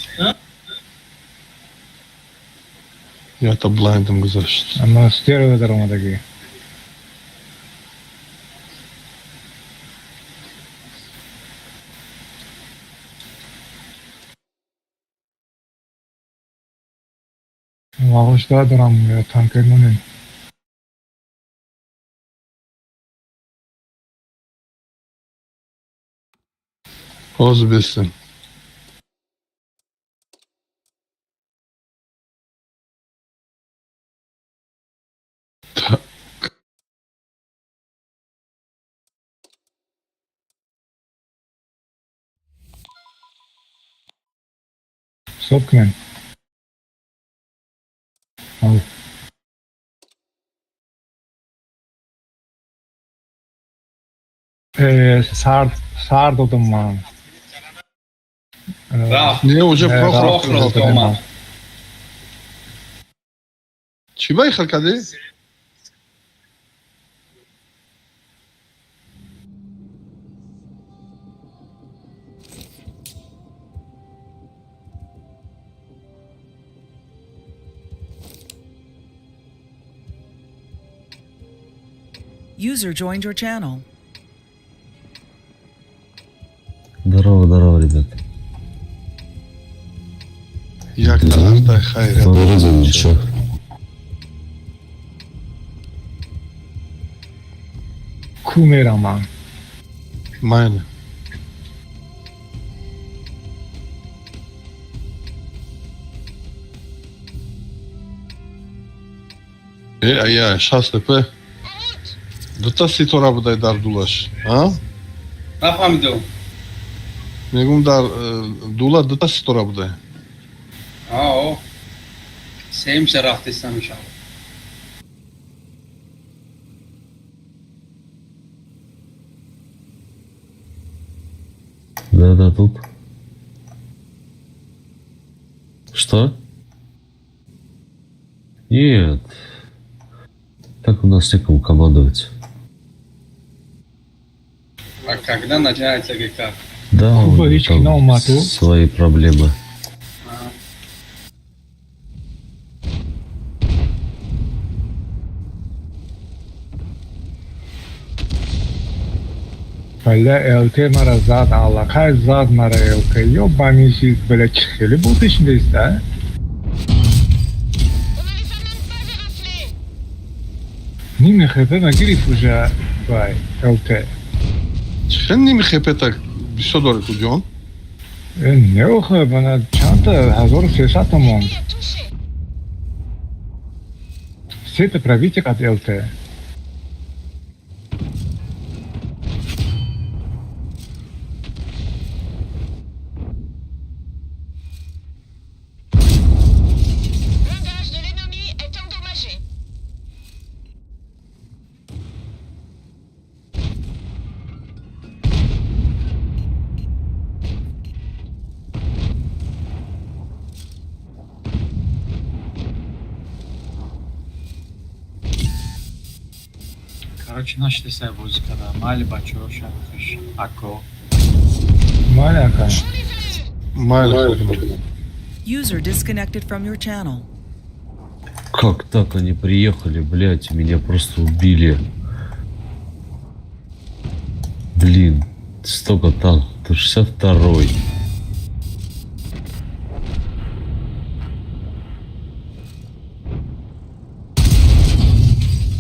Ята блайндам гузашт. Ама стерва даромадагӣ. Вағош дорам, танкер монем. Ҳозир бестем. Ҳисоб кунем. Ав. Сар сар додам ман. Рафт. Не, уже Не, Прохоров Прохоров омад. Чӣ ба ихел кардӣ? User joined your channel. Здорово, здорово, ребят. Як тарафтай хайрият. Вроде ничего. Ку мерам ман. Майли. Э, ая, 6 ТП. Дута ситора будай дар дулаш. А? Нафаҳмидам. Мегум, дар дула дута ситора будай. Ао. Сеюмша рафтестам, иншалло. Да-да, тут. Что? Нет. Так у нас некому командовать. А когда начинается ГК? Да, у Куба него ҳеҷ ки там наомад ӯ. свои проблемы. А. Бля, ЛТ мара зад, аллакай зад мара ЛТ. Ёбаный жизнь, бля, чӣ хеле бозӣ шудааст, а? On ne les a même pas éraflés. Ними хп нагирифт уже вай ЛТ. Чӣ хел ними хп-та бисёр дорӣ ку, ҷон? Не, охе, бана чандта 1300 монд. L'ennemi a touché. Сета пробитие кад ЛТ. Blindage de l'ennemi est endommagé. Короче, нашидесай бозӣ када. Майли, бачаҳо, шабхуш, ако. Майли, ака. On les a eus. Майли, худо. User disconnected from your channel. Как так они приехали, блядь, и меня просто убили? Блин, столько танков. 62-й.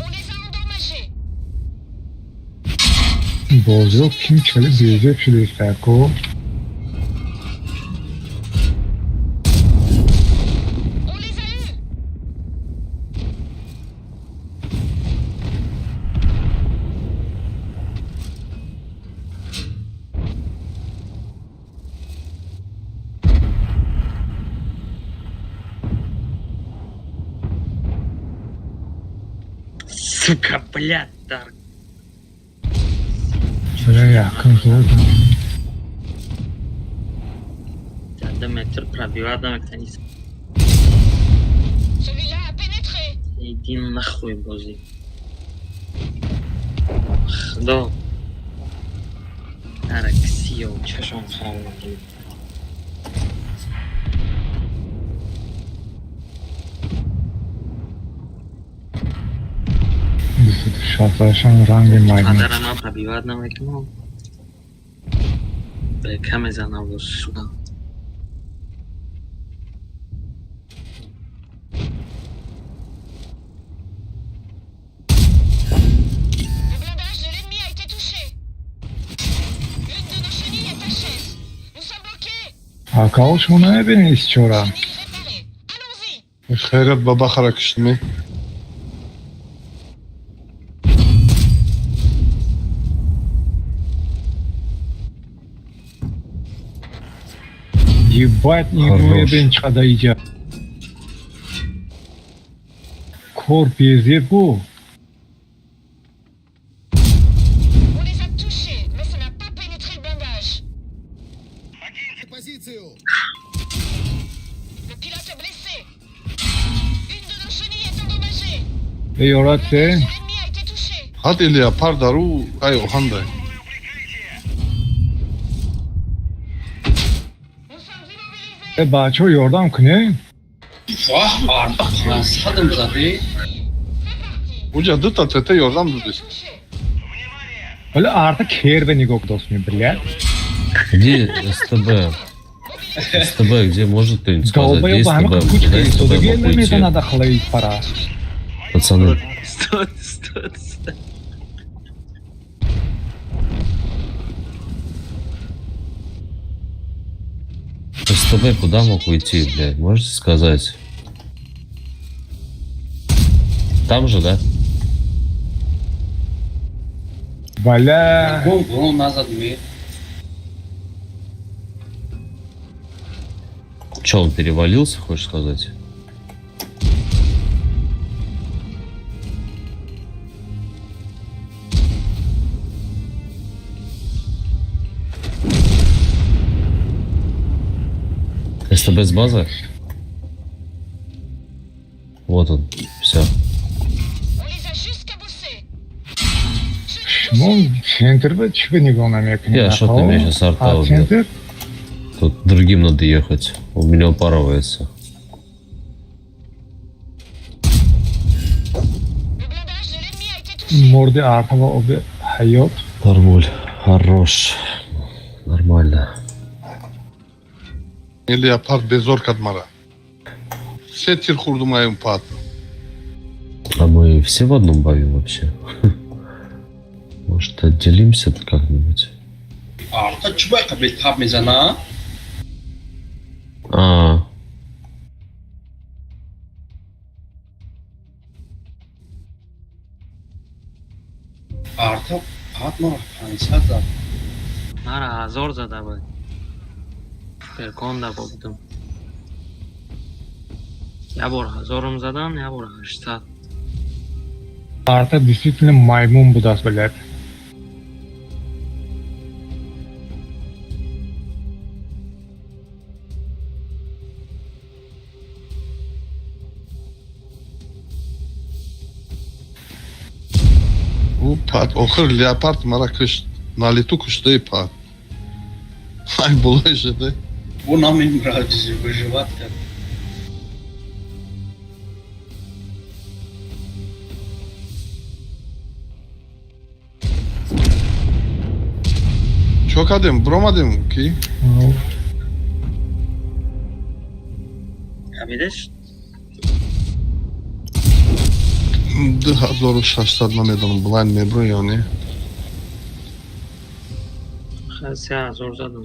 On les a endommagés. Бозиҳо ким чӣ хеле безеб шудааст, ако. On les a eus. Сука, блядь, дар. Бля, якум зод. 2 метр пробиват намекунӣ. Celui-là a pénétré. Иди нахуй, бозӣ. Худо. Араксиё, чашон хавам. 268 ранги майдон. Падарама пробиват намекунам. Бека мезанам, во, сука. Le blindage de l'ennemi a été touché. L'une de nos chenilles est tachée. Nous sommes bloqués. Акао, шумо намебинед исчора? Chenille réparée. Allons-y. Хайрият, бабахара киштимӣ. Ебать, Хорош. нигоҳ бин чӣ қадар иҷа. Кор безеб ку. On les a touchés, mais ça n'a pas pénétré le blindage. Le pilote est blessé. Une de nos chenilles est endommagée. Э, ёрат се. L'ennemi a été touché. Ҳад леопард дару ай оҳандай. Nous sommes immobilisés. Э, бачаҳо, ёрдам кунед. Воҳ, арта 500-м задӣ. Уҷа дута ТТ ёрдам додист. Touché. Вале арта кер бе нигоҳ дост ми, блядь. Где СТБ? СТБ, где может кто-нибудь сказать? Где Долбоёб ҳама СТБ? кучка Куда СТБ истодагӣ мог уйти? наметавонад ахлаи пара. Пацаны, Стой, стой, стой. СТБ куда мог уйти, блядь? Можете сказать? Там же, да? Валя. Гон гон назад ми. Че, он перевалился, хочешь сказать? СТБ с базы? Вот он, все. On les a juste cabossés. Шумо центр ба чӣ ба нигоҳ намекунед? Я что ты меня сейчас арта А убил. центр? Тут другим надо ехать. У меня упарывается. Le blindage de l'ennemi a été touché. Морди арта ва оби ҳаёт. Нормуль. Хорош. Нормально. Ин леопард безор кард мара. Се тир хӯрдум ай пад. А мы все в одном бою вообще? Может, отделимся как-нибудь? Арта чӣ бояд бетаб мезана? А, Арта пад мара 500 зад. Мара 1000 зада буд. Перконда будум. Я бор 1000-м задан, я бор 800. Арта действительно маймун будааст, блядь. Ӯ пад охир леопард мара кушт. На лету куштаи пад. Ай болои шуда. Бо намемирад, выживать кард. Чо кардем? Биромадем ки? Ҳамидаш? 2600 намедонам, блайн мебро ё не. 3000 задам.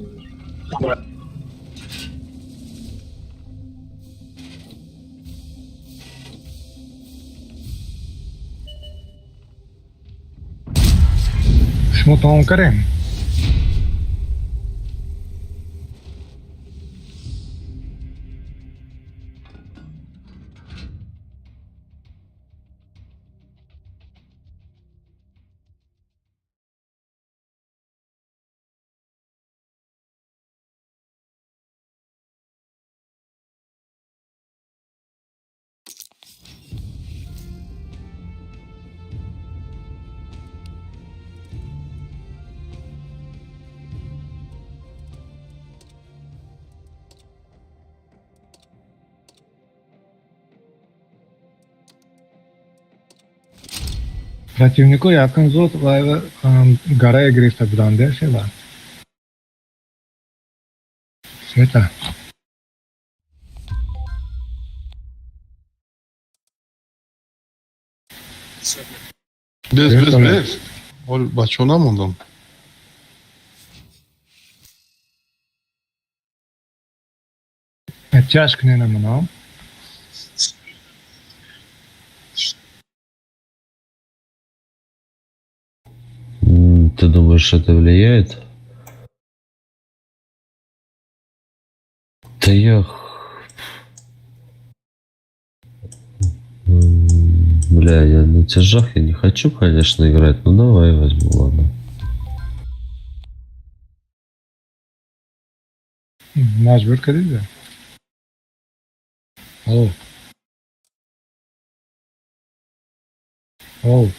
Шумо тамом кардем? Противнико якын зуд ва гарая гирифта буданд, сева. Света. Без, без, Света. без. Ҳол бачаҳо намондам. Ҷашн кунед намонам. Ты думаешь, это влияет? Да я... Бля, я на тяжах я не хочу, конечно, играть. Ну давай возьму, ладно. Маҷбур кардида. Алло. Оу.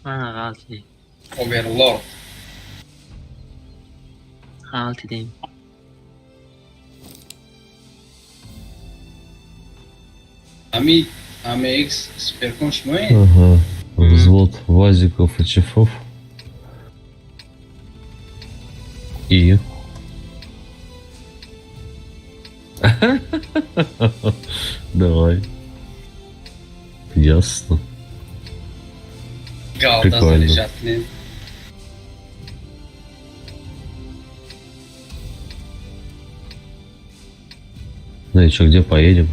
Ана ғалтидем. Оверлорд. Ғалтидем. Ами АМХ суперкон шумоед? Ага. Взвод вазиков и чефов. И? Давай. Ясно. Галда Прикольно. заряжать кунем. Ну и чё, где поедем?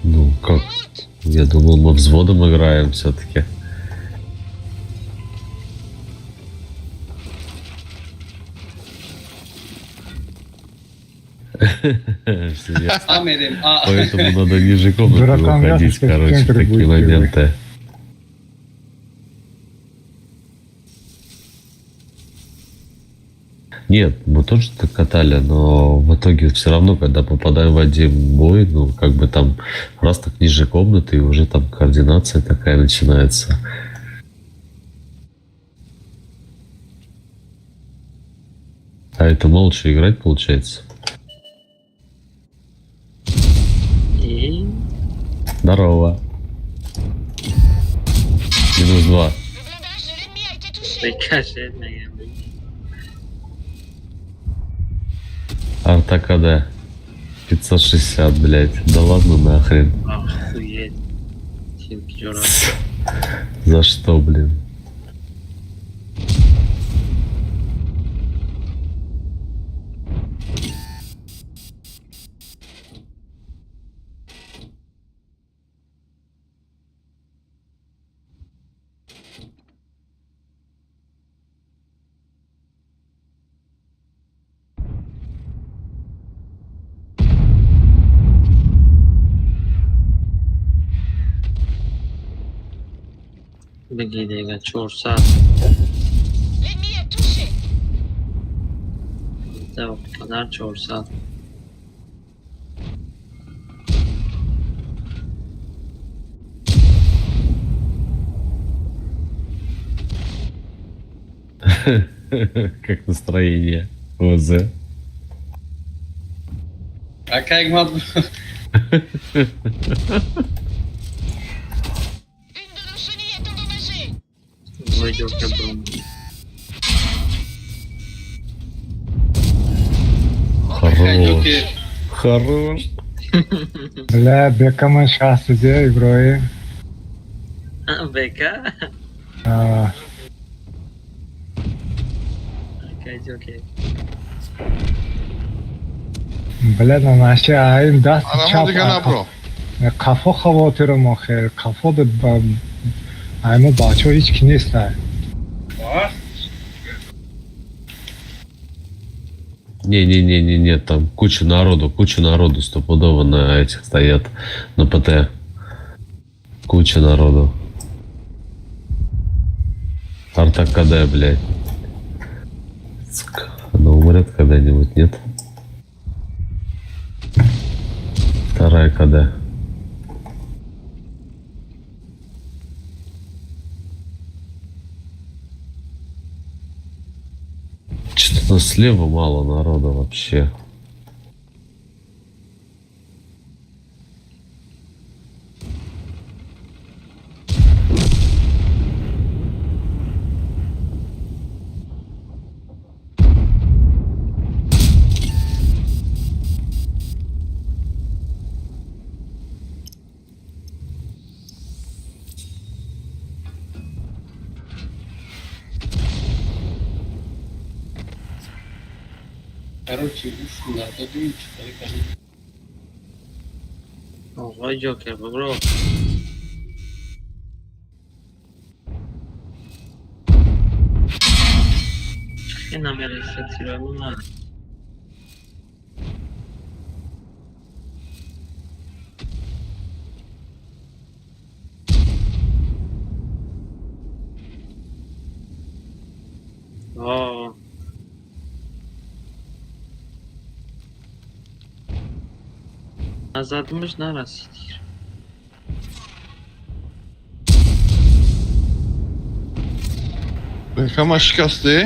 Ну, как? Я думал, мы взводом играем все-таки. Всё ясно. А мерем, а. Поэтому надо ниже комнаты Дуракам ясно, уходить, что в короче, в центре такие будет первый. моменты. Нет, мы тоже так катали, но в итоге все равно, когда попадаем в один бой, ну, как бы там раз так ниже комнаты, и уже там координация такая начинается. А это молча играть получается? И Здорово. Минус 2. Рикошет мегам. Арта КД. 560, блядь. Да ладно нахрен. Охуеть. Тил киҷора. За что, блин? Бигӣ дига 400. L'ennemi a touché. Қадар 400. Как настроение? ОЗ. А как мад Une de nos chenilles est endommagée. Вой, ҷока бром. Хорош. Хорош. Бля, бека ман шахсиде, Иброҳим. Бека? А, Акай ҷоке. Бля, на наши аим даст Арамо чап. дига набро. Қафо хавотирам охир. Қафо да аймо бачаҳо ҳеҷ ки неста. Не-не-не-не-не, там куча народу стопудово на этих стоят, на ПТ. Куча народу. Арта КД, блядь. Сука, она умрет когда-нибудь, нет? Вторая КД. Что-то слева мало народа вообще. Короче, уши надо дадим, читали. Оғои Ҷокер, бибро. Чӣ намереса тирои ман? О, назадмаш нарасид. Бекама шикасте?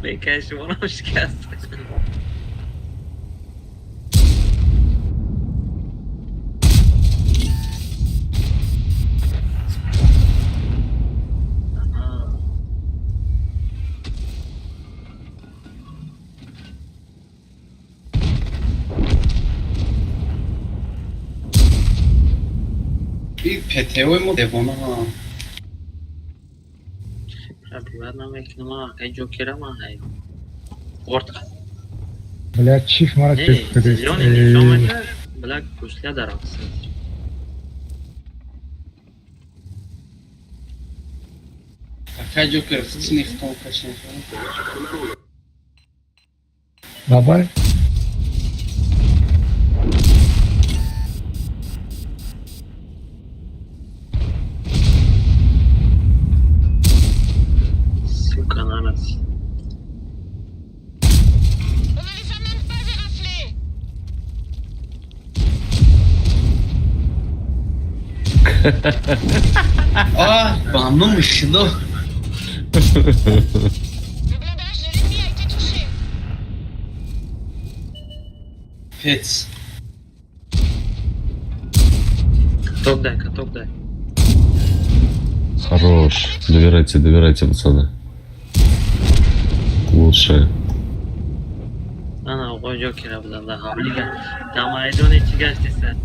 Бекай шуморо шикаст. Аҳа. И ПТО мо девона. Пробивать намекунам, акай Ҷокера ман ҳай. Орт. Блядь, чиф мара Не, чиф зелёный нишон медиҳад, бля, гусля даравса. Акай Ҷокер, сини хитон кашин. Бабай. Сука, нарасид. On ne les a même pas éraflés. А, ба номи худо. Le blindage de l'ennemi a été touché. Пец. Каток дай, каток дай. Хорош. Добирайте, добирайте, пацаны. Лучшее. Ана оғои Ҷокера будам дар ҳавлига. Дар майдони чӣ гаштиса?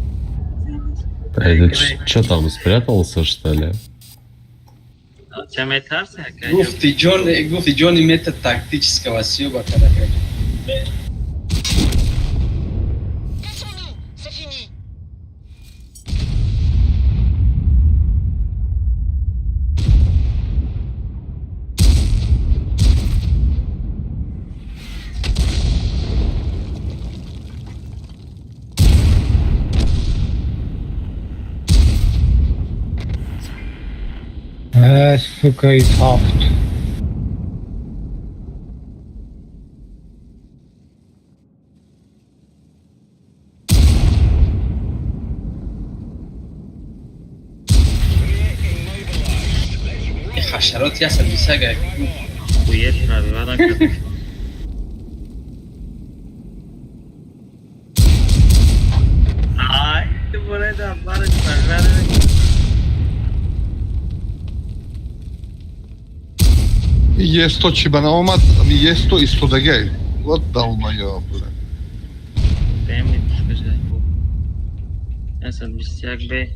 А это что там, спрятался, что ли? Ча метарси, акай? Гуфти ҷон, гуфти ҷони метод тактического съёба када акай. Cassons-nous, c'est fini. Сука, из хафт. Ҳашарот 121. Хует пробивать накард. Ай, дубора дар бараш пробивать намекунад. Есто чӣ ба наомад? Есто истодагай. Вот долбоёб, бля. Бем пушкаш дай. 121 б.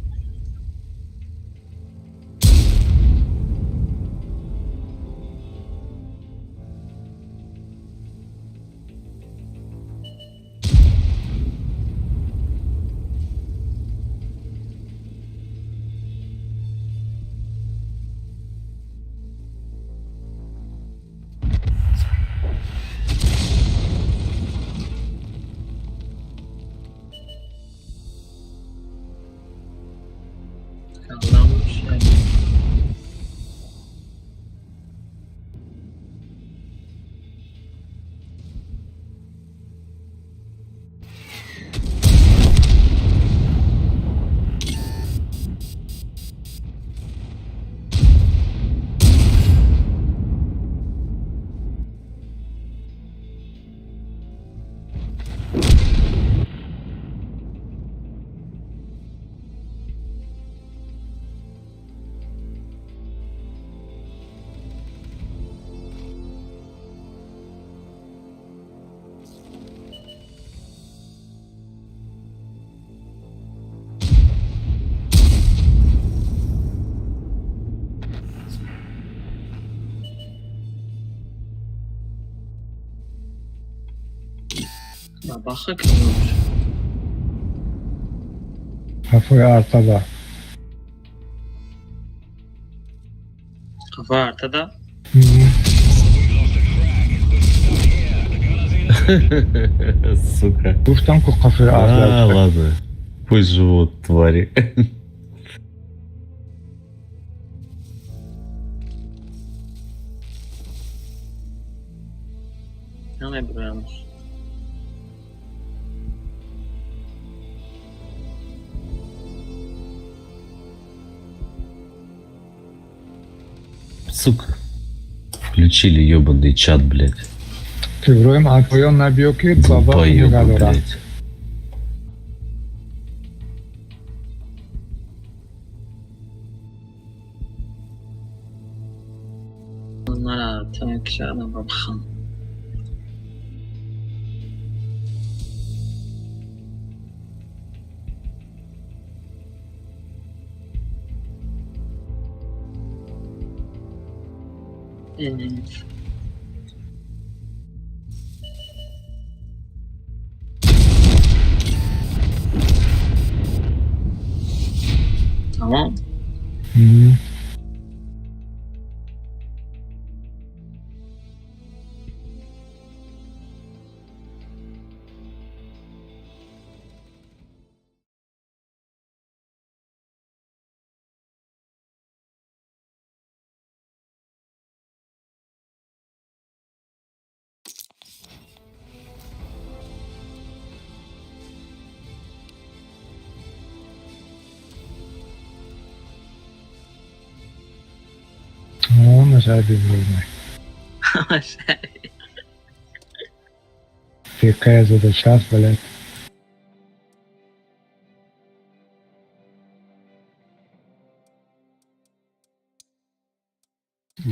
Калламуш. Бабаха кинуш. Қафои артада. Қафои артада? Сука. Гуфтам ку қафои А, арта. ладно. Пусть живут, твари. Намебурам. Сука. Включили ебаный чат, блядь. Иброҳим, аз поён набиё, ки баба Долбоёбы, нигаҳ дорад. блядь. Мара тамекшадам бабхан. Тамом. Шаби Иброҳим. Текая зада час, блядь.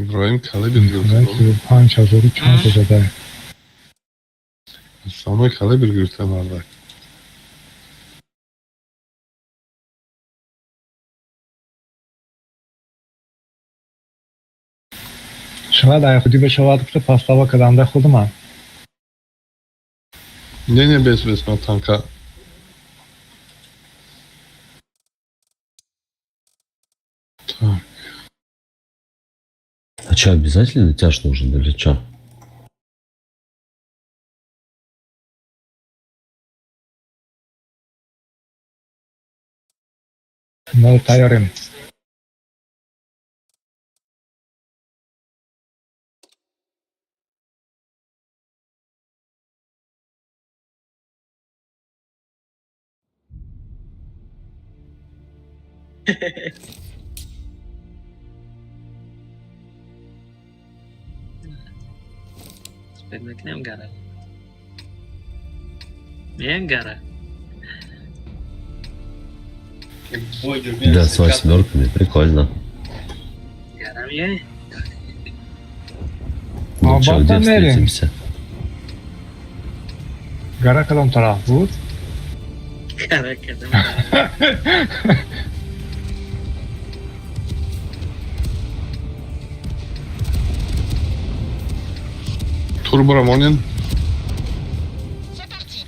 Иброҳим калибр гирифта. 5000 чанд зада. Самои калибр гирифта, мардак. Шояд ай худӣ бешавад, гуфта пастава карданда худуман. Не, не, бес, бес, ман танка. Так. А что, обязательно тяж нужен или что? Мо тайёрем. Фикр мекунем, гара. Меем гара. Да, с восьмерками, прикольно. Гара меем. Ну чё, где Албатта мерем. встретимся? Гара кадом тараф буд? Гара кадом. Турбора монен. C'est parti.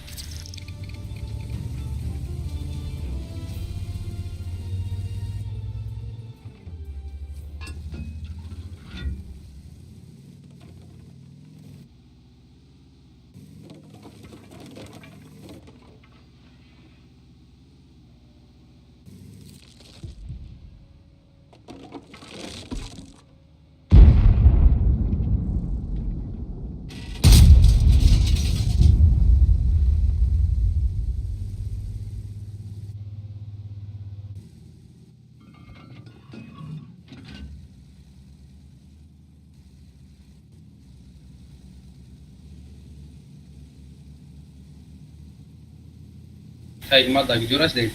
Ма дар куҷо расидем?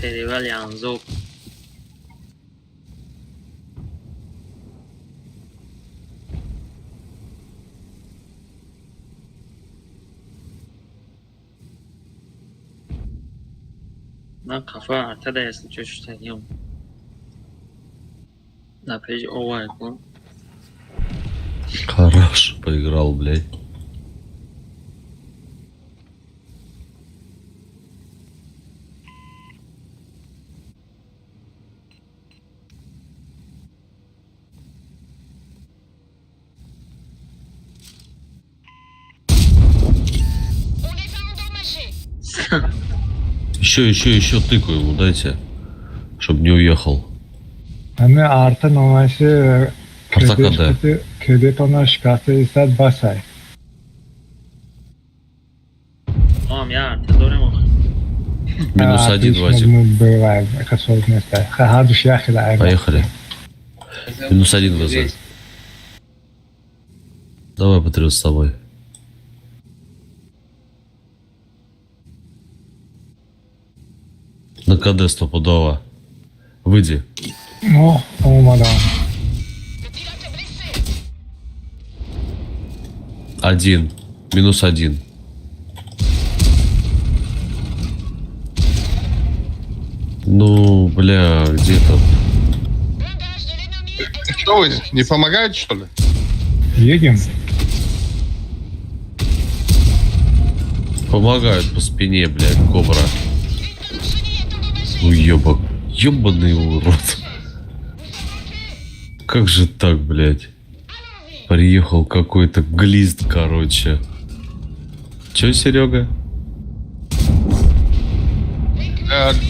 Перевали Анзоб. Ман қафои артада если чо шуштагиём. Дар пеши овай кун. Хорош поиграл, блядь. Еще, еще, еще тыку ему дайте, чтобы не уехал. Ҳами арта номаши Арта КД. Кредитона шикаста истад басай. Ом, я арта дорем охи. Минус один, Вадик. Поехали. Минус один ВЗ. Давай, Патриот, с тобой. На КД стопудово. Выйди. О, омадам. Один. Минус один. Ну, бля, где там? Что вы, не помогаете, что ли? Едем. Помогают по спине, блядь, кобра. Уебок. Ебаный урод. Как же так, блядь? Приехал какой-то глист, короче. Че, Серега?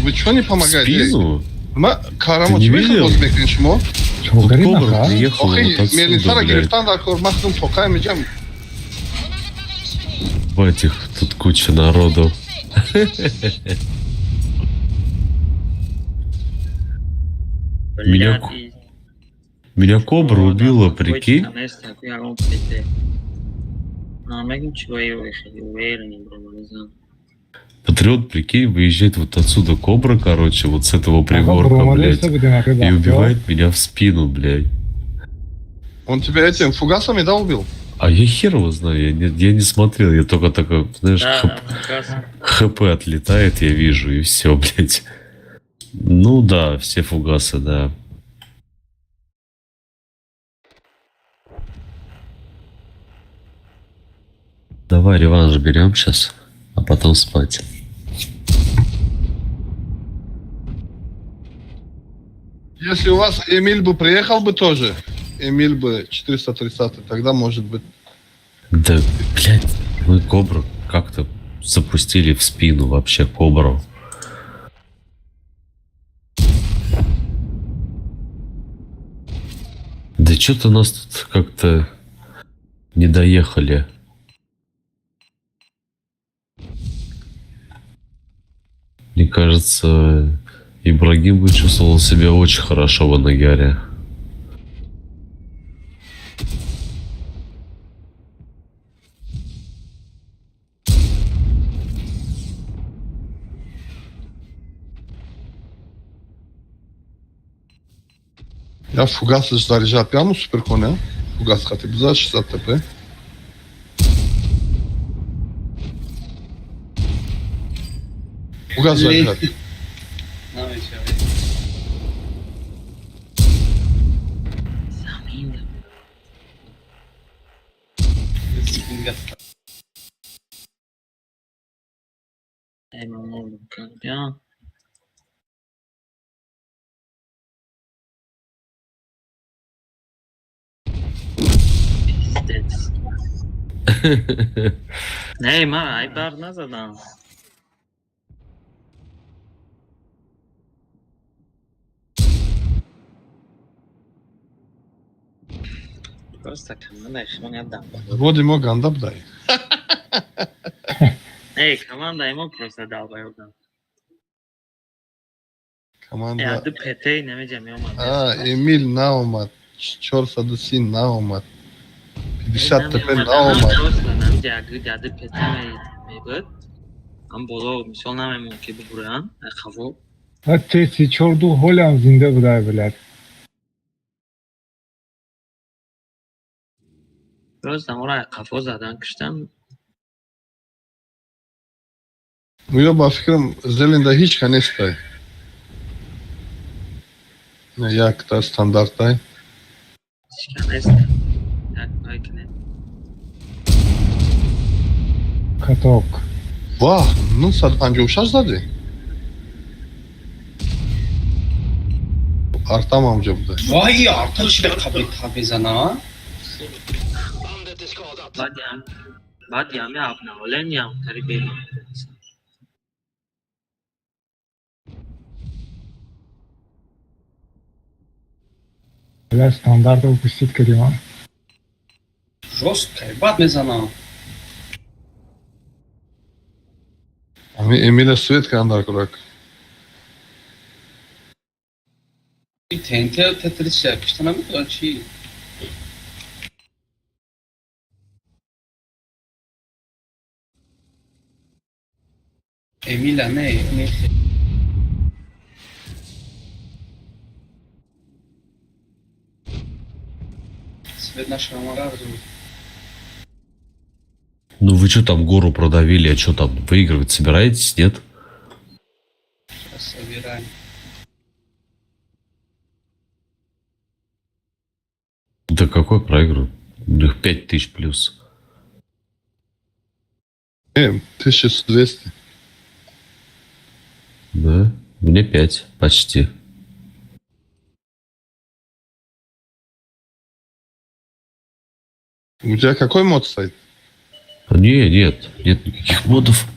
Вы что не помогаете? Спину? Ма, Ты не видел? Тут кобра приехала вот отсюда, блядь. Ебать их, тут куча народу. Меня, меня кобра убила, прикинь. Патриот, прикинь, выезжает вот отсюда кобра, короче, вот с этого пригорка, блядь, и убивает меня в спину, блядь. Он тебя этим фугасами, да, убил? А я хер его знаю, я не смотрел, я только такой, знаешь, Да, ХП отлетает, я вижу, и все, блядь. Ну да, все фугасы, да. Давай реванш берем сейчас, а потом спать. Если у вас Эмиль бы приехал бы тоже, Эмиль бы 430, тогда может быть. Да, блядь, мы кобру как-то запустили в спину вообще кобру. Да что-то нас тут как-то не доехали. Мне кажется, Ибрагим бы чувствовал себя очень хорошо в Анагаре. Я фугас заряжал прямо суперконя. Фугас хати буза 60 ТП. Фугас заряжал. Не, ма, ай бар назадам. Просто команда ишмон ядам. Води мо ганда бдай. Эй, команда имо просто долбоёб. Команда. Я ду ПТ намеҷам меомад. А, Эмил наомад. 430 наомад. 50 ТП наомад. Просто намеҷа ду ПТ мебуд. Ам боло мисол намемон ки бубуран, хаво. А Т-34 ҳолам зинда будай, блядь. Просто амора қафо задан киштам. Ну, ба фикрам, зеленда ҳеч ка нестай. Не, якта стандартай. Ҳеч ка нестай. Як ай кине. Каток. Ва, 956 зади? Артам амҷа буда. Вай, арта чӣ қабри табезана? Баъд ями абнаолен ям тари бемам. Бля, стандарт упустить кардим, а? Жёстко, бад мезанам. Ами Эмиля свет кандар курак. ТНТ Т-31 кишта намедонам чӣ? Эмиля не, не. Свет нашего разума. Ну вы что там гору продавили, а что там, выигрывать собираетесь, нет? Сейчас собираем. Да какой проигрывают? У них 5000 плюс. 1200. Да? Мне 5 почти. У тебя какой мод стоит? Не, нет, нет никаких модов.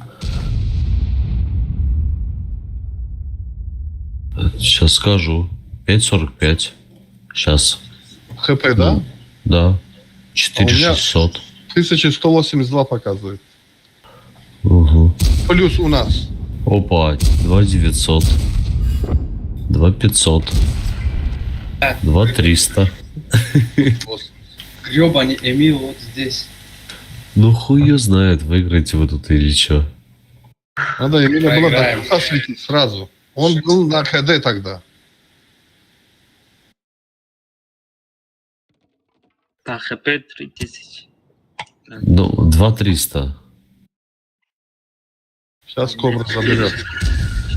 Сейчас скажу. 5.45. Сейчас. ХП, да? Да. А у меня 4600. 1182 показывает. Угу. Плюс у нас. Опа, 2900. 2500. 2300. Гребаный Эмил вот здесь. Ну хуй её знает, выиграете вы тут или чё. Надо Эмиля было до Проиграем. конца светить сразу. Он был на ХД тогда. По ХП 3000. Ну, 2300. Сейчас Кобра заберет.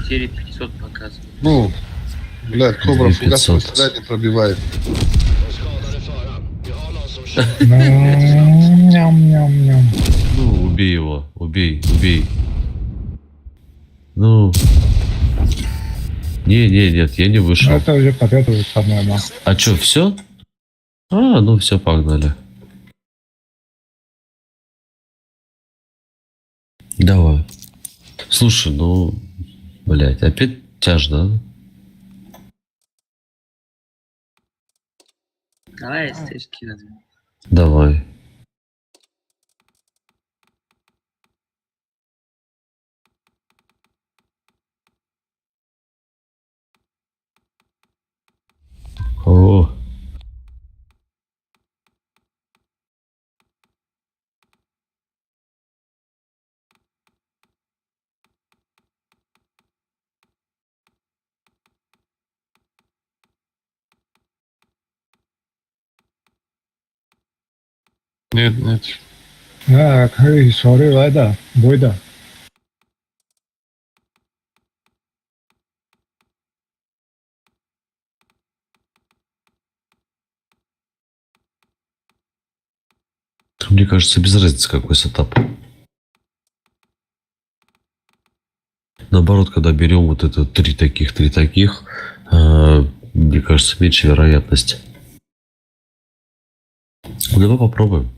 4500 показывает. Ну, блядь, Кобра фугасом 2500. стрелять не пробивает. Ну, ням-ням-ням. Ну, убей его. Убей, убей. Ну. Не, не, нет, я не Ну, вышел. это уже победа, по-моему. А чё, все? А, ну все, погнали. Давай. Слушай, ну, блядь, опять тяж, да? Давай СТшки возьмем. Давай. О. Нет, нет. Так, сори, вайда, бойда. Мне кажется, без разницы, какой сетап. Наоборот, когда берем вот это три таких, мне кажется, меньше вероятность. Давай попробуем.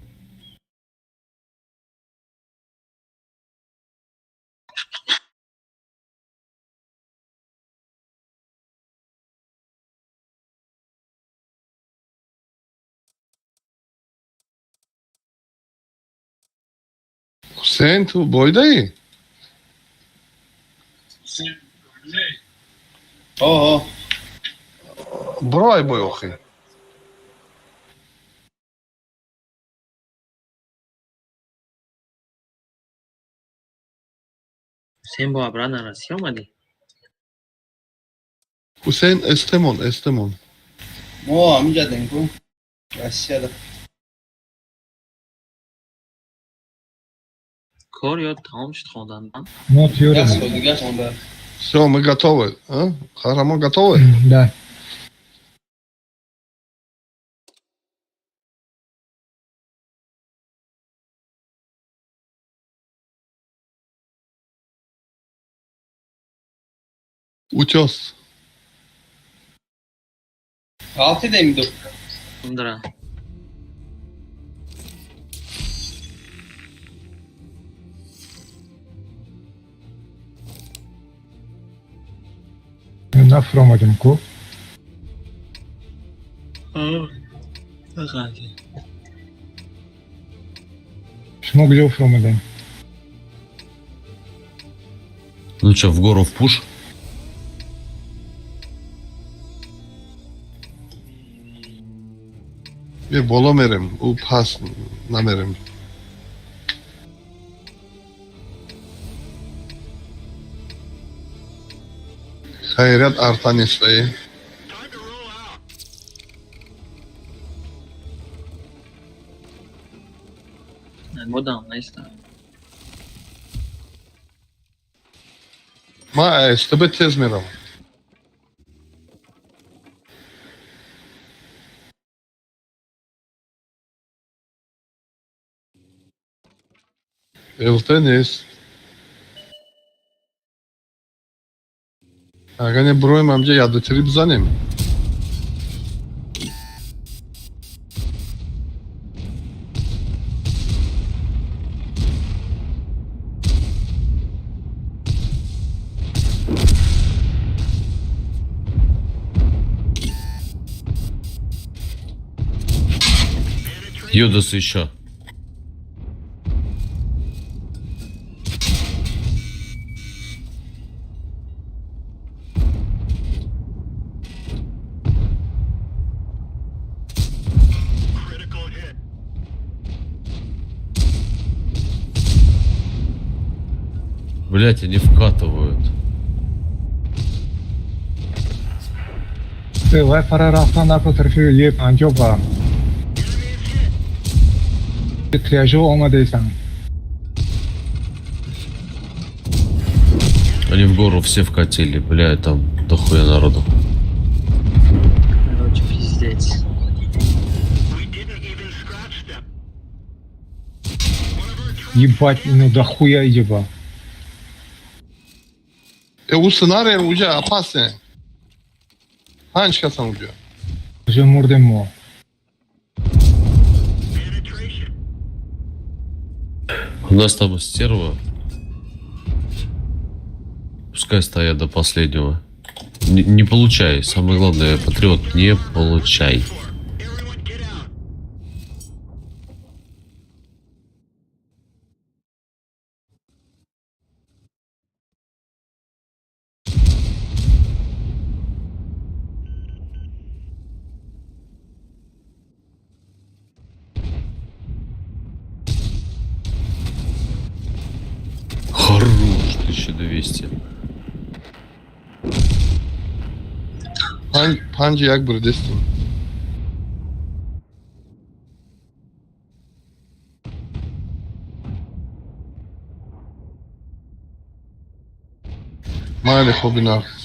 Хусейн, ту бойдаи? О, Брой бой, охи. Ҳусейн бо обратно Россия омадӣ? Хусейн Эстемон, Эстемон. мо ҳаминҷа дем ку. Россияда. Кор ё тамом шуд хондан? Ну, теория. Як сол дигар монда. Все, мы готовы. А? Харамо готовы? Да. Утес. Ғалтидем ду. Тундра. Нафромадим ку. Бақати. Шумо куҷо фуромадем? Ну что, в гору в пуш? Бе боло мерем, ӯ пас намерем. Хайрият арта нестаи. Модам нестам. Ма СТБ тез мерам. ЛТ нест. Агар не броем амҷа ядутири бизанем. Юдас еще. Блять, они вкатывают. Вай фара рафтан дар тарафи Е панҷоҳ ба триажо омадаистанд. Они в гору все вкатили, бля, там дохуя народу. Короче, пиздец. Ебать, ну дохуя еба. Ӯ сценарий уже опасный. Панҷ касан уҷа. Уже мурдем мо. У нас там стерва. Пускай стоят до последнего. Не, не получай. Самое главное, патриот, не получай. Хорош, 1200. Панҷ як бурдестем. Майли хоби нағз.